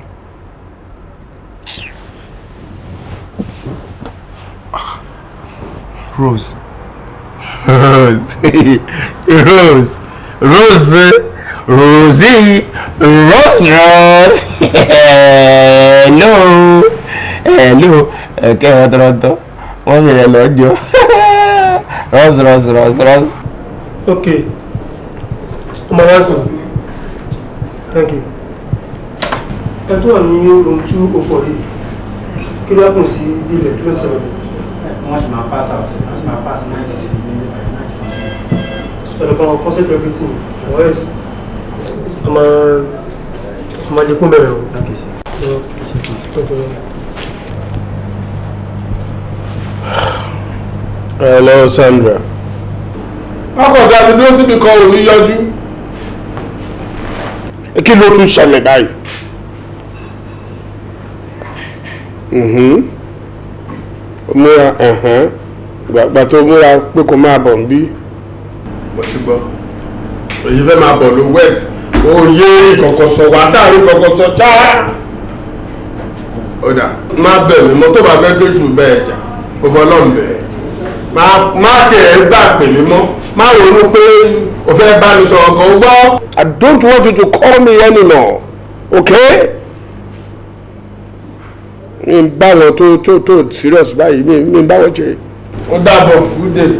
Speaker 1: Rose, Rose, Rose, Rose, Rosie, Rose, Rose. Hello, hello, ẹ̀kẹ́ ọ̀tọ̀ọ̀tọ̀, wọ́n bẹ̀rẹ̀ lọ́jọ́. Rose, Rose, Rose, Rose.
Speaker 12: Okay, ọmọ wa sàn. Thank you. Ẹ tó wà ní room 204 yìí, kí ló kùn sí ilẹ̀ kí ló ṣẹlẹ̀?
Speaker 13: Wọ́n ṣì máa pass out, wọ́n ṣì máa pass 90.
Speaker 12: So ẹ̀rọ kan concept everything, or else a máa jẹ kún bẹ̀rẹ̀ o.
Speaker 13: Okay, sir.
Speaker 12: Okay.
Speaker 14: Hello, Sandra. Ọkọ̀ ọ̀gá mi dúró síbi kan ò ní yọjú. Kí ló tún ṣẹlẹ̀ báyìí? Múra gbàgbà tó múra pé kò máa bọ̀ ń bí. Mo ti gbọ́. Èyí fẹ́ máa bọ̀ ló wet. Òye kọ̀kọ̀ sọ wá táàrí kọ̀kọ̀ sọ ṣáá. Ó dà má bẹ̀ mí mọ́ tó bá fẹ́ kéṣù bẹ́ẹ̀ jà. Mo fọ́ lọ́n bẹ̀ẹ́. Má tiẹ̀ gbà pè mí mọ́. Má ronú pé o fẹ́ bá mi sọ̀rọ̀ kan gbọ́. I don't want you to call me anymore, okay? Mi ń bá wọn tó serious báyìí, mi ń bá wọn ṣe. Ó dàbọ̀, good day.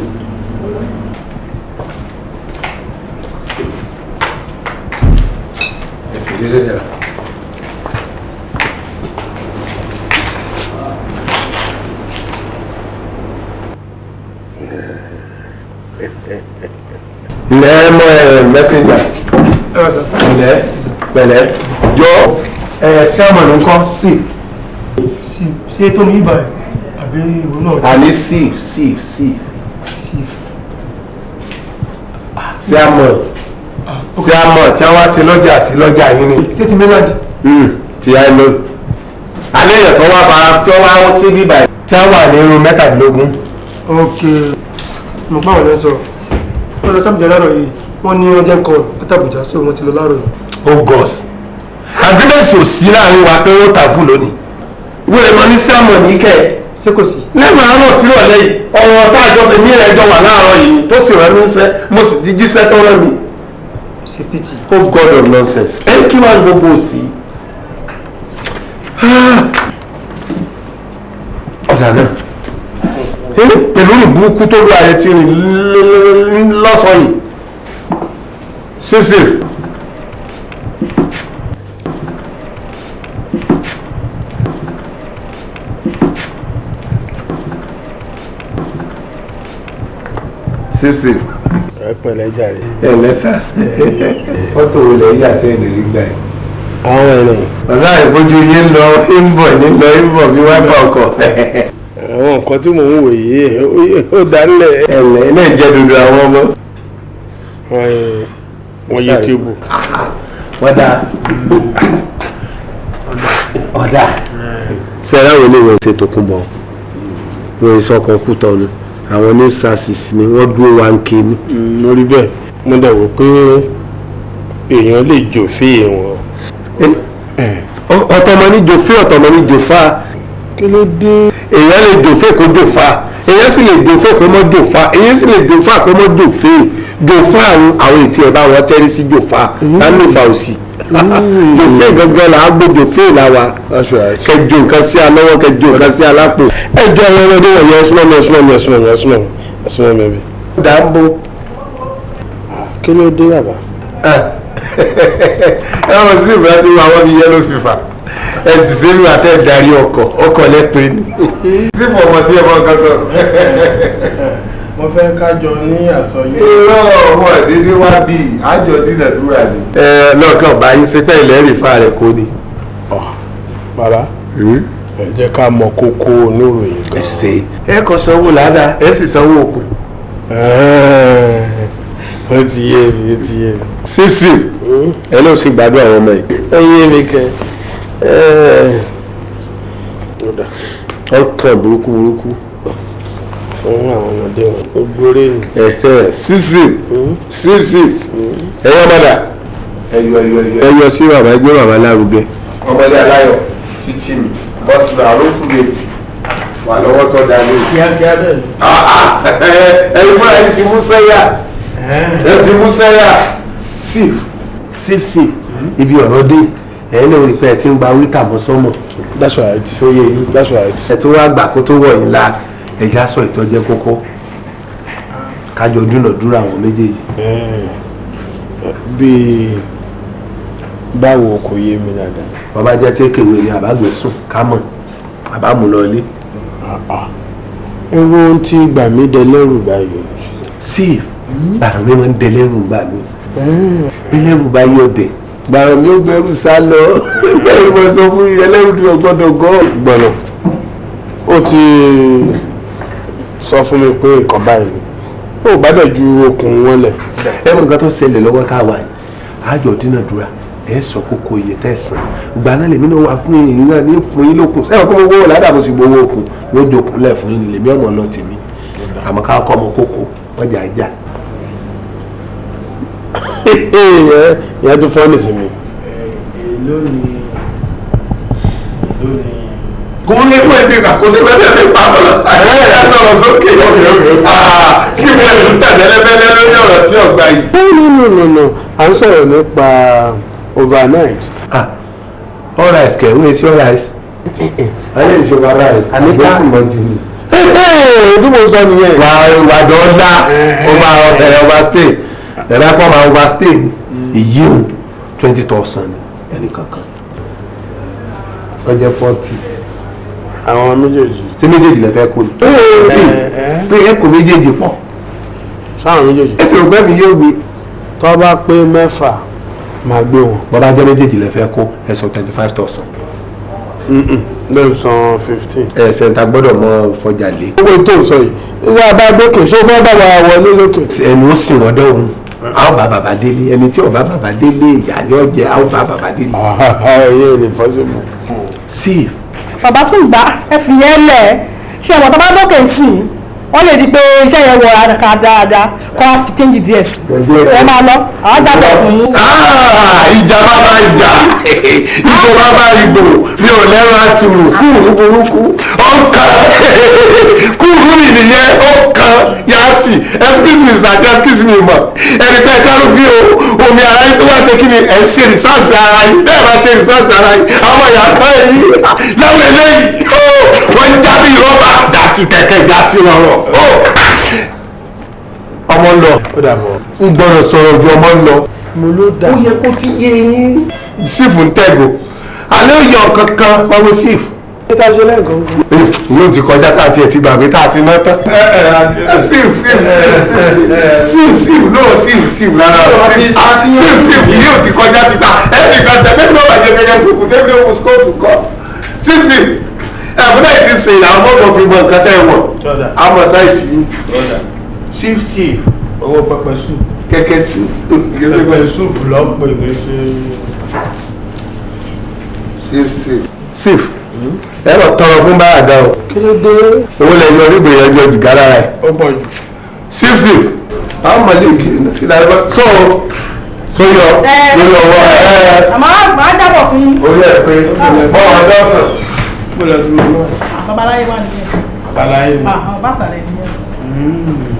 Speaker 1: Ilẹ̀ mọ ẹ mẹ́sẹ̀njà. Ilẹ̀ pẹ̀lẹ́ jọ ẹ ṣẹ́mọ̀ ló ń kọ́ sí.
Speaker 12: Sí, ṣé tó ní ibà ẹ̀ àbí ìwọ náà?
Speaker 1: Àní sí sí sí.
Speaker 14: Sí àmọ̀ sí àmọ̀ tí wọ́n wá sí lọ́jà sí lọ́jà yín ni.
Speaker 12: Ṣé ti mainland?
Speaker 14: Ti island. Alẹ́ èèyàn tó wá bára tí wọ́n wá sí bíbá yìí. Tí wọ́n wà ní irun 17.
Speaker 12: Ok, mo pa àwọn ẹ̀ sọ̀rọ̀. Wọ́n lọ sábìjà láàárọ̀ yìí, wọ́n ní urgent call látàbùjá, sí wọ́n ti lọ láàárọ̀ yìí.
Speaker 14: August. Agreement ò sí láàrin wa pé ó tà fún lónìí. Wọ́n lè mọ ní sámọ̀ ní kẹ́.
Speaker 12: Ṣé kò sí?
Speaker 14: Lẹ́nu àárọ̀ sírọ̀lẹ́ yìí, ọ̀rọ̀ tá a jọ fi mí rẹ̀ jọ wà láàárọ̀ yìí ni tó sì rán mi ń sẹ́, mo sì ti jíṣẹ́ tó rán mi.
Speaker 12: Ṣé pity?
Speaker 14: Oh God of nonsense. Ẹ kí wàá gbogbo òsì. Ọ̀dà náà. Pẹ̀lú ìbúkú tó lù ààrẹ ti rìn lọ́sàn-án yìí. Safe safe. Safe safe.
Speaker 11: Ẹ pẹ̀lẹ́ jàre.
Speaker 14: Ẹ lẹ́sà. Fọ́tò wo lẹ yà tẹ́ ìrírí gbà yìí?
Speaker 11: Àwọn ẹ̀rìn.
Speaker 14: Ọ̀sán ìbójú yín lọ ń bọ̀ ní lọ ń bọ̀ bí wáìpà ọkọ̀.
Speaker 11: Àwọn nǹkan tí mò ń wò yìí ó dálẹ̀.
Speaker 14: Ẹ̀lẹ́ ilé ìjẹ́ dúdú àwọn ọmọ.
Speaker 11: Wọ́n yí kébù.
Speaker 14: Wọ́n dá. Ọ̀dà. Sẹ́ra wo lè wọ́n ṣe Tòkunbọ̀? Wọ́n ìsọkọ̀ kú tọ́nu. Àwọn ní sars ni wọ́n dúró wa ń ké ní.
Speaker 11: Lórí bẹ́ẹ̀ mo dẹ̀ wò pé èèyàn lè jòfé wọn.
Speaker 14: Ọ̀tọ̀ ọmọ ní jòfé, ọ̀tọ̀ ọmọ ní jòfá.
Speaker 11: Kí ló dé?
Speaker 14: Èèyàn lè jòfé kó jòfá, èèyàn sì lè jòfé kó mọ́ jòfá, èèyàn sì lè jòfá kó mọ́ jòfé. Jòfá àwọn ètí ẹ̀ bá wọn tẹ́rí sí jòfá, lánàá ìfà òsì. Jòfé gangan là á gbé jòfé là wa. Kẹjọ nǹkan sí alọ́wọ́, kẹjọ nǹkan sí alápò.
Speaker 11: Ẹ jẹ́ àwọn ọmọdé wọ̀nyí ẹ súnmọ́ mi, ẹ súnmọ́ mi, ẹ súnmọ́ mi, ẹ súnmọ́ mi, ẹ súnmọ́ mi bí.
Speaker 14: Dàmbò.
Speaker 11: Kí ló dé bàbá?
Speaker 14: Ẹ wọ́n sí ìbúra tí wọ́n àwọn bíi yẹ́lò fífa. Ẹ sì sẹ́nu àtẹ darí ọkọ̀, ọkọ̀ lẹ́pẹ́ ni. Sífù ọmọ tí ẹ mọ kankan.
Speaker 11: Mo fẹ́ kájọ ní àsọyé.
Speaker 14: Irọ́ ọmọ ìdílé wá bí àjọ dínàdúrà ni. Ẹ lọ́kàn bá yín sípẹ́ ìlẹ́rìí fa rẹ̀ kó ni.
Speaker 11: Bàbá, ẹ jẹ́ ká mọ kókó oníròyìn kan.
Speaker 14: Ẹ ṣe ẹ kò sanwó ládàá, ẹ sì sanwó okùn.
Speaker 11: Ó ti yé mi, ó ti yé mi.
Speaker 14: Sif sif, ẹ ló sì gbádùn àwọn ọmọ yìí.
Speaker 11: Ó yé mi kẹ.
Speaker 14: Ọkàn burúkú burúkú.
Speaker 11: Fún àwọn ọmọdé wọn, ó gbóré ni.
Speaker 14: Sif sif, sif sif, ẹyọ padà. Ẹyọ ẹyọ sí bàbá, ẹgbẹ́ bàbá lárugẹ. Ọmọdé aláyọ̀ títí mi, bọ́sì bàbá ló wà lọ́wọ́ tó dání.
Speaker 11: Kíákíá bẹ́ẹ̀ ni.
Speaker 14: Ẹyin fúnra yìí ti mú sẹ́yà. Ẹ ti mú sẹ́yà. Sif sif sif, ibi ọ̀rọ̀ dé, ẹ̀yin náà rí pé ẹ ti ń gba wíkà mọ́ sọ́mọ̀.
Speaker 11: That's right.
Speaker 14: Ṣóyè yín.
Speaker 11: That's right.
Speaker 14: Ẹ tó wá gbà kó tó wọ̀ yín la, ẹ̀já sọ ìtọ́jẹ́ kókó. Kájọ dúnàdúrà àwọn méjèèjì.
Speaker 11: Bíi báwo kò yé mi dáadáa.
Speaker 14: Bàbá jẹ́ tékèwé ni àbágbé sùn ká mọ̀, àbá mú lọ ilé.
Speaker 11: Ẹ wo ohun tí gbà mí dẹlẹ́rù báyìí.
Speaker 14: Sif, gbàrà mi máa ń dẹlẹ́rù gbà mí. Ẹlẹ́rù bá yọ̀ dẹ̀. Gbàrà mi ó gbẹ́rù sá lọ. Bẹ́ẹ̀ ni mo sọ fún yín, ẹlẹ́rù tí mo gbọ́dọ̀ gọ́.
Speaker 11: Gbọ́nà, ó ti sọ fún mi pé nǹkan báyìí ni. Ó bá dẹ̀ ju okùn wọn lẹ̀.
Speaker 14: Ẹ mọ nǹkan tó ṣẹlẹ̀ lọ́wọ́ tá a wà yìí. Àjọ dínàdúrà, ẹ sọ kókó iye tẹ́ san. Ìgbà náà lèmi náà wà fún yín náà ní fún yín lókun. Ẹ mọ̀ pé mo wọ́wọ́ ládàá mo sì gbowó okùn. Wọ́n jokùn lẹ̀ fún yín lèmi ọmọ lọ tèmi. Àmọ́ ká kọ́ ọmọ kókó, wọ́n jà já.
Speaker 11: Ìyẹn tó fọ́ nìsín mi. Èló ni.
Speaker 14: Kò ní kó ebi kà kó sí pé bẹ́ẹ̀ mi pa ọ̀rọ̀ ẹ sọ̀rọ̀ sókè. Sí mi ẹ̀rù ń tẹ̀ lẹ́lẹ́bẹ́lẹ́ lórí ọ̀rọ̀ tí ọ̀gbà yìí.
Speaker 11: No no no no, à ń sọ̀rọ̀ nípa overnight.
Speaker 14: All rice kẹ̀ wíwé sí all rice. Ayé ìṣòro rice. Àgbẹ̀sì mọ́jú ni.
Speaker 11: Tí mo sọ nìyẹn.
Speaker 14: Wà wà dọ́là overstay. Ẹ̀rọ kọ́ máa overstay ni. Ìyí o 20,000 ni ẹnì kankan. Ó jẹ́ 40.
Speaker 11: Àwọn méjèèjì.
Speaker 14: Ṣé méjèèjì lẹ fẹ́ kó ni? Pé ẹ kò méjèèjì pọ̀.
Speaker 11: Sáwọn méjèèjì.
Speaker 14: Ẹ sì rò pé mi yóò gbé.
Speaker 11: Tó bá pé mẹ́fà máa gbé wọn.
Speaker 14: Bọ́bá jẹ́ méjèèjì lẹ fẹ́ kó ẹ sọ 25,000. Bẹ́ẹ̀ san 15.
Speaker 5: Ẹsẹ̀ ta gbọ́dọ̀ mọ fọjà lé.
Speaker 14: Owó tó ń sọ yìí ìyá bá gbókè ṣó fẹ́ bá wa wọlé lókè.
Speaker 5: Ẹnu ó sì wọ́n dọ́hùn. A ó bá bàbá délé, ẹni tí ò bá bàbá délé ìyá ni ó jẹ, a ó bá bàbá délé.
Speaker 14: Ẹyẹ ni possible.
Speaker 5: Sí.
Speaker 4: Bàbá fún ìgbà ẹ fi yẹn lẹ̀ ṣé àwọn tó bá dókè sí i wọ́n lè di pé iṣẹ́ yẹn wọ ara ká dáadáa kó a fi change díẹ̀ sí i ẹ máa lọ àwọn jábọ̀ fún yín.
Speaker 5: Ìjà bàbá ìjà, ìbò bàbá ìbò, mi ò lẹ́rọ àtùrù, kúrú burúkú, ọ̀kan kúrú mi nìyẹn, ọ̀kan yàtì, excuse me sir, excuse me ma, ẹni pé ẹ̀ka ló fi omi ara yín tó wá ṣe kí ni ẹ̀ ṣe rìsáàsì ara yín, bẹ́ẹ̀ bá ṣe rìsáàsì ara yín, àwọn ìyá kan èyí láwọn eléyìí, wọ́n ń jábí rọ́bà jàtì kẹ̀kẹ́ jàtì rọ̀rọ̀. Ọmọ ń lọ, ń gbọ́dọ̀ sọ̀rọ̀ ju ọmọ ń lọ.
Speaker 14: Mo ló dà.
Speaker 5: Ó yẹ kó ti yé yín. Sífù ń tẹ̀gò alẹ́ ò yọ kankan pàwọ́ sífù.
Speaker 14: Ṣé ta ṣe lẹ́ẹ̀kan?
Speaker 5: Yóò ti kọjá tá a ti ẹ̀ ti gbàgbé tá a ti ná tán. Sífù sífù sífù sífù náà sífù sífù rárá sífù sífù yóò ti kọjá ti gbà ẹnì kan tẹ̀ mẹ́rin náà bàjẹ́ kẹjẹ sífù tẹ́lẹ̀ ó skóòtù kọ́ sífù sífù ẹ̀fúnná yìí ti sè é àwọn ọmọ fi mọ nǹkan tẹ́ ẹ wọ̀ àmọ̀ sáìsì yìí sífù sífù.
Speaker 14: Owó pẹpẹ soup.
Speaker 5: Kẹ̀kẹ́ soup.
Speaker 14: Pẹpẹ soup ló ń pè ní ṣe.
Speaker 5: Sífù sífù. Sífù ẹ lọ tọrọ fún báyà dá o.
Speaker 14: Kí ló dé?
Speaker 5: Owó lẹ́yìn orígbè yẹn jọ jìgá lára ẹ̀.
Speaker 14: Ó pọ̀ jù.
Speaker 5: Sífù sífù àwọn mọ̀lẹ́kì so so yọ lórí ọwọ́ ẹ.
Speaker 4: Àmọ́ màá jábọ̀ fún yín.
Speaker 5: Orí ẹ̀ pé bọ́ ọjọ́ sàn.
Speaker 14: Mo lọ sí mọ́.
Speaker 4: Babaláyé wà nìyẹn.
Speaker 14: Babaláyé ni.
Speaker 4: Àwọn bá sàlẹ̀ nìyẹn.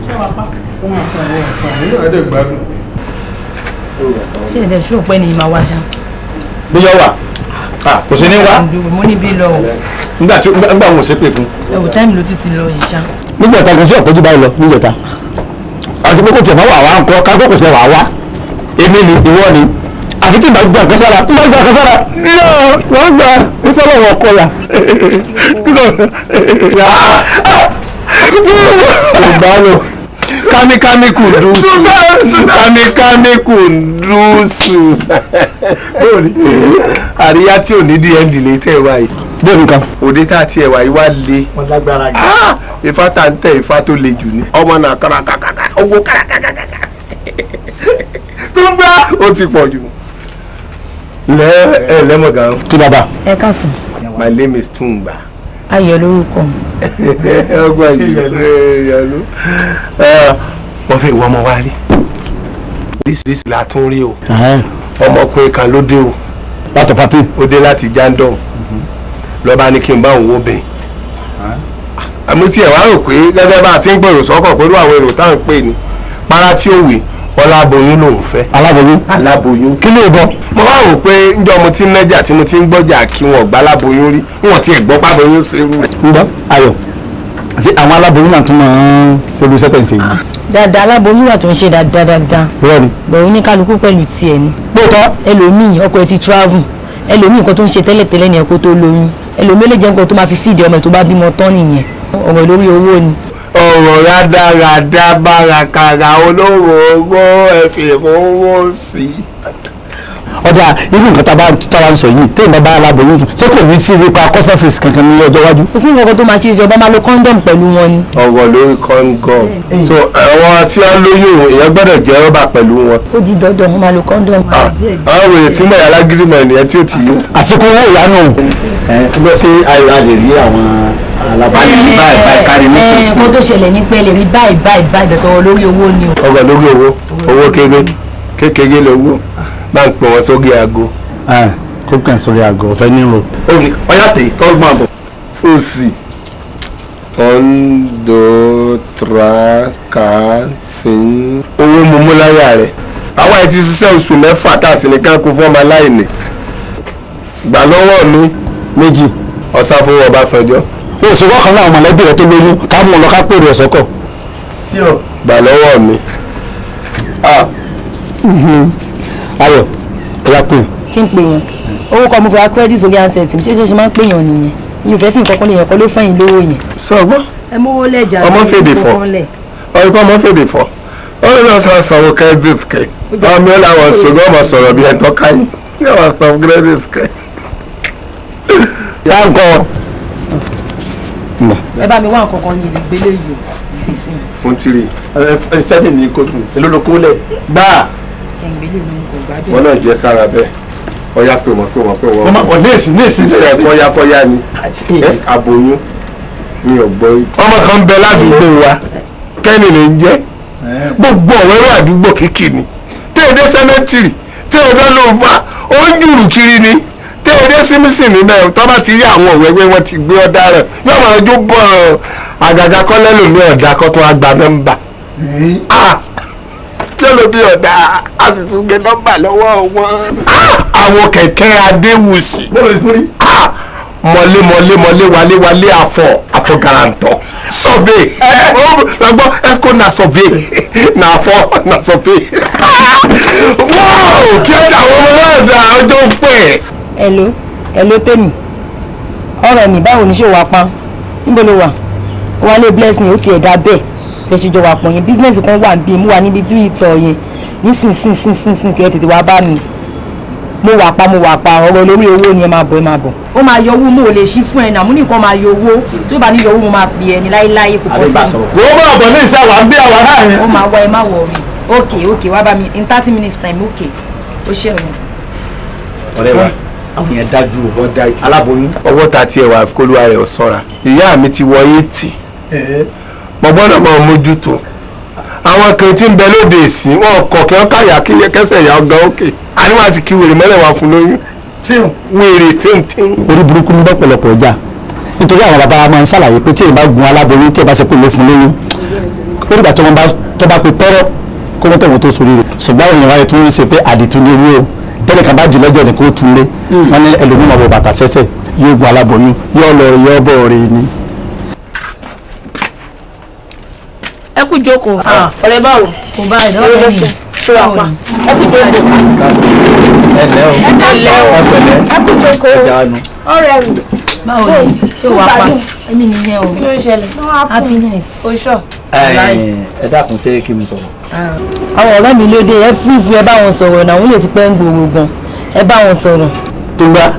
Speaker 4: Ṣé wàá pa?
Speaker 14: Ó máa pa àwọn ọ̀pá àwọn náà dẹ̀ gbádùn.
Speaker 10: Ṣé ẹ̀dẹ̀ ṣú òpẹ́ ni màá wá ṣá?
Speaker 6: Bí yọ wà, kò sí ní wá.
Speaker 10: Mo ní bí lọ o.
Speaker 6: Nígbà tí nígbà wọn ò ṣépè fún.
Speaker 10: Ẹ wò táìmù ló ti ti lọ yìí ṣá.
Speaker 6: Nígbà tá a kò sí ọ̀pọ̀jù báyìí lọ níjẹta. Àti pé kò tẹ̀ máa wà wá ńkọ́ kágbó kò tẹ̀ wà wá. Èmi ni ìwọ ni. Àfi tí ìbá gba nǹkan sára tí ìbá gba nǹkan sára yóò wọ́n gba ìfẹ́ lọ́wọ́ ọkọ yà.
Speaker 5: Ìgbàlù kámikámi kùndùsù kámikámi kùndùsù. Bóòlì àríyá tí ò ní dnd lè tẹ̀ wá yìí.
Speaker 6: Bóòlì kan.
Speaker 5: Òde tá a ti ẹ̀wà yìí wá le.
Speaker 13: Wọ́n lágbára gan.
Speaker 5: Ifá tá ń tẹ ifá tó le jù ni. Ọmọ náà kárakáraká owó kárakáraká. Tó ń gbá ó ti pọ̀ jù. Lẹ́ ẹ lẹ́mọ̀gá.
Speaker 6: Kí bàbá.
Speaker 10: Ẹ káàsán.
Speaker 5: My name is Tungba.
Speaker 10: Ayọ̀ lórúkọ mi.
Speaker 5: Ọgbà ìyàlú. Wọ́n fẹ́ ìwọ ọmọ wa rí. Oríṣiríṣi la tún rí o. Ọmọkùnrin kan ló dé o.
Speaker 6: Láti pàtí.
Speaker 5: Ó dé láti Jandom. Lọ́ba ní kí n bá òun wó bẹ́ẹ̀. Àmì tí ẹ̀ wá rò pé gẹ́gẹ́ bá a ti ń gbèrò sọ́kọ̀ pẹ̀lú àwọn èrò tá à ń pè ní. Para tí ó wì ọláboyún lòun fẹ́.
Speaker 6: Aláboyún.
Speaker 5: Aláboyún.
Speaker 6: Kí ló bọ.
Speaker 5: Mo wá rò pé njọ́ mo ti ń nẹ́jà tí mo ti ń gbọ́jà kí wọn gbá aláboyún rí wọn ti ẹ̀ gbọ́ páboyún ṣerú rẹ̀.
Speaker 6: Ń gbọ́ Ayọ̀ ṣé àwọn aláboyún náà tún máa ń ṣerú sẹ́tẹ̀ ṣe yìí.
Speaker 10: Dáadáa aláboyún wà tó ń ṣe dáadáa dáadáa.
Speaker 6: Bẹ́ẹ̀ ni.
Speaker 10: Bẹ̀rù oníkálukú pẹ̀lú tiẹ̀ ni.
Speaker 6: Lóòótọ́.
Speaker 10: Ẹlòmíì ọkọ ẹ̀ ti travel ẹlòmíì nǹkan tó ń ṣe tẹ́lẹ̀tẹ́lẹ̀ ni ẹ̀ kó tó lóyún ẹlòmíì lè jẹ́ nǹkan tó máa fi fíìdì ọmọ ẹ̀ tó bá bímọ tán nìyẹn ọ̀rọ̀ lórí owó ni.
Speaker 5: Ọ̀rọ̀ rádaràda bárakàrà olówó owó ẹ̀fẹ̀ owó sí i.
Speaker 6: Ọ̀dà irú nǹkan tá a bá ń sọ yìí téèyàn bá bá aláboyún ṣé kò ní sí ipa kọ́sọ́sìs kankan ní ọjọ́ iwájú.
Speaker 10: Kò sí nǹkan tó máa ṣe ìjọba máa lo kọ́ńdọ̀mù pẹ̀lú wọn ni.
Speaker 5: Ọ̀rọ̀ lórí kọ́ńgọ̀m. So àwọn tí wọ́n lóyún èèyàn gbọ́dọ̀ jẹ́ rọ́bà pẹ̀lú wọn.
Speaker 10: Ó di dandan wọn máa lo kọ́ńdọ̀mù.
Speaker 5: Àwọn wèrè tí ń bọ̀ yàrá gírímọ̀ ènìyàn tí ó ti yó.
Speaker 6: Àsìkò owó ìyanu. Ẹ tí wọ́n ṣe ayọ̀ a lè rí àwọn aláboyún báyìí báyìí kárí nísinsìnyí.
Speaker 10: Kó tó ṣẹlẹ̀ ní pé lè rí báyìí báyìí báyìí bẹ̀tọ̀ lórí owó ni o.
Speaker 5: Ọ̀rọ̀ lórí owó owó kéré kékeré lówó bá ń pè wọ́n sórí aago.
Speaker 6: Kó kàn sórí aago ọ̀fẹ́ ní ro.
Speaker 5: Ọ̀yá tè kọ́ máa bọ̀. Òsì 1 2 3 4 5. Owó mumú láyà rẹ̀. Àwa ẹ̀ ti ṣiṣẹ́ oṣù mẹ́fà tá a sì ní ká kó fún ọmọ aláìní. Gbà lọ́wọ́ mi
Speaker 6: méjì.
Speaker 5: Ọ̀sá fún Ọbásanjọ́.
Speaker 6: Oṣù kọ̀ọ̀kan náà mọ̀lẹ́bí rẹ̀ tó lóyún ká mú un lọ ká pèrè ọ̀sọ́kọ̀.
Speaker 5: Tí o gbà lọ́wọ́ mi.
Speaker 6: Ayọ̀ ẹ̀yà pè.
Speaker 10: Kí n pè wọn owó kan mo fẹ́ ra credit sórí handset mi ṣé ṣe máa ń pè yàn nìyẹn mi ò fẹ́ fi nǹkan kan lè yàn kan ló fẹ́yìn lówó yẹn.
Speaker 5: Sọgbọ́n
Speaker 10: ẹ mówó lẹ́jà
Speaker 5: ọmọ fèdè fọ ọ̀rẹ́kọ́ ọmọ fèdè fọ ó lè lọ sọ sanwó credit kẹ ọmọ yẹn làwọn sọgbọ́n ọmọ sọ̀rọ̀ bí ẹ̀tọ́ káyìn yóò wá san credit kẹ.
Speaker 6: Táǹkọ.
Speaker 10: Ẹ bá mi wá nǹkan kan ní ilé gbélé yìí fi sí mi.
Speaker 5: Fún tìrì.
Speaker 6: Ẹ sẹ́ni ní kóòtù èló ló kó lẹ̀ gbáà.
Speaker 10: Jẹ̀ǹgbélé ni kò gbádùn.
Speaker 5: Wọn náà jẹ sára bẹ́ẹ̀. Ọya pé wọ́n pé wọ́n pé wọ́n.
Speaker 6: Wọ́n máa kọ̀ léèsì léèsì
Speaker 5: ṣe kọ́yákọ́yá ni. Aboyún mi ò gbọ́ rí.
Speaker 14: Ọmọ kan bẹ ládùúgbò wa kẹ́ni lè ń jẹ́ gbogbo ọ̀wẹ́rẹ́ àdúgbò kíkì ni téèdé sẹ́mẹ́tìrì téèdé ló ń fa ó ń jùrù kiri ni téèdé símísìmí náà tó bá ti rí àwọn ọ̀wẹ́wẹ́ wọn ti gbé ọ̀daràn yóò máa jó bọ̀ àgàgà kọ́lẹ́ lòmí ọ̀dà kó tó wá gba nọ́mbà kí ló bí ọ̀dà a sì tún gbé nọ́mbà lọ́wọ́ wọn. Àwọn kẹ̀kẹ́ Adéwùsì mọ̀lé mọ̀lé mọ̀lé wálé wálé àfọ̀ àfọ̀ garantọ̀ survey lọ́gbọ́n esco na survey na àfọ̀ na survey. Wow kí ẹ àwọn ọmọ náà dà ọjọ́ pẹ́.
Speaker 10: Hello hello tèmi ọ̀rọ̀ mi báwo ni ṣé wàá pa níbo ló wà wálé blessing ó ti ẹ̀dá bẹ́ẹ̀ tẹ̀síjọ wà pọ̀ yẹn bísínẹ́sì kan wà bíi mú wa níbi tí ìtọ̀ yẹn nísinsìnyìnsìnyìnsìn kí ẹ tètè wá bá mi mo wà pa mo wà pa ọ̀rọ̀ lórí owó ni ẹ máa bọ̀ ẹ máa bọ̀. Ó máa yọ owó mo ò lè ṣí fún ẹ náà mo ní nǹkan máa yọ owó tí ó bá ní yọ owó mo máa pè ẹ ní láéláé kò pọ̀ sí.
Speaker 14: Wọ́n máa bọ̀ ní ìṣe àwọn bí àwọn ará yẹn.
Speaker 10: Ó máa wá ẹ má wọ̀ rí ok ok wá bá mi in 30 minutes time ok ó ṣe ọ̀run.
Speaker 6: Ọ̀rẹ́ wa àwọn yẹn dájú o
Speaker 5: wọ́n dájú.
Speaker 6: Aláboyún.
Speaker 5: Ọwọ́ ta tiẹ̀ wà kólúwa rẹ̀ ò sọ́ra. Ìyá mi ti wọ 80 mo gbọ́dọ̀ máa mójútó àwọn kan tí ń bẹ lóde ìsín wọn kọ̀ kí wọ́n káyà kí kẹsẹ̀ ìyá ọgá òkè àníwọ̀n àti kí wèrè mọ́lẹ̀ wà fún lóyún wèrè tíntìn.
Speaker 15: Orí burúkú ní lọ́pọ̀lọpọ̀ ọjà nítorí àwọn bàbá wa máa ń ṣàlàyé pé tí èèyàn bá gun aláboyún tí èèyàn bá ṣe pé ló fún lóyún ó dìgbà tó wọn bá tó bá pe tọ́rọ́ kó wọ́n tẹ̀wọ́n tó sórí rẹ̀ ṣùgbọ́n àwọn èèyàn wáyé tó ń ṣe pé àdìtú ní owó tẹ́lẹ̀ kan bá jù lọ́jọ́ ní kó tún lé wọ́n ní ẹlòmíràn wọ bàtà sẹ́sẹ̀ yóò gun aláboyún yóò lọ yóò bọ̀ rẹ̀ ni.
Speaker 4: Ẹ kú jókòó ọ̀rẹ́ báwo.
Speaker 10: Kò bá ìdánwò lẹ́yìn
Speaker 4: ṣé wàá pa ẹ kú jókòó.
Speaker 6: Ẹ lẹ́ o ẹ pẹ̀lẹ́
Speaker 4: ẹ kú jókòó ọ̀rẹ́ mi.
Speaker 10: Báwo ni ṣé wàá pa èmi nìyẹn o.
Speaker 4: Kí ló ń ṣẹlẹ̀.
Speaker 10: Happiness.
Speaker 4: O sọ.
Speaker 6: Ẹ dákun ṣé kí mi sọ̀rọ̀.
Speaker 10: Àwọn ọ̀rẹ́ mi lóde ẹ fífi ẹ bá wọn sọ̀rọ̀ náà wọ́n lè ti pẹ́ ń gbòòrò gan ẹ bá wọn sọ̀rọ̀.
Speaker 5: Tó ń bá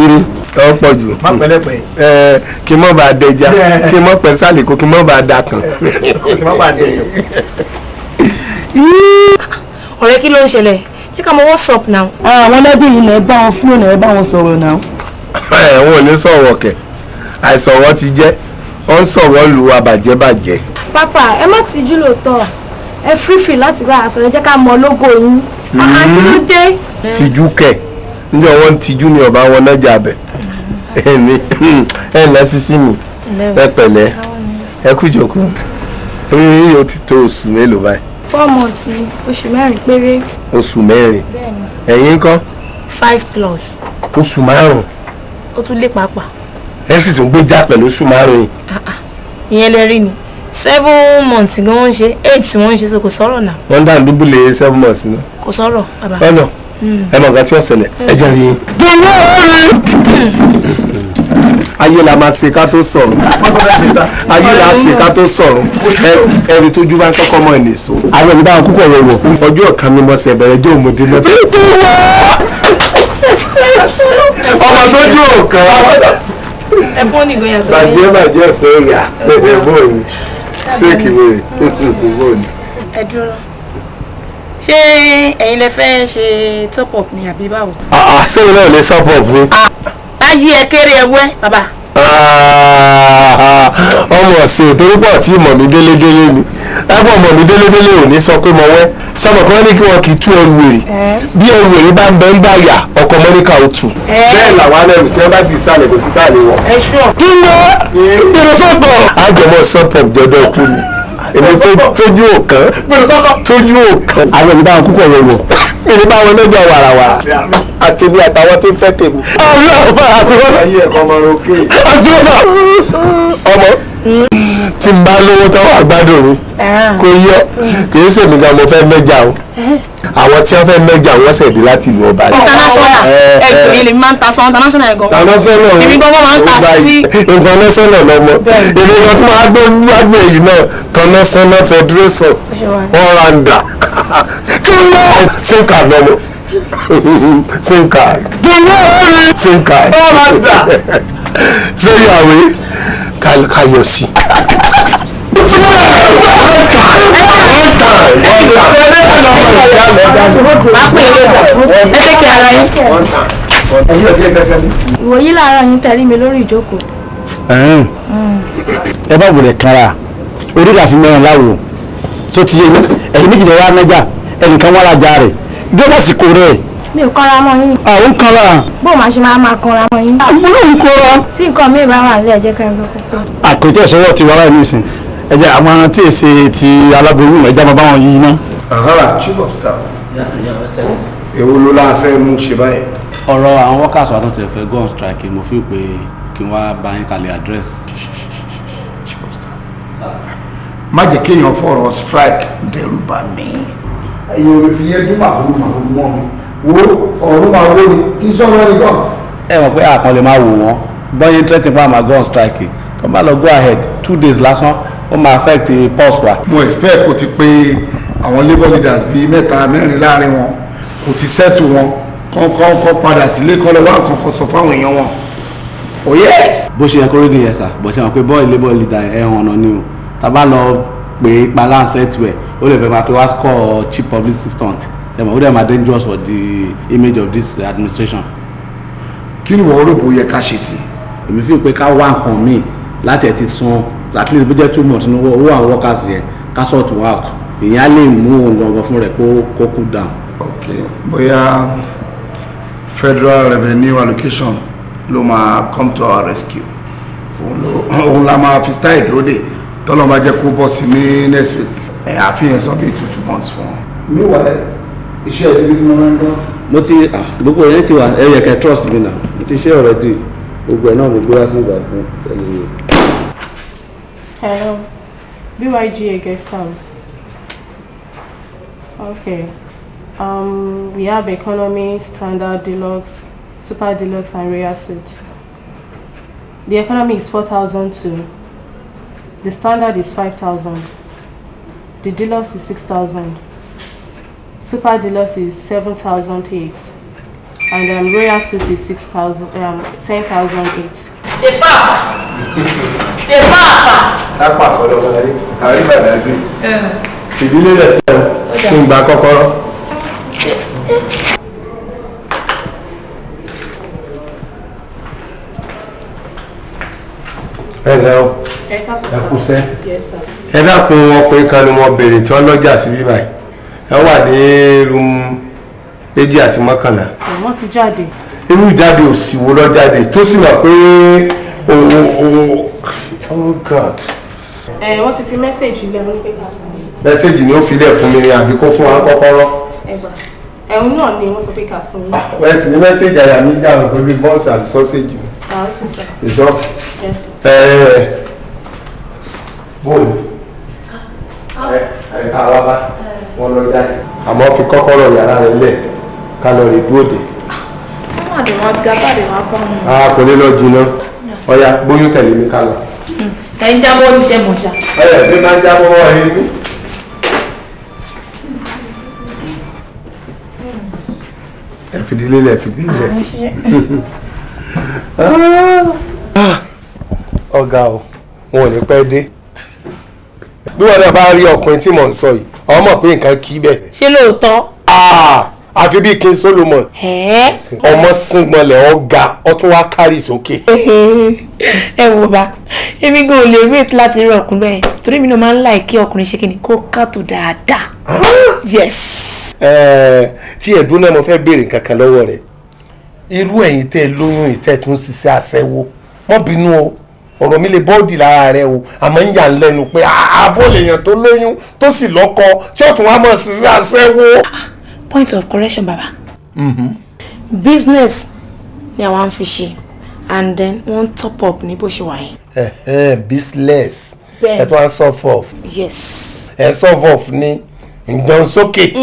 Speaker 5: ire ọ pọ̀ jù.
Speaker 6: Má pẹ̀lẹ́pẹ̀.
Speaker 5: Ẹ kí n mọ̀ bá dẹja kí n mọ̀ pẹ́ sálẹ̀ kó kí n mọ̀ bá dakàn.
Speaker 6: Kí n mọ̀ bá dẹyọ.
Speaker 4: Ọ̀rẹ́ kí ló ń ṣẹlẹ̀ ṣé ká mọ what's up now.
Speaker 10: Àwọn ẹlẹ́bí yìí náà ẹ bá wọn fún ẹ bá wọn sọ̀rọ̀ náà.
Speaker 5: Ẹ wọn ò ní sọ̀rọ̀ kẹ̀ àìsọ̀rọ̀ ti jẹ́ ó ń sọ̀rọ̀ lu abàjẹ́bàjẹ́.
Speaker 4: Pápá ẹ má tijú lóòótọ́ ẹ fírífì láti bá a sọ̀rọ̀ ẹ jẹ́ ká mọ lógo yín. Kí ló dé.
Speaker 5: Tijú kẹ̀ níjọ́ wọn tijú ni ọba wọn náà jà bẹ̀ ẹni ẹ ǹlẹ́ sísí mi ẹ pẹ̀lẹ́ ẹ kú ìjókòó oyún yìí ó ti tó oṣù mélòó báyìí.
Speaker 4: 4 months ni oṣù 4 péré.
Speaker 5: Oṣù 4 ẹ̀yin ńkọ́.
Speaker 4: 5+.
Speaker 5: Oṣù 5.
Speaker 4: Ó tún lé pàápàá.
Speaker 5: Ẹ sì tún gbé já pẹ̀lú oṣù 5 yìí.
Speaker 4: Ìyẹn lè rí ni 7 months gan wọ́n ń ṣe 8 wọ́n ń ṣe so kò sọ̀rọ̀ náà.
Speaker 5: Wọ́n dá dúbúlẹ̀ 7 months náà.
Speaker 4: Kò sọ̀rọ̀ bàbá.
Speaker 5: Ọ̀nà ẹ mọ̀ nǹkan tí ó ṣẹlẹ̀ ẹ jẹ́ rí i. Ayé la máa ṣe ká tó sọ̀rọ̀ ayé la ṣe ká tó sọ̀rọ̀ ẹni tójú bá ń kọ́kọ́ mọ́ ẹ̀ nìṣó.
Speaker 15: Àwọn ìbá wọn kúkọ̀ wọ̀wọ̀.
Speaker 5: Ọjọ́ kan mi mọ̀ ṣe bẹ̀rẹ̀ jẹ́ òmùdí lọ́tọ̀. Ọmọ tó jó ọ̀kan.
Speaker 4: Ẹ fún ní ìgbóyà tó
Speaker 5: bàjẹ́ bàjẹ́ ọ̀sẹ̀ ìyá bóòní ṣéèkì wèrè bóòní.
Speaker 4: Ẹ dúró ṣé ẹ̀yin lẹ fẹ́ ṣe top up ni àbí báwo.
Speaker 5: Sẹ́yìn náà lè top up ni.
Speaker 4: Ayé ẹ kéré ẹ wẹ́ bàbá.
Speaker 5: Ọmọ ọ̀sẹ̀ torí pọ̀ tí mọ̀ mí délédélé ni lápò mọ̀ mí délédélé ò ní sọ pé mo wẹ́ sọmọ kan ní kí wọn kì í tú ẹrù wèrè bí ẹrù wèrè bá ń bẹ ń bá yà ọkọ mọ́níkà ó tù. Bẹ́ẹ̀ làwọn ẹrù tí wọ́n bá di ìsàlẹ̀ kò sí táàlì wọ̀.
Speaker 4: Ẹ ṣọ́.
Speaker 5: Kí ló gbèrò sọ́pọ̀. Àjọmọ̀ sọ́pọ̀ jọdọ̀ kú ni èmi tójú òkan tójú òkan.
Speaker 15: Àwọn ìbá wọn kúkọ̀ wọ̀wọ̀.
Speaker 5: Mi ní báwọn lọ́jà wàràwàrà àti bí àtàwọn tí ń fẹ́ tèmi. Ọlọ́ọ̀fà àti wọ́n. Ayé ẹ̀kọ́ ọmọ rókè. Àti wọ́n ọmọ tí n bá lówó tán àgbàdo mi kò yẹ kì í ṣèmi gan mo fẹ́ mẹ́jà o àwọn tí wọ́n fẹ́ mẹ́jà wọ́n ṣẹ̀dí láti ìlú ọba.
Speaker 4: International ẹgbẹ́ yìí lèmi máa ń ta sọ international ẹ̀gọ́.
Speaker 5: International
Speaker 4: èmi gan wọ́n máa ń ta sí.
Speaker 5: International lọmọ èmi gan tí wọ́n á gbé wágbé yìí náà international federation all rounder kí ló sim card lọmọ.
Speaker 14: Sim card. Sim card. Ṣé ìyàwó ká yọ sí?
Speaker 16: Máa pè é lẹ́sà. Ẹ tẹ́kẹ̀ ara yín.
Speaker 9: Ìwòyí làárọ̀ yín tẹ̀lé mi lórí ìjókòó.
Speaker 15: Ẹ bá wùlẹ̀ kára orí la fi mẹ́rin láwo tó ti yé yín. Ẹ̀yin méjì lè wá nájà, ẹnìkan wá rajà rẹ̀ bí ó bá sì kó rẹ̀.
Speaker 9: Mi ò kọ́ra mọ́ yín.
Speaker 15: Àwọn kan lára.
Speaker 9: Bó máa ṣe máa kanra mọ́ yín.
Speaker 15: Mo náà ń kọ́ra.
Speaker 9: Tí nǹkan mi bá wà nílẹ̀, jẹ́ ká ẹ lọ kókó.
Speaker 15: Àkójọ ìṣọwọ́ ti wá láì nísìn, ẹ jẹ́ àwọn tí èsè ti aláboyún, ẹ jẹ́ máa bá wọn yí iná.
Speaker 5: Ahara, chief of staff. Èwo ló la fẹ́ mú ṣe báyìí?
Speaker 13: Ọ̀rọ̀ àwọn workers wa tó ti fẹ́ go on strike, mo fi pé kí n wá bá yín kalẹ̀ address.
Speaker 5: Chief of staff, má jẹ́ kéèyàn fọ̀rọ̀ strike dẹ́rù bà mí. Èèyàn ò lè fi yẹn dún màhúrú màhúrú mọ́ mi. Wo ọ̀run máa wó ni kí n sọ̀rọ̀ nìkan.
Speaker 13: Ẹ mọ̀ pé àkàn lè máa wò wọ́n bọ́yé threatening pa máa go on strike, tó bá lọ go ahead 2 days lásán, ó máa affect pulse wa.
Speaker 5: Mo expect kó ti pé àwọn labour leaders bíi mẹ́ta mẹ́rin láàrin wọn, kò ti settle wọn kọ́ kọ́ padà sílé, kọ́ lọ wá nǹkan kan sọ fáwọn èèyàn wọn. Oh yes.
Speaker 13: Bó ṣe yẹ kó rí nìyẹn sà, bó ṣe mọ̀ pé bọ́ọ̀lù labour leader ẹ̀ hàn ọ̀nà ni o. Tá a bá lọ pé balance ẹ̀ ó lè fẹ́ máa fi wá score cheap publicity stunt, ẹ mọ̀, ó dẹ̀ máa dangerous for the image of this administration.
Speaker 5: Kí ni wọ́n rò bó yẹ ká ṣe sí?
Speaker 13: Èmi fi pé ká wá nǹkan míì láti ẹ̀ ti san at least bó jẹ́ 2 months ní owó àwọn workers yẹn, ká sort wọn out. Ìyẹn á lè mú òun gangan fún rẹ̀ kó cool down.
Speaker 5: Ok, bóyá federal revenue allocation ló máa come to our rescue. Òun la máa fi style dúró dè, tọ́lọ́ bá jẹ́ kó bọ́ sí ní next week. Ẹ̀ àfihàn sọ bíi 2 months fún wọn. Meanwhile, iṣẹ́ ìdíbi tí mo máa ń gbọ́.
Speaker 13: Mo ti gbogbo yẹn ti wà. Ẹ yẹ kẹ́ trust me now, mo ti ṣe already. Gbogbo ẹ̀ náà mo gbé wá sí ìgbà fún tẹ́lẹ̀ mi.
Speaker 17: Hello, BYGA Guest House. Okay. We have economy, standard, deluxe, super deluxe, and royal suite. The economy is 4,002. The standard is 5,000. The deluxe is 6,000. Super deluxe is 7,008. And royal suite is 6,000, 10,008.
Speaker 16: Ṣe pàpà ṣe pàpà.
Speaker 14: Tápà fọlọ́fọlá àrí bàbá gbé ìdílé rẹ̀ sẹ́wọ̀n kí n gba kọ́kọ́rọ́. Ẹ ǹlẹ́ o, ẹ kúṣẹ́.
Speaker 17: Yes, sir.
Speaker 14: Ẹ dákun, ọkùnrin kan ni mo béèrè tí wọ́n lọ́jà sí bíbá yìí. Ẹ wà ní room 211.
Speaker 17: Wọ́n ti jáde.
Speaker 14: Irú ìjáde òsì wo lọ jáde tó sì mọ̀ pé o? Oh God.
Speaker 17: Ẹ wọ́n ti fi message lẹ̀, wọ́n pé ká fún yín.
Speaker 14: Message ni ó fi lẹ̀ fún mi ni àbí kó fún wa kọ́kọ́rọ́?
Speaker 17: Ẹ gbà. Ẹ̀hún náà ni wọ́n sọ pé ká fún yín.
Speaker 14: Wẹ́n sì ní message, àyà mi dàrú pẹ̀lú buns àti sausage.
Speaker 17: Àwọn ti sọ.
Speaker 14: Ìsọ.
Speaker 17: Yes, sir.
Speaker 14: Ẹ bóòlù ẹ ẹ tá a wá bá wọn lọ jáde, àmọ́ fi kọ́kọ́rọ́ yàrá rẹ̀ lẹ̀ ká lọ rè dúró dè.
Speaker 16: Wọ́n máa dé wọn ga bá dé wọn bá wọn.
Speaker 14: A kò ní lọ jìnnà. Ọ̀ya, gbóyún, tẹ̀lé mi ká lọ.
Speaker 16: Ẹ̀yin jábọ́ olùṣẹ́ mọ̀ṣá.
Speaker 14: Ọ̀ya, bí máa ń jábọ́ wọ́n rí mi. Ẹ fìdílé lẹ̀, fìdílé lẹ̀. Ọ̀gá o, wọn ò ní pẹ́ dé. Bí wọn náà bá rí ọkùnrin tí mò ń sọ yìí, ọmọ mọ̀ pé nǹkan kì í bẹ̀.
Speaker 16: Ṣé lóòótọ́?
Speaker 14: Àfi bíi King Solomon. Ọmọ síngbọnlẹ̀, ọ̀gá, ọtún wá kárì sókè.
Speaker 16: Ẹ wo bá èmi gan ò lè wait láti rí ọkùnrin bẹ́ẹ̀, torí mi náà máa ń láì kí ọkùnrin ṣe kíni kó kàtó dáadáa. Yes.
Speaker 14: Tí ẹ̀dùn náà, mo fẹ́ béèrè nǹkan kan lọ́wọ́ rẹ̀. Irú ẹ̀yin tẹ́ lóyún ìtẹ́ tún ṣiṣẹ́ aṣẹ́wó, mọ́ bínú o, ọ̀rọ̀ mi lè bọ́ọ̀dì lára rẹ o, àmọ́ ń yà ń lẹ́nu pé àbọ̀ lèèyàn tó lóyún tó sì lọ́kọ tí ó tún wá mọ̀ ṣiṣẹ́ aṣẹ́wó.
Speaker 16: Point of correction, baba. Business ni àwa ń fi ṣe, and then wọ́n top up ní bó ṣe wà yẹn.
Speaker 14: Business ẹ tó wá ń solve off.
Speaker 16: Yes.
Speaker 14: Ẹ solve off ní ǹjọ́n sókè.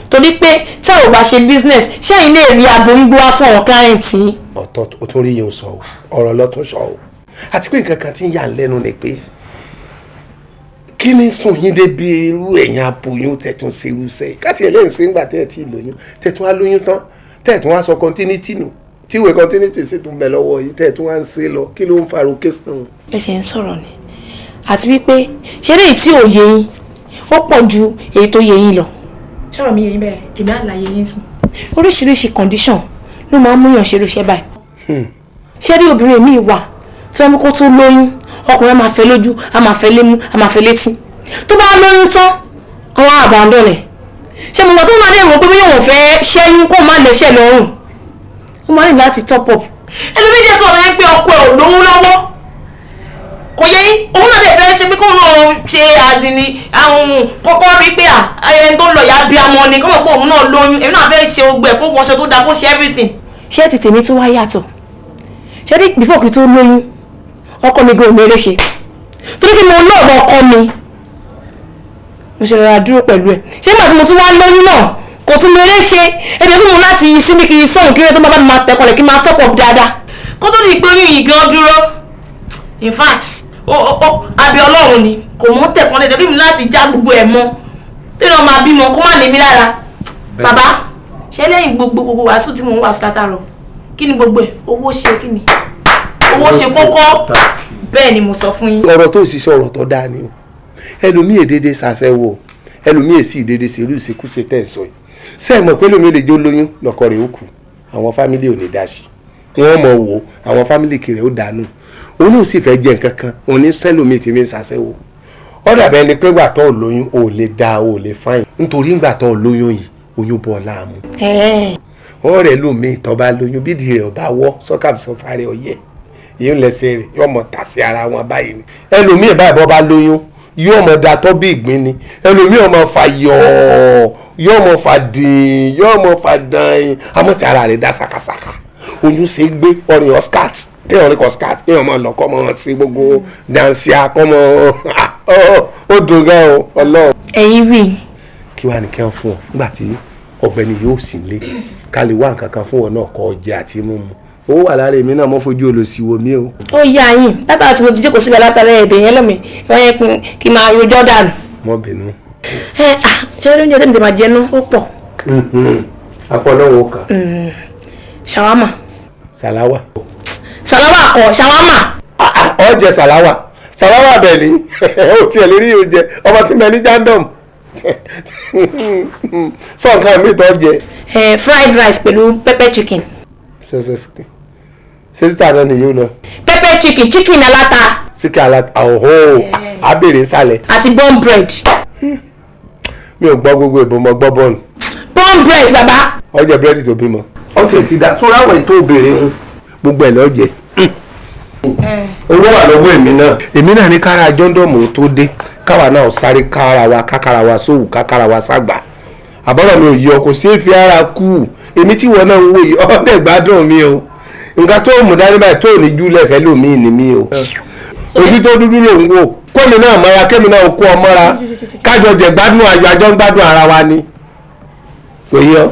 Speaker 16: Torí pé tí a ò bá ṣe business, ṣé ẹ̀yin lè rí aboyún gbé wá fún àwọn client yín?
Speaker 14: Ọ̀tọ̀ o, tún rí yẹn sọ o, ọ̀rọ̀ lọ́tún sọ o. Àti pé nǹkan kan tí ń yà ń lẹ́nu ni pé
Speaker 5: Kí ni sùn yín débi irú ẹ̀yìn aboyún tẹ̀tún ṣe irú sẹ́yìn káti ẹ̀ lẹ́yìn sí ń gbà tẹ́ ẹ̀ tí ì lóyún tẹ̀tún á lóyún tán tẹ̀tún á sọ continuity nù tíwèé continuity sì tún bẹ̀ lọ́wọ́ yìí tẹ̀tún á ń ṣe lọ kí ló ń fa rocation.
Speaker 16: Ẹ ṣe ń sọ̀rọ̀ ni àti wípé ṣé léyìí tí ò yé yín ó pọ̀ ju èyí tó yé yín lọ. Sọ̀rọ̀ mi yé yín bẹ́ẹ̀ èmi á láyé yín sí. Oríṣiríṣi condition ló máa ń múyàn ṣerú iṣẹ́ báyìí. Ṣé rí obìnrin míì wà tí wọ́n mú kó tó lóyún ọkùnrin á máa fẹ́ lójú á máa fẹ́ lémú á máa fẹ́ létí tó bá lóyún tán àwọn àbàndàn rẹ̀ ṣé mo mọ̀ tó máa dé ìwò pé bí òun fẹ́ ṣẹ́yún kó má lẹ́ṣẹ̀ lọ́rùn ó máa ní láti top up. Ẹlòmíì dẹ̀ tó ọ̀rọ̀ yẹn pé ọkọ ẹ̀ ò lówó lọ́wọ́ kò yẹ yín òun náà dẹ̀ fẹ́ ṣe pé kóun náà ṣe àzìní àwọn kọ́kọ́ rí pé ẹni tó ń lọ yà bí amọ ni kọ́mọ̀ pé òun náà lóyún èmi náà fẹ́ ṣe ogbẹ̀ kó wọṣọ tó dáa kó ṣe everything. Ṣé ti tèmi tó wá yàtọ̀ ṣé ní before kí tó lóyún ọkọ mi gan òmìnira ṣe torí pé mo lọ́ọ̀bọ̀ ọkọ mi mo ṣe rọra dúró pẹ̀lú ẹ̀ ṣé nígbà tí mo tún wá lóyún náà kò tún mi eré ṣe ebi kí mo láti yí síbi kí n sọ̀rọ̀ kí tó bá bá mi máa tẹ̀kọ̀lẹ̀ kí n máa top up dáadáa kó tó di pé oyún yìí gan dúró in fact abẹ Ọlọ́run ni kò mọ́ tẹ̀kọ́lẹ̀ dẹ́bí mi láti já gbogbo ẹ̀ mọ́ tó náà máa bímọ kó má ní mi lára. Bàbá ṣé lẹ́yìn gbogbo wàásù tí mò ń wàásù látàrọ kí ni gbogbo ẹ̀ owó ṣe kí ni owó ṣe kókó bẹ́ẹ̀ ni mo sọ fún yín.
Speaker 5: Ọ̀rọ̀ tó sì sọ ọ̀rọ̀ tó dáa ni o ẹlòmíì dédé ṣàṣẹwò ẹlòmíì sì dédé ṣerú ìṣekúṣe tẹ̀ sọ yìí ṣé ẹ mọ̀ pé lómi lè jó lóyún lọ́kọ rẹ̀ ó kù àwọn fámílì ò ní dá sí i wọ́n mọ̀ wò àwọn fámílì kiri ó dànù òun náà sì fẹ́ jẹ nǹkan kan òun ní sẹ́lòmíì tí mi ń ṣàṣẹwò ó dàbẹ́ ni pé gbà tó lóyún ò lè da ò lè fáyìn nítorí gbà tó lóyún yìí oyún bọ́ láàmú ọ̀rẹ́ lómi tó bá lóyún bídìí rẹ̀ ọba wọ́ sọ́kàbísọ́fà rẹ̀ ọ̀yẹ́ yìí ń lẹ́sẹ̀ rẹ̀ yóò mọ̀ tà sí ara wọn báyìí ni ẹlòmíì báyìí bọ́ bá lóyún yóò mọ̀ da tọ́ bí ìgbín ni ẹlòmíì yóò mọ̀ fà yọ̀ọ̀ yóò mọ̀ fà dìn yóò mọ̀ fà dàn àmọ́ tí ara rẹ̀ dá sakasaka oyún ṣe é gbé ọrìn oscat kéèyàn rí oscat kéèyàn máa lọ kọ́ mọ́ sí gbogbo dansia kọ́ mọ́ ó dùn gan o Ọlọ́run.
Speaker 16: Ẹ̀yin wí.
Speaker 5: Kí wàá ní kí wọ́n fún ọ nígbà tí ọ̀gbẹ́ni yóò sì lé ká lè wá nǹkan kan fún ọ náà kọ jẹ àti mímu ó wà lára èmi náà mọ́ fojú olùsíwò mi o.
Speaker 16: Ó yá yín látara tí mo ti jókòó síbẹ̀ látara ẹ̀bẹ̀ yẹn lọ́mì ìwọ́n yẹn kí n máa rojọ́ dànù.
Speaker 5: Mọ́ bínú.
Speaker 16: Ẹ ṣé oúnjẹ tẹ́mi tẹ́ máa jẹ ná ó pọ̀.
Speaker 5: Apọ̀lọ́wọ́ kan.
Speaker 16: Ṣàwámà.
Speaker 5: Sàláwà.
Speaker 16: Sàláwà kọ ṣàwámà.
Speaker 5: Ó jẹ sàláwà sàláwà bẹ̀ ni ó tiẹ̀ lérí oúnjẹ ọmọ tí mẹ ní jandom sọ nǹkan mi tó jẹ.
Speaker 16: Fried rice pẹ̀lú pepper chicken.
Speaker 5: Ṣẹṣẹ ṣe títà náà nìyí náà.
Speaker 16: Pepper chicken chicken aláta.
Speaker 5: Síkì aláta ọ̀hó abèrè sálẹ̀.
Speaker 16: Àti bun bread.
Speaker 5: Mi ò gbọ́ gbogbo ìbò mo gbọ́ bọ́ọ̀nù.
Speaker 16: Bun bread bàbá.
Speaker 5: Ó jẹ búrẹ́dì tó bímọ. Ó ti ti da sórí àwọn ètò òbèrè ń gbogbo ẹ̀ lọ́jẹ̀. Owó wà lọ́wọ́ èmi náà. Èmi náà ní kára jọ́ńdọ̀mù tó dé káwa náà sáré kára wa kákàrà wa sówù kákàrà wa ságbà. Àbọ̀rọ̀ mi ò yọ kò sí fi ara kú èmi tí wọn náà ń wò yìí ọ̀dẹ̀ gbádùn mi o nǹkan tó mú dání báyìí tó ní júlẹ̀ fẹ́ lòmíì ní mi o ojú tó dúdú ló ń wò kómi náà mọ́ra kémi náà kó ọ mọ́ra kájọ jẹ gbádùn ayọ̀ àjọ ń gbádùn ara wa ni kò yọ.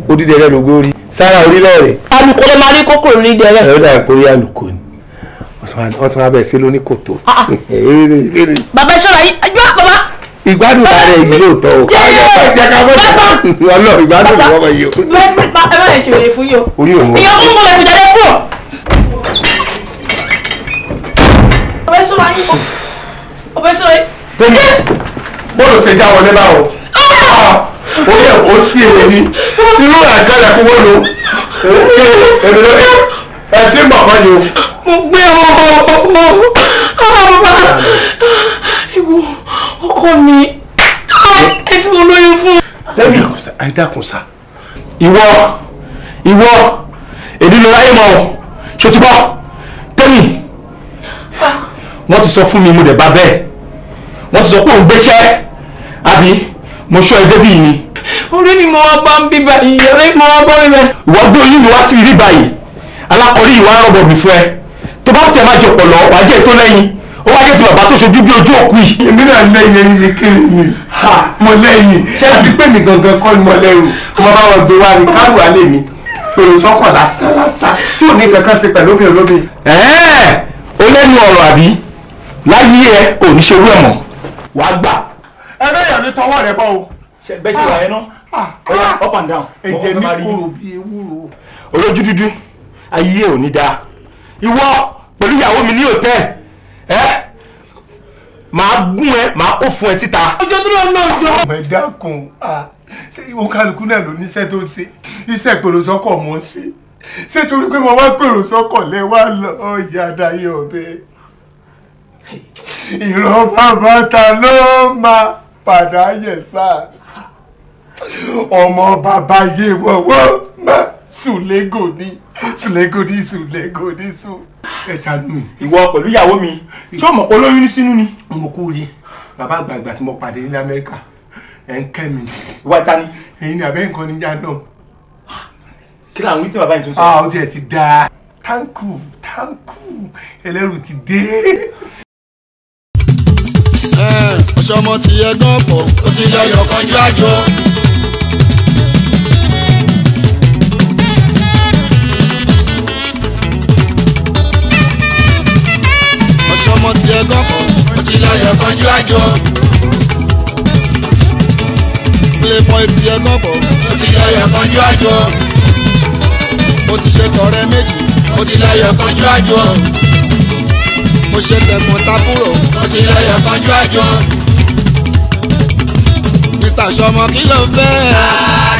Speaker 5: Odídẹ rẹ ló gbórí sára orílẹ̀ rẹ̀.
Speaker 16: Àlùkò ló máa rí kókòrò ní ìdẹ rẹ.
Speaker 5: Ẹ̀rọ dà kórí àlùkò ni wọ́n tún wá bẹ̀ sí lóní kòtò.
Speaker 16: Bàbá ìṣọ́ra yìí ẹjọ́ bàbá.
Speaker 5: Ìgbádùn ara ẹ̀ yìí lóòótọ́ o. Jẹ́ ká bọ́ jẹ́ Ọlọ́run ìgbádùn ìwọ́n mọ̀ yìí o.
Speaker 16: Ẹ má lè ṣe wèrè fún yìí o.
Speaker 5: Orí òun.
Speaker 16: Ìyá kúkú kò lè fi jáde kúrò. Bàbá ìṣọ́ra yìí bàbá ìṣọ́ra yìí.
Speaker 5: Tómi bọ́ọ̀lù ṣe já wọlé báwo. Ó yẹ kó sí èrè ni irú àkàlẹ̀ kó wọ́n lò. Èmi ló ẹ ti ń bọ̀ kọ́ ni o.
Speaker 16: Mo gbé ooo bàbá ìwọ ọkọ mi ẹ tí mo lóyún fún.
Speaker 5: Ẹ dákun sá.
Speaker 1: Ìwọ ìwọ èmi ló ráyè mọ́ o ṣòtúbọ̀ tẹ́lì wọ́n ti sọ fún mi mo dẹ̀ bá bẹ́ẹ̀ wọ́n ti sọ pé òun gbéṣẹ́ àbí mo ṣọ́ ẹ débì ni.
Speaker 16: Orí mi mo wá bá ń bí báyìí orí mi mo wá bá mi báyìí.
Speaker 1: Ìwọ gbé oyún mi wá sí ibi báyìí alákọ̀ọ́rí ìwà rọ̀bọ̀ mi fún ẹ tó bá tẹ̀ máa jẹ pọ̀lọ́ wàá jẹ́ ètò lẹ́yìn ó wá jẹ́ ti bàbá tó ṣojú bí ojú òkú yìí.
Speaker 14: Èmi náà lẹ́yìn ẹyin ni kiri mi mo lẹ́yìn àti pé mi gangan kọ́ ni mo lẹ́rù mo bá wọn gbé wá ní kárù alẹ́ mi èrò sọ́kọ̀ lásán lásán tí ò ní kankan ṣe pẹ̀lú obìnrin olóbìn.
Speaker 1: Ó lẹ́nu ọ̀rọ̀ àbí láyé ẹ ò ní ṣerú ẹ̀ mọ́ wàá gbà.
Speaker 5: Ẹ bẹ́ẹ̀ yà ní tọwọ́ rẹ bọ́ o.
Speaker 1: Bẹ́ẹ̀ ṣe wà yẹn náà oya up and down.
Speaker 5: Ẹ̀jẹ̀ mi kúrò bí ewúro.
Speaker 1: Olójú dúdú ayé ò ní dáa. Ìwọ pẹ̀lú ìyàwó mi ní hòtẹ́ẹ̀lì ẹ máa gún ẹ máa kó fún ẹ síta.
Speaker 4: Ọjọ́ tó lọ náà jọ.
Speaker 5: Ọmọ ẹ dákun, ṣé ìwọ kálukú náà ló níṣẹ́ tó ṣe iṣẹ́ pèrò sọ́kọ̀ mọ́ sí ṣé torí pé mo wá pèrò sọ́kọ̀ lẹ wá lọ yàda yìí ọ̀bẹ. Ìran bàbá ta ló máa padà yẹ sá ọmọ bàbá yé wọ́wọ́ má sùlẹ́gò ní sùlẹ́gò ní sùlẹ́gò ní sùn. Ẹ ṣàánú mi.
Speaker 1: Ìwọ pẹ̀lú ìyàwó mi ṣé o mọ̀ pé olóyún ní sínú ni.
Speaker 5: Mo kú rí bàbá àgbààgbà tí mo pàdé ní Amẹ́ríkà ẹ̀ ń kẹ́ mi.
Speaker 1: Ìwà ta ni.
Speaker 5: Ẹ̀yin ni àbẹ́ nǹkan ní yá náà.
Speaker 1: Kí làwọn wí tí bàbá yìí tún sọ.
Speaker 5: Ah, ó tiẹ̀ ti dáa. Táǹkù táǹkù ẹlẹ́rù ti dé.
Speaker 3: Ọ̀ṣọ́mọ ti yẹ gán pọ̀ ó ti lọ́yọ̀ kanjú àjò. Ọ̀ṣọ́mọ ti yẹ gán pọ̀ ó ti lọ́yọ̀ kanjú àjò. Playboy ti yẹ gán pọ̀ ó ti lọ́yọ̀ kanjú àjò. Ó ti ṣe tọrẹ méjì ó ti lọ́yọ̀ kanjú àjò. Ó ṣe tẹ̀gbọ́n tábúrò ó ti lọ́yọ̀ kanjú àjò. Mr. Ṣọmọ kí ló fẹ́?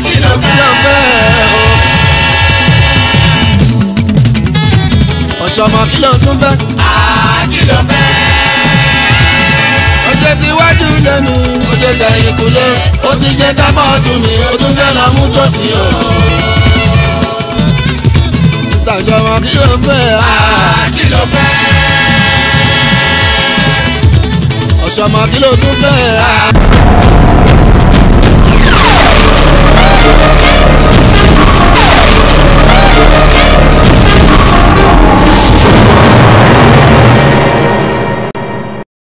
Speaker 3: Kí ló fẹ́ o? Ọ̀ṣọ́mọ kí ló tún fẹ́? Kí ló fẹ́? Ó ṣe tiwájú lẹ́nu, ó ṣe tẹ̀yìn kúlé, ó ti ṣe tábọ̀ tún mi, ó tún fẹ́ lọ mú tòsí o. Mr. Ṣọmọ kí ló fẹ́? Kí ló fẹ́? Ọ̀ṣọ́mọ kí ló tún fẹ́?